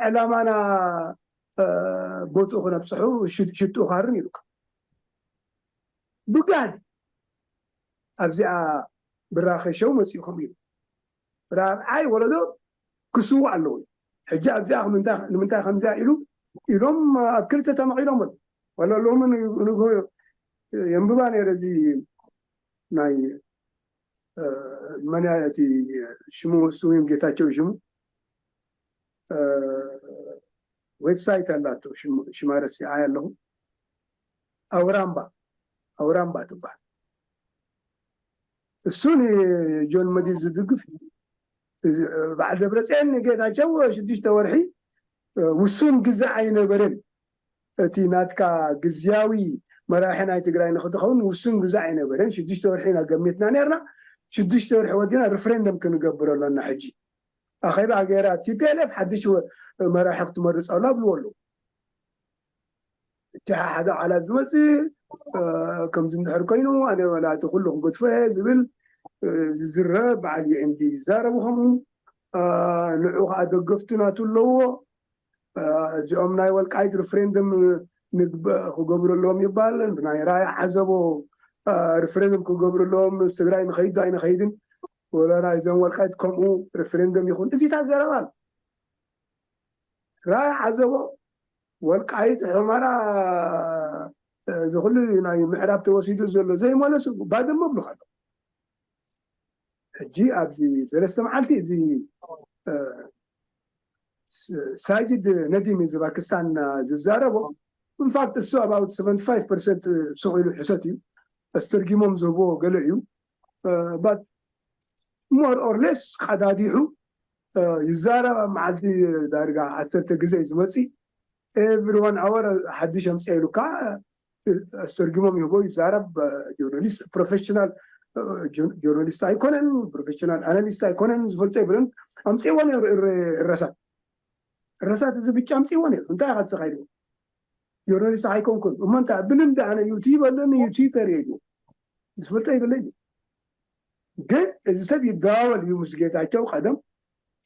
ዕላማና ቦትኡ ክነብፅሑ ሽትኡ ካርን ኢሉካ። ብጋህዲ ኣብዚኣ ብራኸ ሸው መፂኡ ከምኡ ኢሉ ራብዓይ ወለዶ ክስውእ ኣለዎ እዩ። ሕጂ ኣብዚኣ ንምንታይ ከምዚኣ ኢሉ ኢሎም ኣብ ክልተ ተመቒሎም ኣሎ። ዋላ ሎሚ ንግሆ የንብባ ነይረ እዚ ናይ መን እቲ ሽሙ ስዩም ጌታቸው ሽሙ ዌብሳይት ኣላቶ ሽማ ረሲዓያ ኣለኹ። ኣውራምባ ኣውራምባ ትበሃል። እሱ ንጆን መዲድ ዝድግፍ እዩ። በዓል ደብረፅዮን ንጌታቸው ሽዱሽተ ወርሒ ውሱን ግዛእ ኣይነበረን። እቲ ናትካ ግዝያዊ መራሒ ናይ ትግራይ ንክትኸውን ውሱን ግዛእ ኣይነበረን። ሽዱሽተ ወርሒ ኢና ገሚትና ነርና። ሽዱሽተ ወርሒ ወዲና ሪፍሬንደም ክንገብር ኣሎና። ሕጂ ኣኼባ ገይራ ቲፒኤልኤፍ ሓድሽ መራሒ ክትመርፅ ኣላ ብልዎ ኣለዉ። እቲ ሓደ ዓላት ዝመፅእ ከምዚ እንድሕር ኮይኑ ኣነ ወላ እቲ ኩሉ ክገድፎ እየ ዝብል ዝዝረብ በዓል ዩኤምዲ ይዛረቡ ከምኡ። ንዑ ከዓ ደገፍቲ ናቱ ኣለዎ። እዚኦም ናይ ወልቃይት ሪፍሬንደም ንግበ ክገብሩ ኣለዎም ይባል። ናይ ራያ ዓዘቦ ሪፍሬንደም ክገብሩ ኣለዎም። ትግራይ ንኸይዱ ኣይንኸይድን ወላ ናይ እዞም ወልቃይት ከምኡ ሪፍሬንደም ይኹን እዚታት ዘረባ ኣሎ። ራያ ዓዘቦ ወልቃይት ሑመራ እዚ ኩሉ ናይ ምዕራብ ተወሲዱ ዘሎ ዘይመለሱ ባድመ ብሉካ ኣሎ። ሕጂ ኣብዚ ሰለስተ መዓልቲ እዚ ሳጅድ ነዲም እዚ ፓኪስታን ዝዛረቦ ኢንፋክት እሱ about seventy five percent ስቕ ኢሉ ሕሰት እዩ። ኣስተርጊሞም ዝህቦ ገለ እዩ። ባት more or less ቀዳዲሑ ይዛረብ። ኣብ መዓልቲ ዳርጋ ዓሰርተ ግዜ እዩ ዝመፅእ። Every one hour ሓድሽ ኣምፅእ ኢሉካ ኣስተርጊሞም ይህቦ ይዛረብ። ጆርናሊስት ፕሮፌሽናል ጆርናሊስት ኣይኮነን፣ ፕሮፌሽናል ኣናሊስት ኣይኮነን፣ ዝፈልጦ ይብልን ኣምፅእዎ ነይሩ። እረሳት እረሳት እዚ ብጫ ኣምፅእዎ ነይሩ። እንታይ ኢኻ ዝሰኻይድዎ? ጆርናሊስት ኣይኮንኩን እሞ እንታይ ብልምዲ ኣነ ዩቲዩብ ኣለኒ ዩቲዩብ ተርእየሉ ዝፈልጦ ይብለኝ። ግን እዚ ሰብ ይደዋወል እዩ ምስ ጌታቸው ቀደም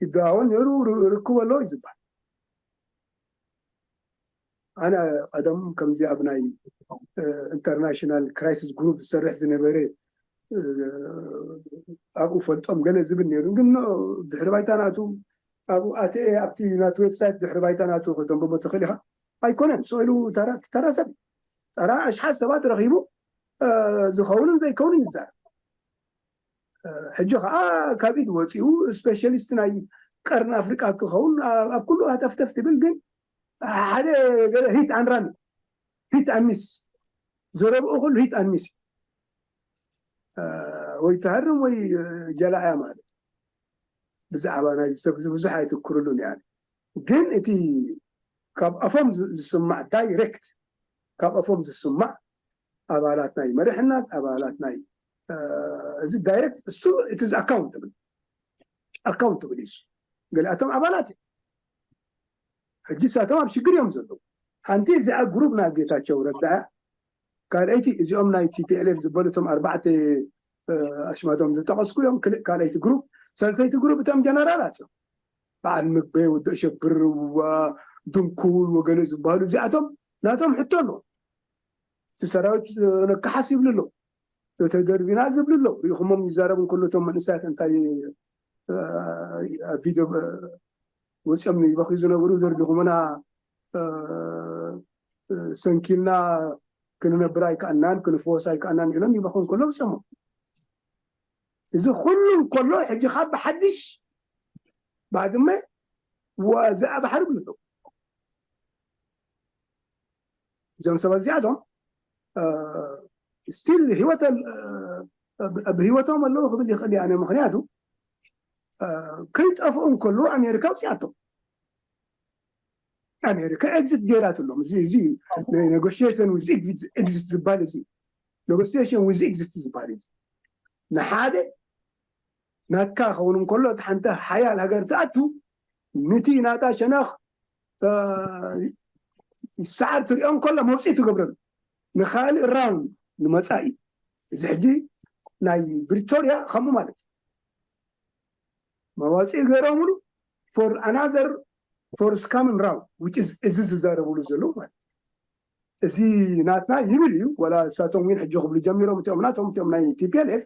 ይደዋወል ነይሩ። ርክብ ኣለዎ እዩ ዝበሃል። ኣነ ቀደም ከምዚ ኣብ ናይ ኢንተርናሽናል ክራይሲስ ግሩፕ ዝሰርሕ ዝነበረ ኣብኡ ፈልጦም ገለ ዝብል ነይሩ። ግን ድሕሪ ባይታ ናቱ ኣብኡ ኣትአ ኣብቲ ናቱ ዌብሳይት ድሕሪ ባይታ ናቱ ከተንብቦ ትኽእል ኢኻ። ኣይኮነን ስቕ ኢሉ ተራ ሰብ እዩ። ተራ ኣሽሓት ሰባት ረኺቡ ዝኸውንን ዘይከውንን ይዛረብ። ሕጂ ከዓ ካብ ኢድ ወፂኡ ስፔሻሊስት ናይ ቀርኒ ኣፍሪቃ ክኸውን ኣብ ኩሉ ሃተፍተፍ ትብል ግን ሓደ ገለ ሂት ኣንራን ሂት ኣሚስ ዘረብኡ ኩሉ ሂት ኣሚስ ወይ ትሃርም ወይ ጀላእያ ማለት ብዛዕባ ናይዚ ሰብ እዚ ብዙሕ ኣይትክርሉን እያ። ግን እቲ ካብ ኣፎም ዝስማዕ ዳይሬክት ካብ ኣፎም ዝስማዕ ኣባላት ናይ መሪሕነት ኣባላት ናይ እዚ ዳይሬክት እሱ እቲ ኣካውንተብል ኣካውንተብል እዩ። ገሊኣቶም ኣባላት እዮም። ሕጂ ሳቶም ኣብ ሽግር እዮም ዘለዉ። ሓንቲ እዚኣ ግሩፕ ናይ ጌታቸው ረዳ ካልኣይቲ እዚኦም ናይ ቲፒኤልኤፍ ዝበሉ እቶም ኣርባዕተ ኣሽማቶም ዝጠቐስኩ እዮም። ካልኣይቲ ግሩፕ ሰልሰይቲ ግሩፕ እቶም ጀነራላት እዮም። በዓል ምግበ ወዲ ሸብር ድንኩል ወገለ ዝበሃሉ እዚኣቶም ናቶም ሕቶ ኣለዎ። እቲ ሰራዊት ነካሓስ ይብሉ ኣለዉ። ተደርቢና ዝብሉ ኣለዉ። ርኢኹሞም ይዛረቡ እንከሎ እቶም መንእሰያት እንታይ ቪድዮ ወፂኦም ይበኽዩ ዝነበሩ ደርቢኹምና ሰንኪልና ክንነብር ኣይከኣናን ክንፈወስ ኣይከኣናን ኢሎም ይበኽዩ እንከሎ ወፂኦሞ። እዚ ኩሉ እንከሎ ሕጂ ካብ ብሓድሽ ባድመ ወዛኣ ባሕሪ ብሉ ኣለዉ። እዞም ሰባት እዚኣቶም ስቲል ህይወት ብህይወቶም ኣለዉ ክብል ይኽእል እየ ኣነ። ምክንያቱ ከይጠፍኡ እንከለዉ ኣሜሪካ ኣውፅኣቶም። ኣሜሪካ ኤግዚት ገይራትሎም። እዚ ኔጎሽሽን ዊዝ ኤግዚት ዝበሃል እዚ፣ ኔጎሽሽን ዊዝ ኤግዚት ዝበሃል እዚ፣ ንሓደ ናትካ ክኸውን እንከሎ፣ እቲ ሓንቲ ሓያል ሃገር ትኣቱ፣ ንቲ ናታ ሸነኽ ይሰዓር ትሪኦ እንከሎ መውፅኢ ትገብረሉ፣ ንካልእ ራውንድ ንመፃኢ። እዚ ሕጂ ናይ ብሪቶርያ ከምኡ ማለት እዩ። መዋፅኢ ገይሮምሉ for another forthcoming round, which is እዚ ዝዛረብሉ ዘለዉ ማለት እዩ። እዚ ናትና ይብል እዩ። ወላ እሳቶም እውን ሕጂ ክብሉ ጀሚሮም፣ እቲኦም ናቶም፣ እቲኦም ናይ ቲ ፒ ኤል ኤፍ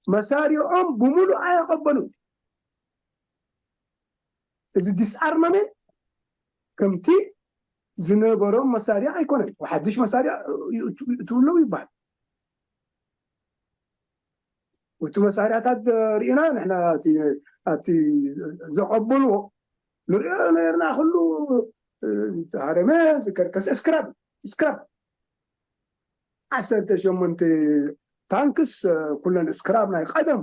መሳሪኦም ብምሉእ ኣየቐበሉን። እዚ ዲስኣርማሜንት ከምቲ ዝነበሮም መሳርያ ኣይኮነን፣ ሓድሽ መሳርያ ይእትውለው ይበሃል። እቲ መሳርያታት ርኢና ንሕና ኣብቲ ዘቐበልዎ ንሪኦ ነርና። ኩሉ ዝሃረመ ዝከርከሰ ስክራብ ስክራብ ዓሰርተ ሸሞንተ ታንክስ ኩለን ስክራብ ናይ ቀደም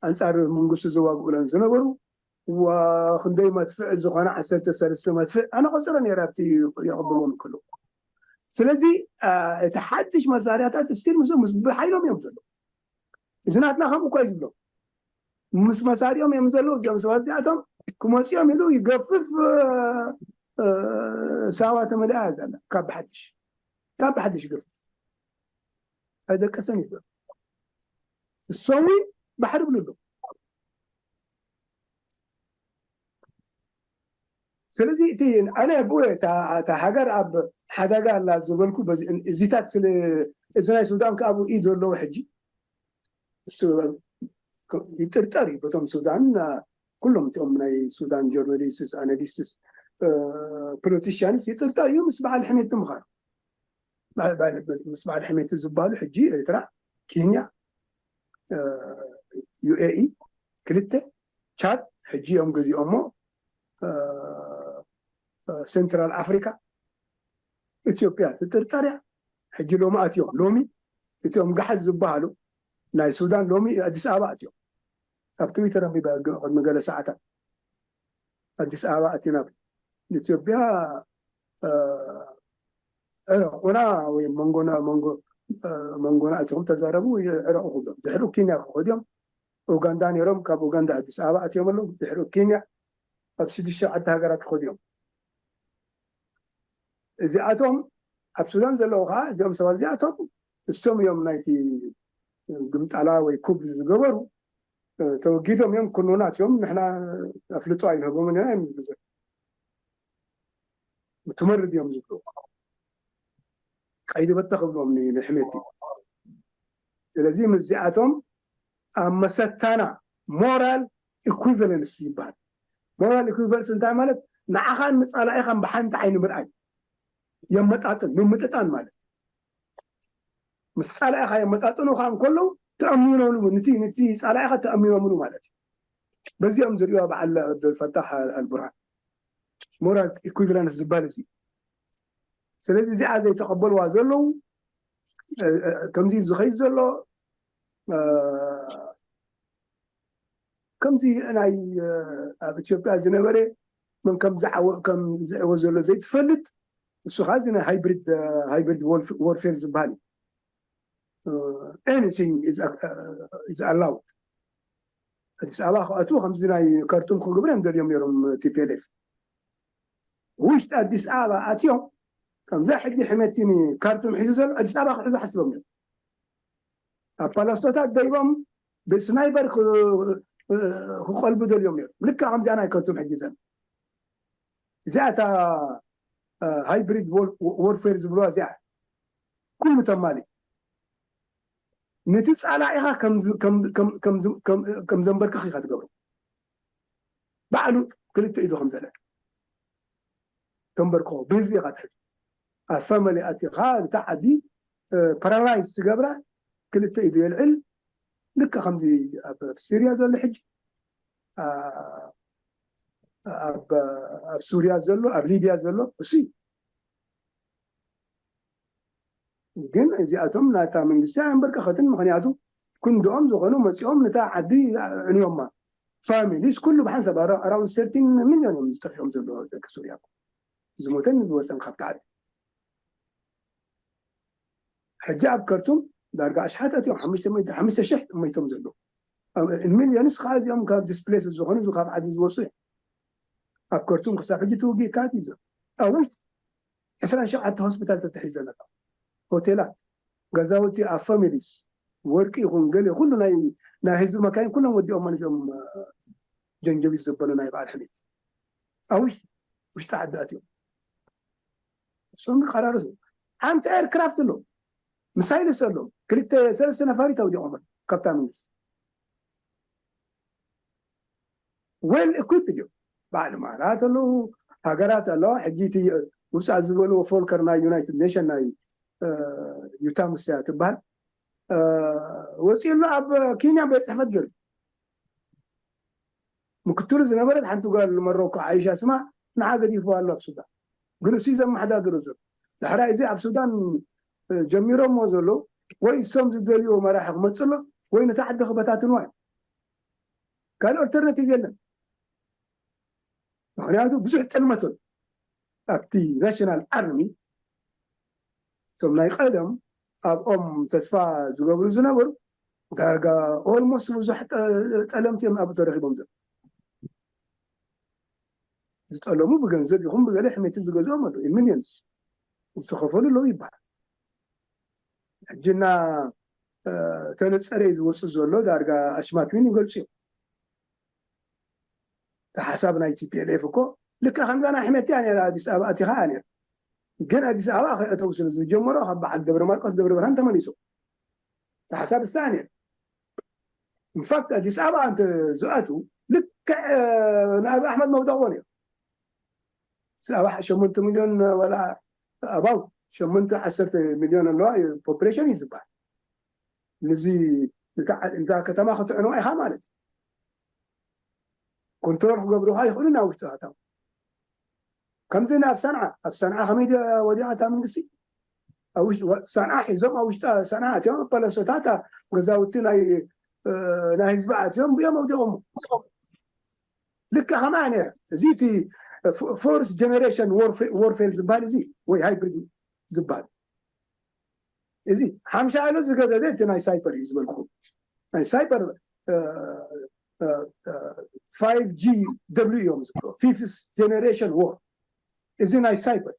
ኣንፃር መንግስቲ ዘዋግኡለን ዝነበሩ ክንደይ መድፍዕ ዝኾነ ዓሰርተ ሰለስተ መድፍዕ ኣነ ቆፅረ ነይረ ኣብቲ የቕብልዎም ከለዉ። ስለዚ እቲ ሓድሽ መሳርያታት ስቲል ምስ ምስ ብሓይሎም እዮም ዘለዉ። እዚ ናትና ከምኡ እኳ እዩ ዝብሎ ምስ መሳሪኦም እዮም ዘለዉ። እዚኦም ሰባት እዚኣቶም ክመፅኦም ኢሉ ይገፍፍ ሳዋ ተመሊኣ ዘላ ካብ ብሓድሽ ካብ ብሓድሽ ይገፍፍ ኣይደቀሰን እዩ። እሶም ባሕሪ ብልሉ። ስለዚ እቲ ኣነ ብኡ እታ ሃገር ኣብ ሓደጋ ኣላ ዝበልኩ እዚታት ስለ እዚ ናይ ሱዳን ከኣ ኣብኡ ኢድ ዘለዎ ሕጂ ይጥርጠር እዩ። በቶም ሱዳን ኩሎም እቲኦም ናይ ሱዳን ጆርናሊስትስ፣ ኣናሊስትስ፣ ፖለቲሽያንስ ይጥርጠር እዩ ምስ በዓል ሕሜቲ ምዃኑ። ምስ በዓል ሕሜቲ ዝበሃሉ ሕጂ ኤርትራ፣ ኬንያ፣ ዩ ኤ ኢ ክልተ፣ ቻድ ሕጂ እዮም ገዚኦሞ፣ ሴንትራል ኣፍሪካ፣ ኢትዮጵያ ትጥርጠር እያ። ሕጂ ሎሚ ኣትዮም ሎሚ እቲኦም ጋሓት ዝበሃሉ ናይ ሱዳን ሎሚ ኣዲስ ኣበባ ኣትዮም ኣብ ትዊተር ኣንቢበ ቅድሚ ገለ ሰዓታት ኣዲስ ኣበባ ኣቲና ኢትዮጵያ ዕረቁና ወይ መንጎና መንጎና እቲኹም ተዛረቡ ዕረቁ ክብሎም ድሕሪ ኬንያ ክኸዱ እዮም። ኡጋንዳ ነይሮም ካብ ኡጋንዳ ኣዲስ ኣበባ ኣትዮም ኣለዉ ድሕሪ ኬንያ ኣብ ሽዱሽተ ሸውዓተ ሃገራት ክኸዱ እዮም። እዚኣቶም ኣብ ሱዳን ዘለዉ ከዓ እዚኦም ሰባት እዚኣቶም እሶም እዮም ናይቲ ግምጣላ ወይ ኩብ ዝገበሩ። ተወጊዶም እዮም ክኑናት እዮም ንሕና ኣፍልጦ ኣይንህቦምን ኢና እዮም ዝብሉ። ትመርድ እዮም ዝብሉ ቀይዲ በተ ክብሎም ንሕሜቲ። ስለዚ ምስዚኣቶም ኣብ መሰታና ሞራል ኢኩቪለንስ ይበሃል። ሞራል ኢኩቪለንስ እንታይ ማለት ንዓኻን ንፃላኢኻን ብሓንቲ ዓይኒ ምርኣይ የመጣጥን ምምጥጣን ማለት ምስ ፃላኢኻ የመጣጥኑኻ እንከለዉ ተኣሚኖሉ ንቲ ንቲ ፃላኢኻ ተኣሚኖምሉ ማለት እዩ። በዚኦም ዝሪኦ በዓል ኣብደልፈታሕ ኣልቡርሃን ሞራል ኢኩቪለንስ ዝበሃል እዚ። ስለዚ እዚኣ ዘይተቐበልዋ ዘለዉ ከምዚ ዝኸይድ ዘሎ ከምዚ ናይ ኣብ ኢትዮጵያ ዝነበረ መን ከም ዝዕወ ከም ዝዕወ ዘሎ ዘይትፈልጥ እሱ ከዓ እዚ ናይ ሃይብሪድ ሃይብሪድ ወርፌር ዝበሃል እዩ። Anything is allowed። ኣዲስ ኣበባ ክኣትዉ ከምዚ ናይ ከርቱም ክግብረ እዮም ደልዮም ነይሮም ቲ ፒ ኤል ኤፍ ውሽጢ ኣዲስ ኣበባ ኣትዮም ከምዛ ሕጂ ሕመቲ ካርቱም ሒዙ ዘሎ ኣዲስ ኣበባ ክሕዙ ሓስቦም እዮም። ኣብ ፓላሶታት ደይቦም ብስናይበር ክቆልቡ ደልዮም ነይሮም። ልክዕ ከምዚኣ ናይ ከርቱም ሕጂ ዘን እዚኣ እታ ሃይብሪድ ወርፌር ዝብልዋ እዚኣ ኩሉ ተማሊ ነቲ ፃላኢኻ ከም ዘንበርክኽ ኢኻ ትገብሮ። ባዕሉ ክልተ ኢዱ ከም ዘለ ተንበርክኾ ብህዝቢ ኢኻ ትሕዝ። ኣብ ፈመሊ ኣቲኻ ነታ ዓዲ ፓራላይዝ ትገብራ ክልተ ኢዱ የልዕል። ልክዕ ከምዚ ኣብ ሲርያ ዘሎ ሕጂ ኣብ ሱርያ ዘሎ ኣብ ሊብያ ዘሎ እሱ ግን እዚኣቶም ናታ መንግስቲ ኣየንበርከኸትን ምክንያቱ ክንድኦም ዝኾኑ መፂኦም ነታ ዓዲ ኣዕንዮማ። ፋሚሊስ ኩሉ ብሓንሳብ ኣራ- ኣራውንድ ሰርቲን ሚልዮን እዮም ዝጠፍኦም ዘለዉ ደቂ ሱርያ። ዝሞተን ዝወፀን ካብቲ ዓዲ። ሕጂ ኣብ ከርቱም ዳርጋ ኣሽሓት ኣትዮም ሓሙሽተ ሚእቲ ሓሙሽተ ሽሕ ሞይቶም ዘለዉ። ሚልዮንስ ከዓ እዚኦም ካብ ዲስፕሌስ ዝኾኑ ካብ ዓዲ ዝወፁ እዮም። ኣብ ከርቱም ክሳብ ሕጂ ትውጊእ ይካየድ እዩ ዘሎ። ኣብ ውሽጢ ዕስራን ሸውዓተ ሆስፒታል ተተሒዘን ኣለዋ። ሆቴላት፣ ገዛውቲ ኣብ ፋሚሊስ ወርቂ ይኹን ገለ ኩሉ ናይ ናይ ህዝቢ መካይን ኩሎም ወዲኦም ማለት እዮም። ጀንጀቢት ዘበሉ ናይ በዓል ሕሜት ኣብ ውሽጢ ውሽጢ ዓዲ ኣትዮም እሶም ይቀራረሱ። ሓንቲ ኤርክራፍት ኣሎ፣ ሚሳይልስ ኣሎ፣ ክልተ ሰለስተ ነፋሪት ኣውዲቖም ኣለዉ ካብታ መንግስቲ። ዌል ኢኩፕድ እዮም። በዓል ማራት ኣለዉ፣ ሃገራት ኣለዋ። ሕጂ እቲ ውፃእ ዝበልዎ ፎልከር ናይ ዩናይትድ ኔሽን ናይ ዩታምስ እያ ትበሃል። ወፂኡ ኣሎ ኣብ ኬንያ ቤት ፅሕፈት ገይሩ። ምክትሉ ዝነበረት ሓንቲ ጓል መሮኮ ዓይሻ ስማ ንዓ ገዲፍዋ ኣሎ ኣብ ሱዳን። ግን እሱ እዩ ዘመሓዳድሮ ዘሎ። ድሕራይ እዚ ኣብ ሱዳን ጀሚሮሞ ዘሎ ወይ እሶም ዝደልይዎ መራሒ ክመፅእ ኣሎ ወይ ነቲ ዓዲ ክበታትንዋ እዩ። ካልእ ኦልተርናቲቭ የለን። ምክንያቱ ብዙሕ ጥልመት ኣሎ ኣብቲ ናሽናል ኣርሚ። እቶም ናይ ቀደም ኣብኦም ተስፋ ዝገብሩ ዝነበሩ ዳርጋ ኦልሞስት ብዙሕ ጠ- ጠለምቲ እዮም ኣብኡ ተረኪቦም ዘሎ። ዝጠለሙ ብገንዘብ ይኹን ብገለ ሕሜቲ ዝገዝኦም ኣለዉ ሚልዮንስ ዝተኸፈሉ ኣለዉ ይበሃል። ሕጂ እና ተነፀረ እዩ ዝወፅእ ዘሎ። ዳርጋ ኣሽማትዊን ይገልፁ እዮም። እቲ ሓሳብ ናይ ቲፒኤልኤፍ እኮ ልክዕ ከምዛ ናይ ኣሕመድ እያ ነራ። ኣዲስ ኣበባ ኣቲኻ እያ ነራ። ግን ኣዲስ ኣበባ ከይኣተው ስለ ዝጀመሮ ካብ በዓል ደብረ ማርቆስ ደብረ ብርሃን ተመሊሶም። እቲ ሓሳብ እሳ ነር ኢንፋክት ኣዲስ ኣበባ እንተ ዝኣትው ልክዕ ንኣብ ኣሕመድ መውደቕዎ ነሩ። ኣዲስ ኣበባ ሸሞንተ ሚልዮን ወላ ኣባው ሸሞንተ ዓሰርተ ሚልዮን ኣለዋ ፖፕሌሽን እዩ ዝበሃል። ንዚ እታ ከተማ ክትዕንዋ ኢኻ ማለት እዩ። ኮንትሮል ክገብሩኻ ይኽእሉ ናብ ውሽጢ ከተማ። ከምዚ ናብ ሰንዓ ኣብ ሰንዓ ከመይ ወዲቓ እታ መንግስቲ? ሰንዓ ሒዞም ኣብ ውሽጢ ሰንዓ እትዮም ፓለሶታት ገዛውቲ ናይ ህዝቢ ኣትዮም ብኦም ኣውዲቖሞ። ልክዕ ከምኣ ነረ። እዚ እቲ ፎርስ ጀነሬሽን ዎርፌር ዝበሃል እዚ ወይ ሃይብሪድ ዝበሃል እዚ ሓምሻ ኣሎ ዝገዘደ እቲ ናይ ሳይፐር እዩ ዝበልኩ ናይ ሳይፐር ፋይቭ ጂ ደብሉ እዮም ዝብሎ ፊፍስ ጀነሬሽን ዎር። እዚ ናይ ሳይፐር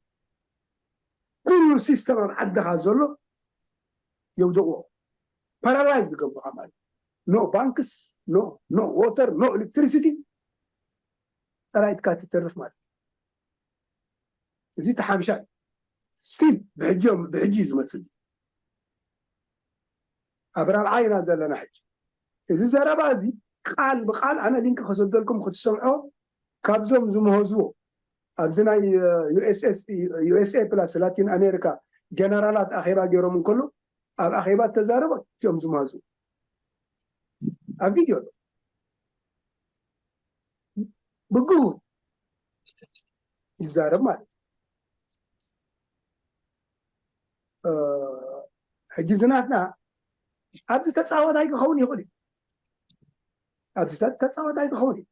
ኩሉ ሲስተም ኣብ ዓድኻ ዘሎ የውደቕዎ ፓራላይዝ ዝገብሩኻ ማለት ኖ ባንክስ ኖ ኖ ዎተር ኖ ኤሌክትሪሲቲ ጥራይ ኢድካ ትተርፍ ማለት እዩ። እዚ ተሓምሻ እዩ። ስቲል ብሕጂ ብሕጂ እዩ ዝመፅእ እዚ ኣብ ራብዓ ኢና ዘለና ሕጂ። እዚ ዘረባ እዚ ቃል ብቃል ኣነ ሊንክ ከሰደልኩም ክትሰምዖ ካብዞም ዝመሃዝዎ ኣብዚ ናይ ዩኤስኤ ፕላስ ላቲን ኣሜሪካ ጀነራላት ኣኼባ ገይሮም እንከሎ ኣብ ኣኼባ ተዛረቦ እቲኦም ዝመሃዝዎ ኣብ ቪድዮ ኣሎ። ብግሁድ ይዛረብ ማለት እዩ። ሕጂ ዝናትና ኣብዚ ተፃወታይ ክኸውን ይኽእል እዩ። ኣብዚ ተፃወታይ ክኸውን እዩ።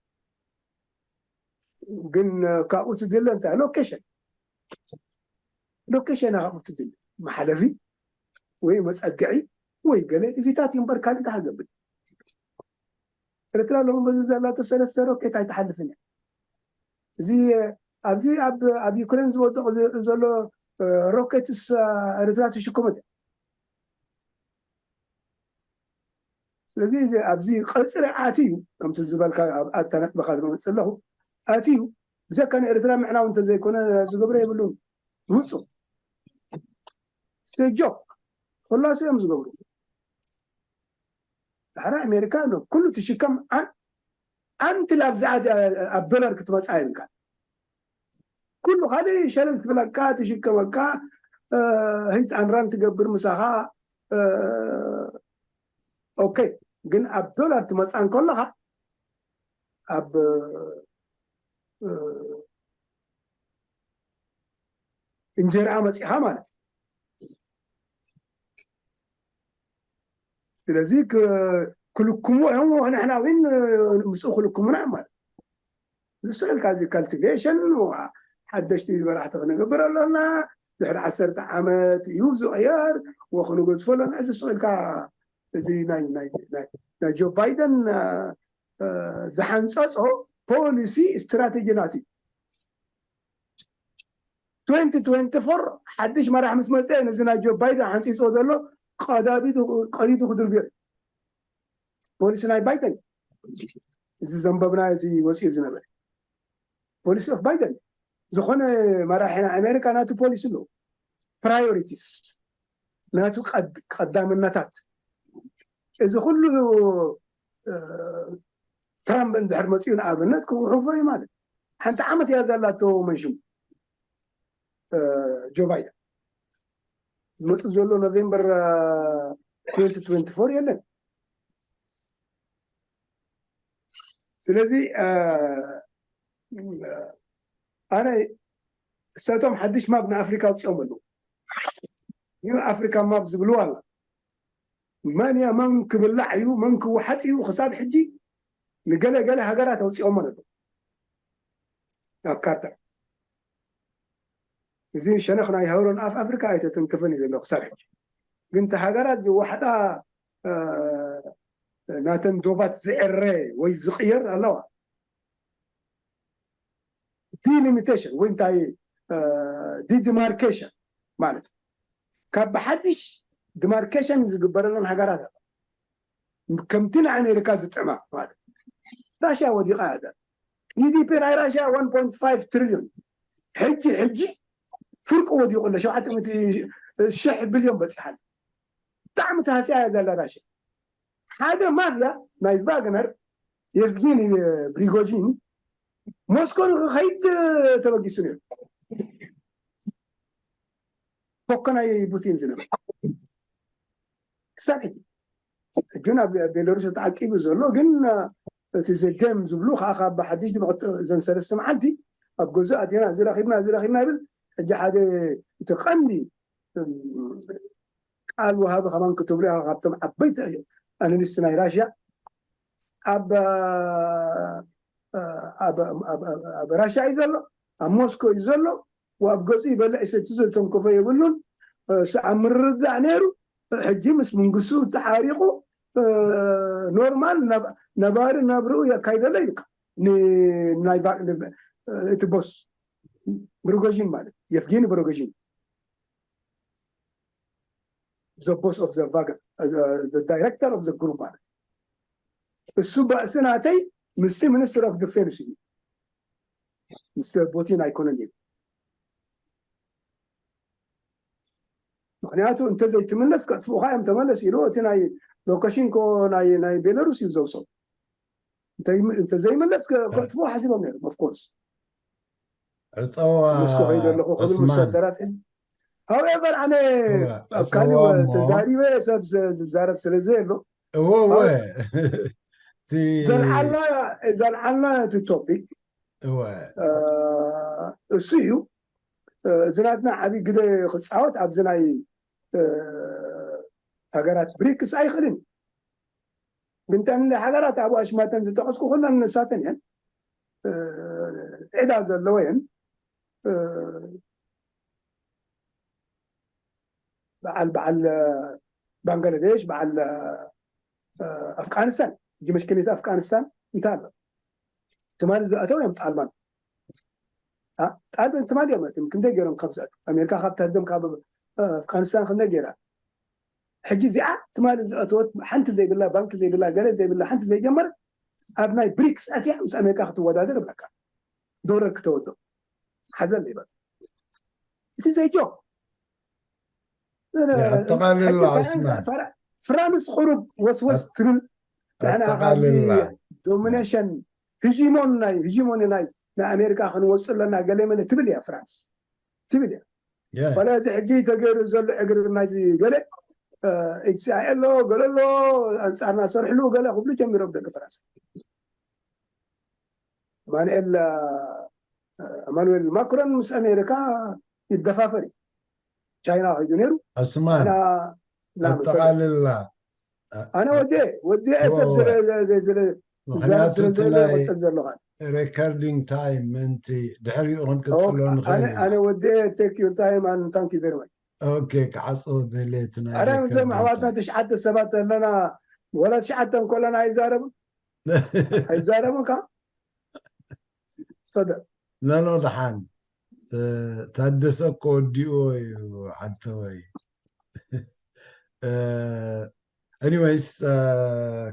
ግን ካብኡ ትድለ እንታይ ሎኬሽን ሎኬሽን ካብኡ ትድለ መሓለፊ ወይ መፀግዒ ወይ ገለ እዚታት እዩ እምበር ካልእ እንታይ ክገብር ኤርትራ ሎሚ በዚ ዘላቶ ሰለስተ ሮኬት ኣይትሓልፍን እያ። እዚ ኣብዚ ኣብ ኣብ ዩክሬን ዝወድቕ ዘሎ ሮኬትስ ኤርትራ ትሽከሞ እያ። ስለዚ ኣብዚ ቀፅሪ ኣትዩ ከምቲ ዝበልካ ኣብታ ነጥብኻ ዝመፅእ ኣለኹ ኣትዩ ብዘካ ንኤርትራ ምዕናው እንተዘይኮነ ዝገብሮ የብሉን። ውፁ ጆክ ኩላሱ እዮም ዝገብሩ። ዳሕራ ኣሜሪካ ኩሉ ትሽከም ኣንቲ ላብዛኣ ኣብ ዶላር ክትመፅኣ ይብልካ። ኩሉ ካልእ ሸለል ትብለካ ትሽከመካ ህይት ኣንራን ትገብር ምሳኻ። ኦኬ ግን ኣብ ዶላር ትመፅኣ እንከለኻ ኣብ እንጀራ መፂኻ ማለት እዩ። ስለዚ ክልክሙ እዮም። ንሕና እውን ምስኡ ክልክሙና ማለት ንስእልካ እዚ ካልቲቬሽን ሓደሽቲ መራሕቲ ክንገብር ኣለና። ድሕሪ ዓሰርተ ዓመት እዩ ዝቕየር ወክንገድፎ ኣለና። እዚ ስእልካ እዚ ናይ ጆ ባይደን ዝሓንፀፆ ፖሊሲ ስትራቴጂ ናት እዩ። ትወንቲ ትወንቲ ፎር ሓድሽ መራሕ ምስ መፀ ነዚ ናይ ጆ ባይደን ሓንፂፆ ዘሎ ቀዳዲዱ ክድርብዮ እዩ። ፖሊሲ ናይ ባይደን እዚ ዘንበብና እዚ ወፂኡ ዝነበረ ፖሊሲ ኦፍ ባይደን። ዝኾነ መራሒ ናይ ኣሜሪካ ናቱ ፖሊሲ ኣለዎ። ፕራዮሪቲስ ናቱ ቀዳምነታት። እዚ ኩሉ ትራምፕ እንድሕር መፅኡ ንኣብነት ክውሕፎ እዩ ማለት ሓንቲ ዓመት እያ ዘላቶ መንሽሙ ጆ ባይደን ዝመፅእ ዘሎ ኖቬምበር ትወንቲ ትወንቲ ፎር የለን። ስለዚ ኣነ እሳቶም ሓድሽ ማብ ንኣፍሪካ ኣውፅኦም ኣለዉ። ኒው ኣፍሪካ ማብ ዝብልዋ ኣላ። መን እያ መን ክብላዕ እዩ መን ክወሓጥ እዩ ክሳብ ሕጂ ንገለ ገለ ሃገራት ኣውፅኦም ኣለዉ ኣብ ካርታ። እዚ ሸነኽ ናይ ሆርን ኣፍ ኣፍሪካ ኣይተተንክፍን እዩ ዘሎ ክሳብ ሕጂ። ግን እቲ ሃገራት ዝወሓጣ ናተን ዶባት ዝዕረ ወይ ዝቕየር ኣለዋ። ዲሊሚቴሽን ወይ እንታይ ዲዲማርኬሽን ማለት እዩ። ካብ ብሓድሽ ዲማርኬሽን ዝግበረለን ሃገራት ኣሎ። ከምቲ ንኣሜሪካ ዝጥዕማ ማለት ራሽያ ወዲቓ እያ። ጂዲፒ ናይ ራሽያ ዋን ፖይንት ፋይቭ ትሪልዮን ሕጂ ሕጂ ፍርቁ ወዲቑ ኣሎ። ሸውዓተ ሚእቲ ሽሕ ቢልዮን በፂሓል። ብጣዕሚ ተሃስያ እያ ዘላ ራሽያ። ሓደ ማፍያ ናይ ቫግነር የፍጌኒ ፕሪጎጂን ሞስኮ ንክኸይድ ተበጊሱ ነይሩ። ፎኮ ናይ ፑቲን ዝነበረ ክሳብ ሕጂ ሕጂ ናብ ቤላሩስ ተዓቂቡ ዘሎ ግን እቲ ዘደም ዝብሉ ከዓ ካብ ሓድሽ ድመ እዘን ሰለስተ መዓልቲ ኣብ ገዙ ኣትና እዚ ረኪብና እዚ ረኪብና ይብል። ሕጂ ሓደ እቲ ቀንዲ ቃል ወሃቢ ከማን ክትብሉ ኢኻ ካብቶም ዓበይቲ ኣናሊስት ናይ ራሽያ ኣብ ኣብ ራሽያ እዩ ዘሎ ኣብ ሞስኮ እዩ ዘሎ። ኣብ ገጹ ይበልዕ ይሰቲ ዘተንከፎ የብሉን። ኣብ ምርድዳእ ነይሩ። ሕጂ ምስ መንግስቱ ተዓሪቑ ኖርማል ነባሪ ናብርኡ የካይደሎ ይብካ ናይ እቲ ቦስ ብሮጎዥን ማለት የፍጌኒ ብሮጎዥን the boss of the Wagner, uh, the, the director of the group ማለት እሱ ባእሲ ናተይ ምስቲ ሚኒስትር ኦፍ ዲፌንስ እዩ። ምስ ፑቲን ኣይኮነን እዩ። ምክንያቱ እንተዘይትምለስ ከጥፍኡካ እዮም ተመለስ ኢሉ እቲ ናይ ሎካሽንኮ ናይ ቤላሩስ እዩ ዘውፅኦ። እንተዘይመለስ ከጥፍኡ ሓሲቦም ነይሮም ኦፍኮርስ። ዕፀዋ መስኮ ከይደ ኣለኹ ክብል ምስ ወታደራት ሕጂ however ኣነ ኣብ ካሊእ ተዛሪበ ሰብ ዝዛረብ ስለ ዘየሎ እወ እወ ዘልዓልና እቲ ቶፒክ እሱ እዩ። እዚ ናትና ዓብዪ ግደ ክፃወት ኣብዚ ናይ ሃገራት ብሪክስ ኣይኽእልን እዩ። ግን እተን ሃገራት ኣብ ኣሽማተን ዝጠቐስኩ ኩለን ንሳተን እየን ዕዳ ዘለዎ እየን። በዓል በዓል ባንግላዴሽ በዓል ኣፍቃኒስታን ሕጂ መሽክሌት ኣፍቃኒስታን እንታይ ኣሎ ትማሊ ዝኣተው እዮም ጣልባን ጣልባን ትማሊ እዮም ኣትም ክንደይ ገይሮም ካብ ዝኣተው ኣሜሪካ ካብ ተህደም ካብ ኣፍቃኒስታን ክንደይ ገይራ ሕጂ እዚኣ ትማሊ ዝኣተወት ሓንቲ ዘይብላ ባንክ ዘይብላ ገለ ዘይብላ ሓንቲ ዘይጀመረት ኣብ ናይ ብሪክስ ኣትያ ምስ ኣሜሪካ ክትወዳደር እብለካ ዶረር ክተወዶ ሓዘን ይበል እቲ ዘይጆ ኣጠቃልላ ፍራንስ ቁሩብ ወስወስ ትብል ንሕና ካብዚ ዶሚኔሽን ህጂሞን ናይ ህጂሞን ናይ ናይ ኣሜሪካ ክንወፅእ ኣለና ገለ መለ ትብል እያ ፍራንስ ትብል እያ ዋላ እዚ ሕጂ ተገይሩ ዘሎ ዕግርግር ናይዚ ገለ ኤችሲኣይ ኣሎ ገለ ኣሎ ኣንፃርና ሰርሕሉ ገለ ክብሉ ጀሚሮም ደቂ ፍራንስ ማኑኤል ማኑኤል ማክሮን ምስ ኣሜሪካ ይደፋፈር እዩ ቻይና ከይዱ ነይሩ ኣስማን ኣጠቃልላ ኣነ ወዴ ወዴ ሰብ ስለ ስለ ምክንያቱ ስለ እቲ ዘሎ ናይ ይቆጽር ዘለኻ recording time ምእንቲ ድሕሪኡ ክንቅፅሎ ንኽእል ኢና። ኣነ ወዴ take your time and thank you very much። ኦኬ፣ ክዓፅዎ ደልየ እቲ ናይ ኣረ እዞም recording ኣሕዋትና time። ትሽዓተ ሰባት ኣለና፣ ወላ ትሽዓተ እንከለና ኣይዛረቡ ኣይዛረቡ ካ ፈደ ኖ ኖ፣ ደሓን። እ፣ ታደሰ እኮ ወዲእዎ እዩ፣ ዓንተወይ። እ፣ anyways፣ እ፣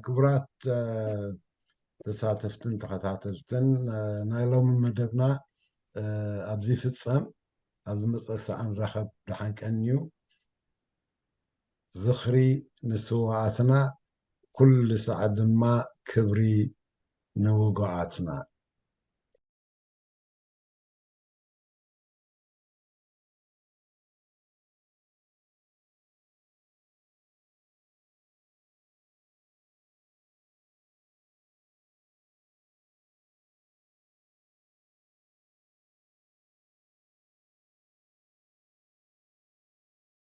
ክቡራት፣ እ፣ ተሳተፍትን ተኸታተልትን፣ እ፣ ናይ ሎሚ መደብና፣ እ፣ ኣብዚ ይፍጸም። ኣብ ዝመጽእ ሰዓት ንራኸብ። ደሓን ቀንዩ። ዝኽሪ ንስውኣትና፣ ኩሉ ሳዕ ድማ ክብሪ ንውጉኣትና።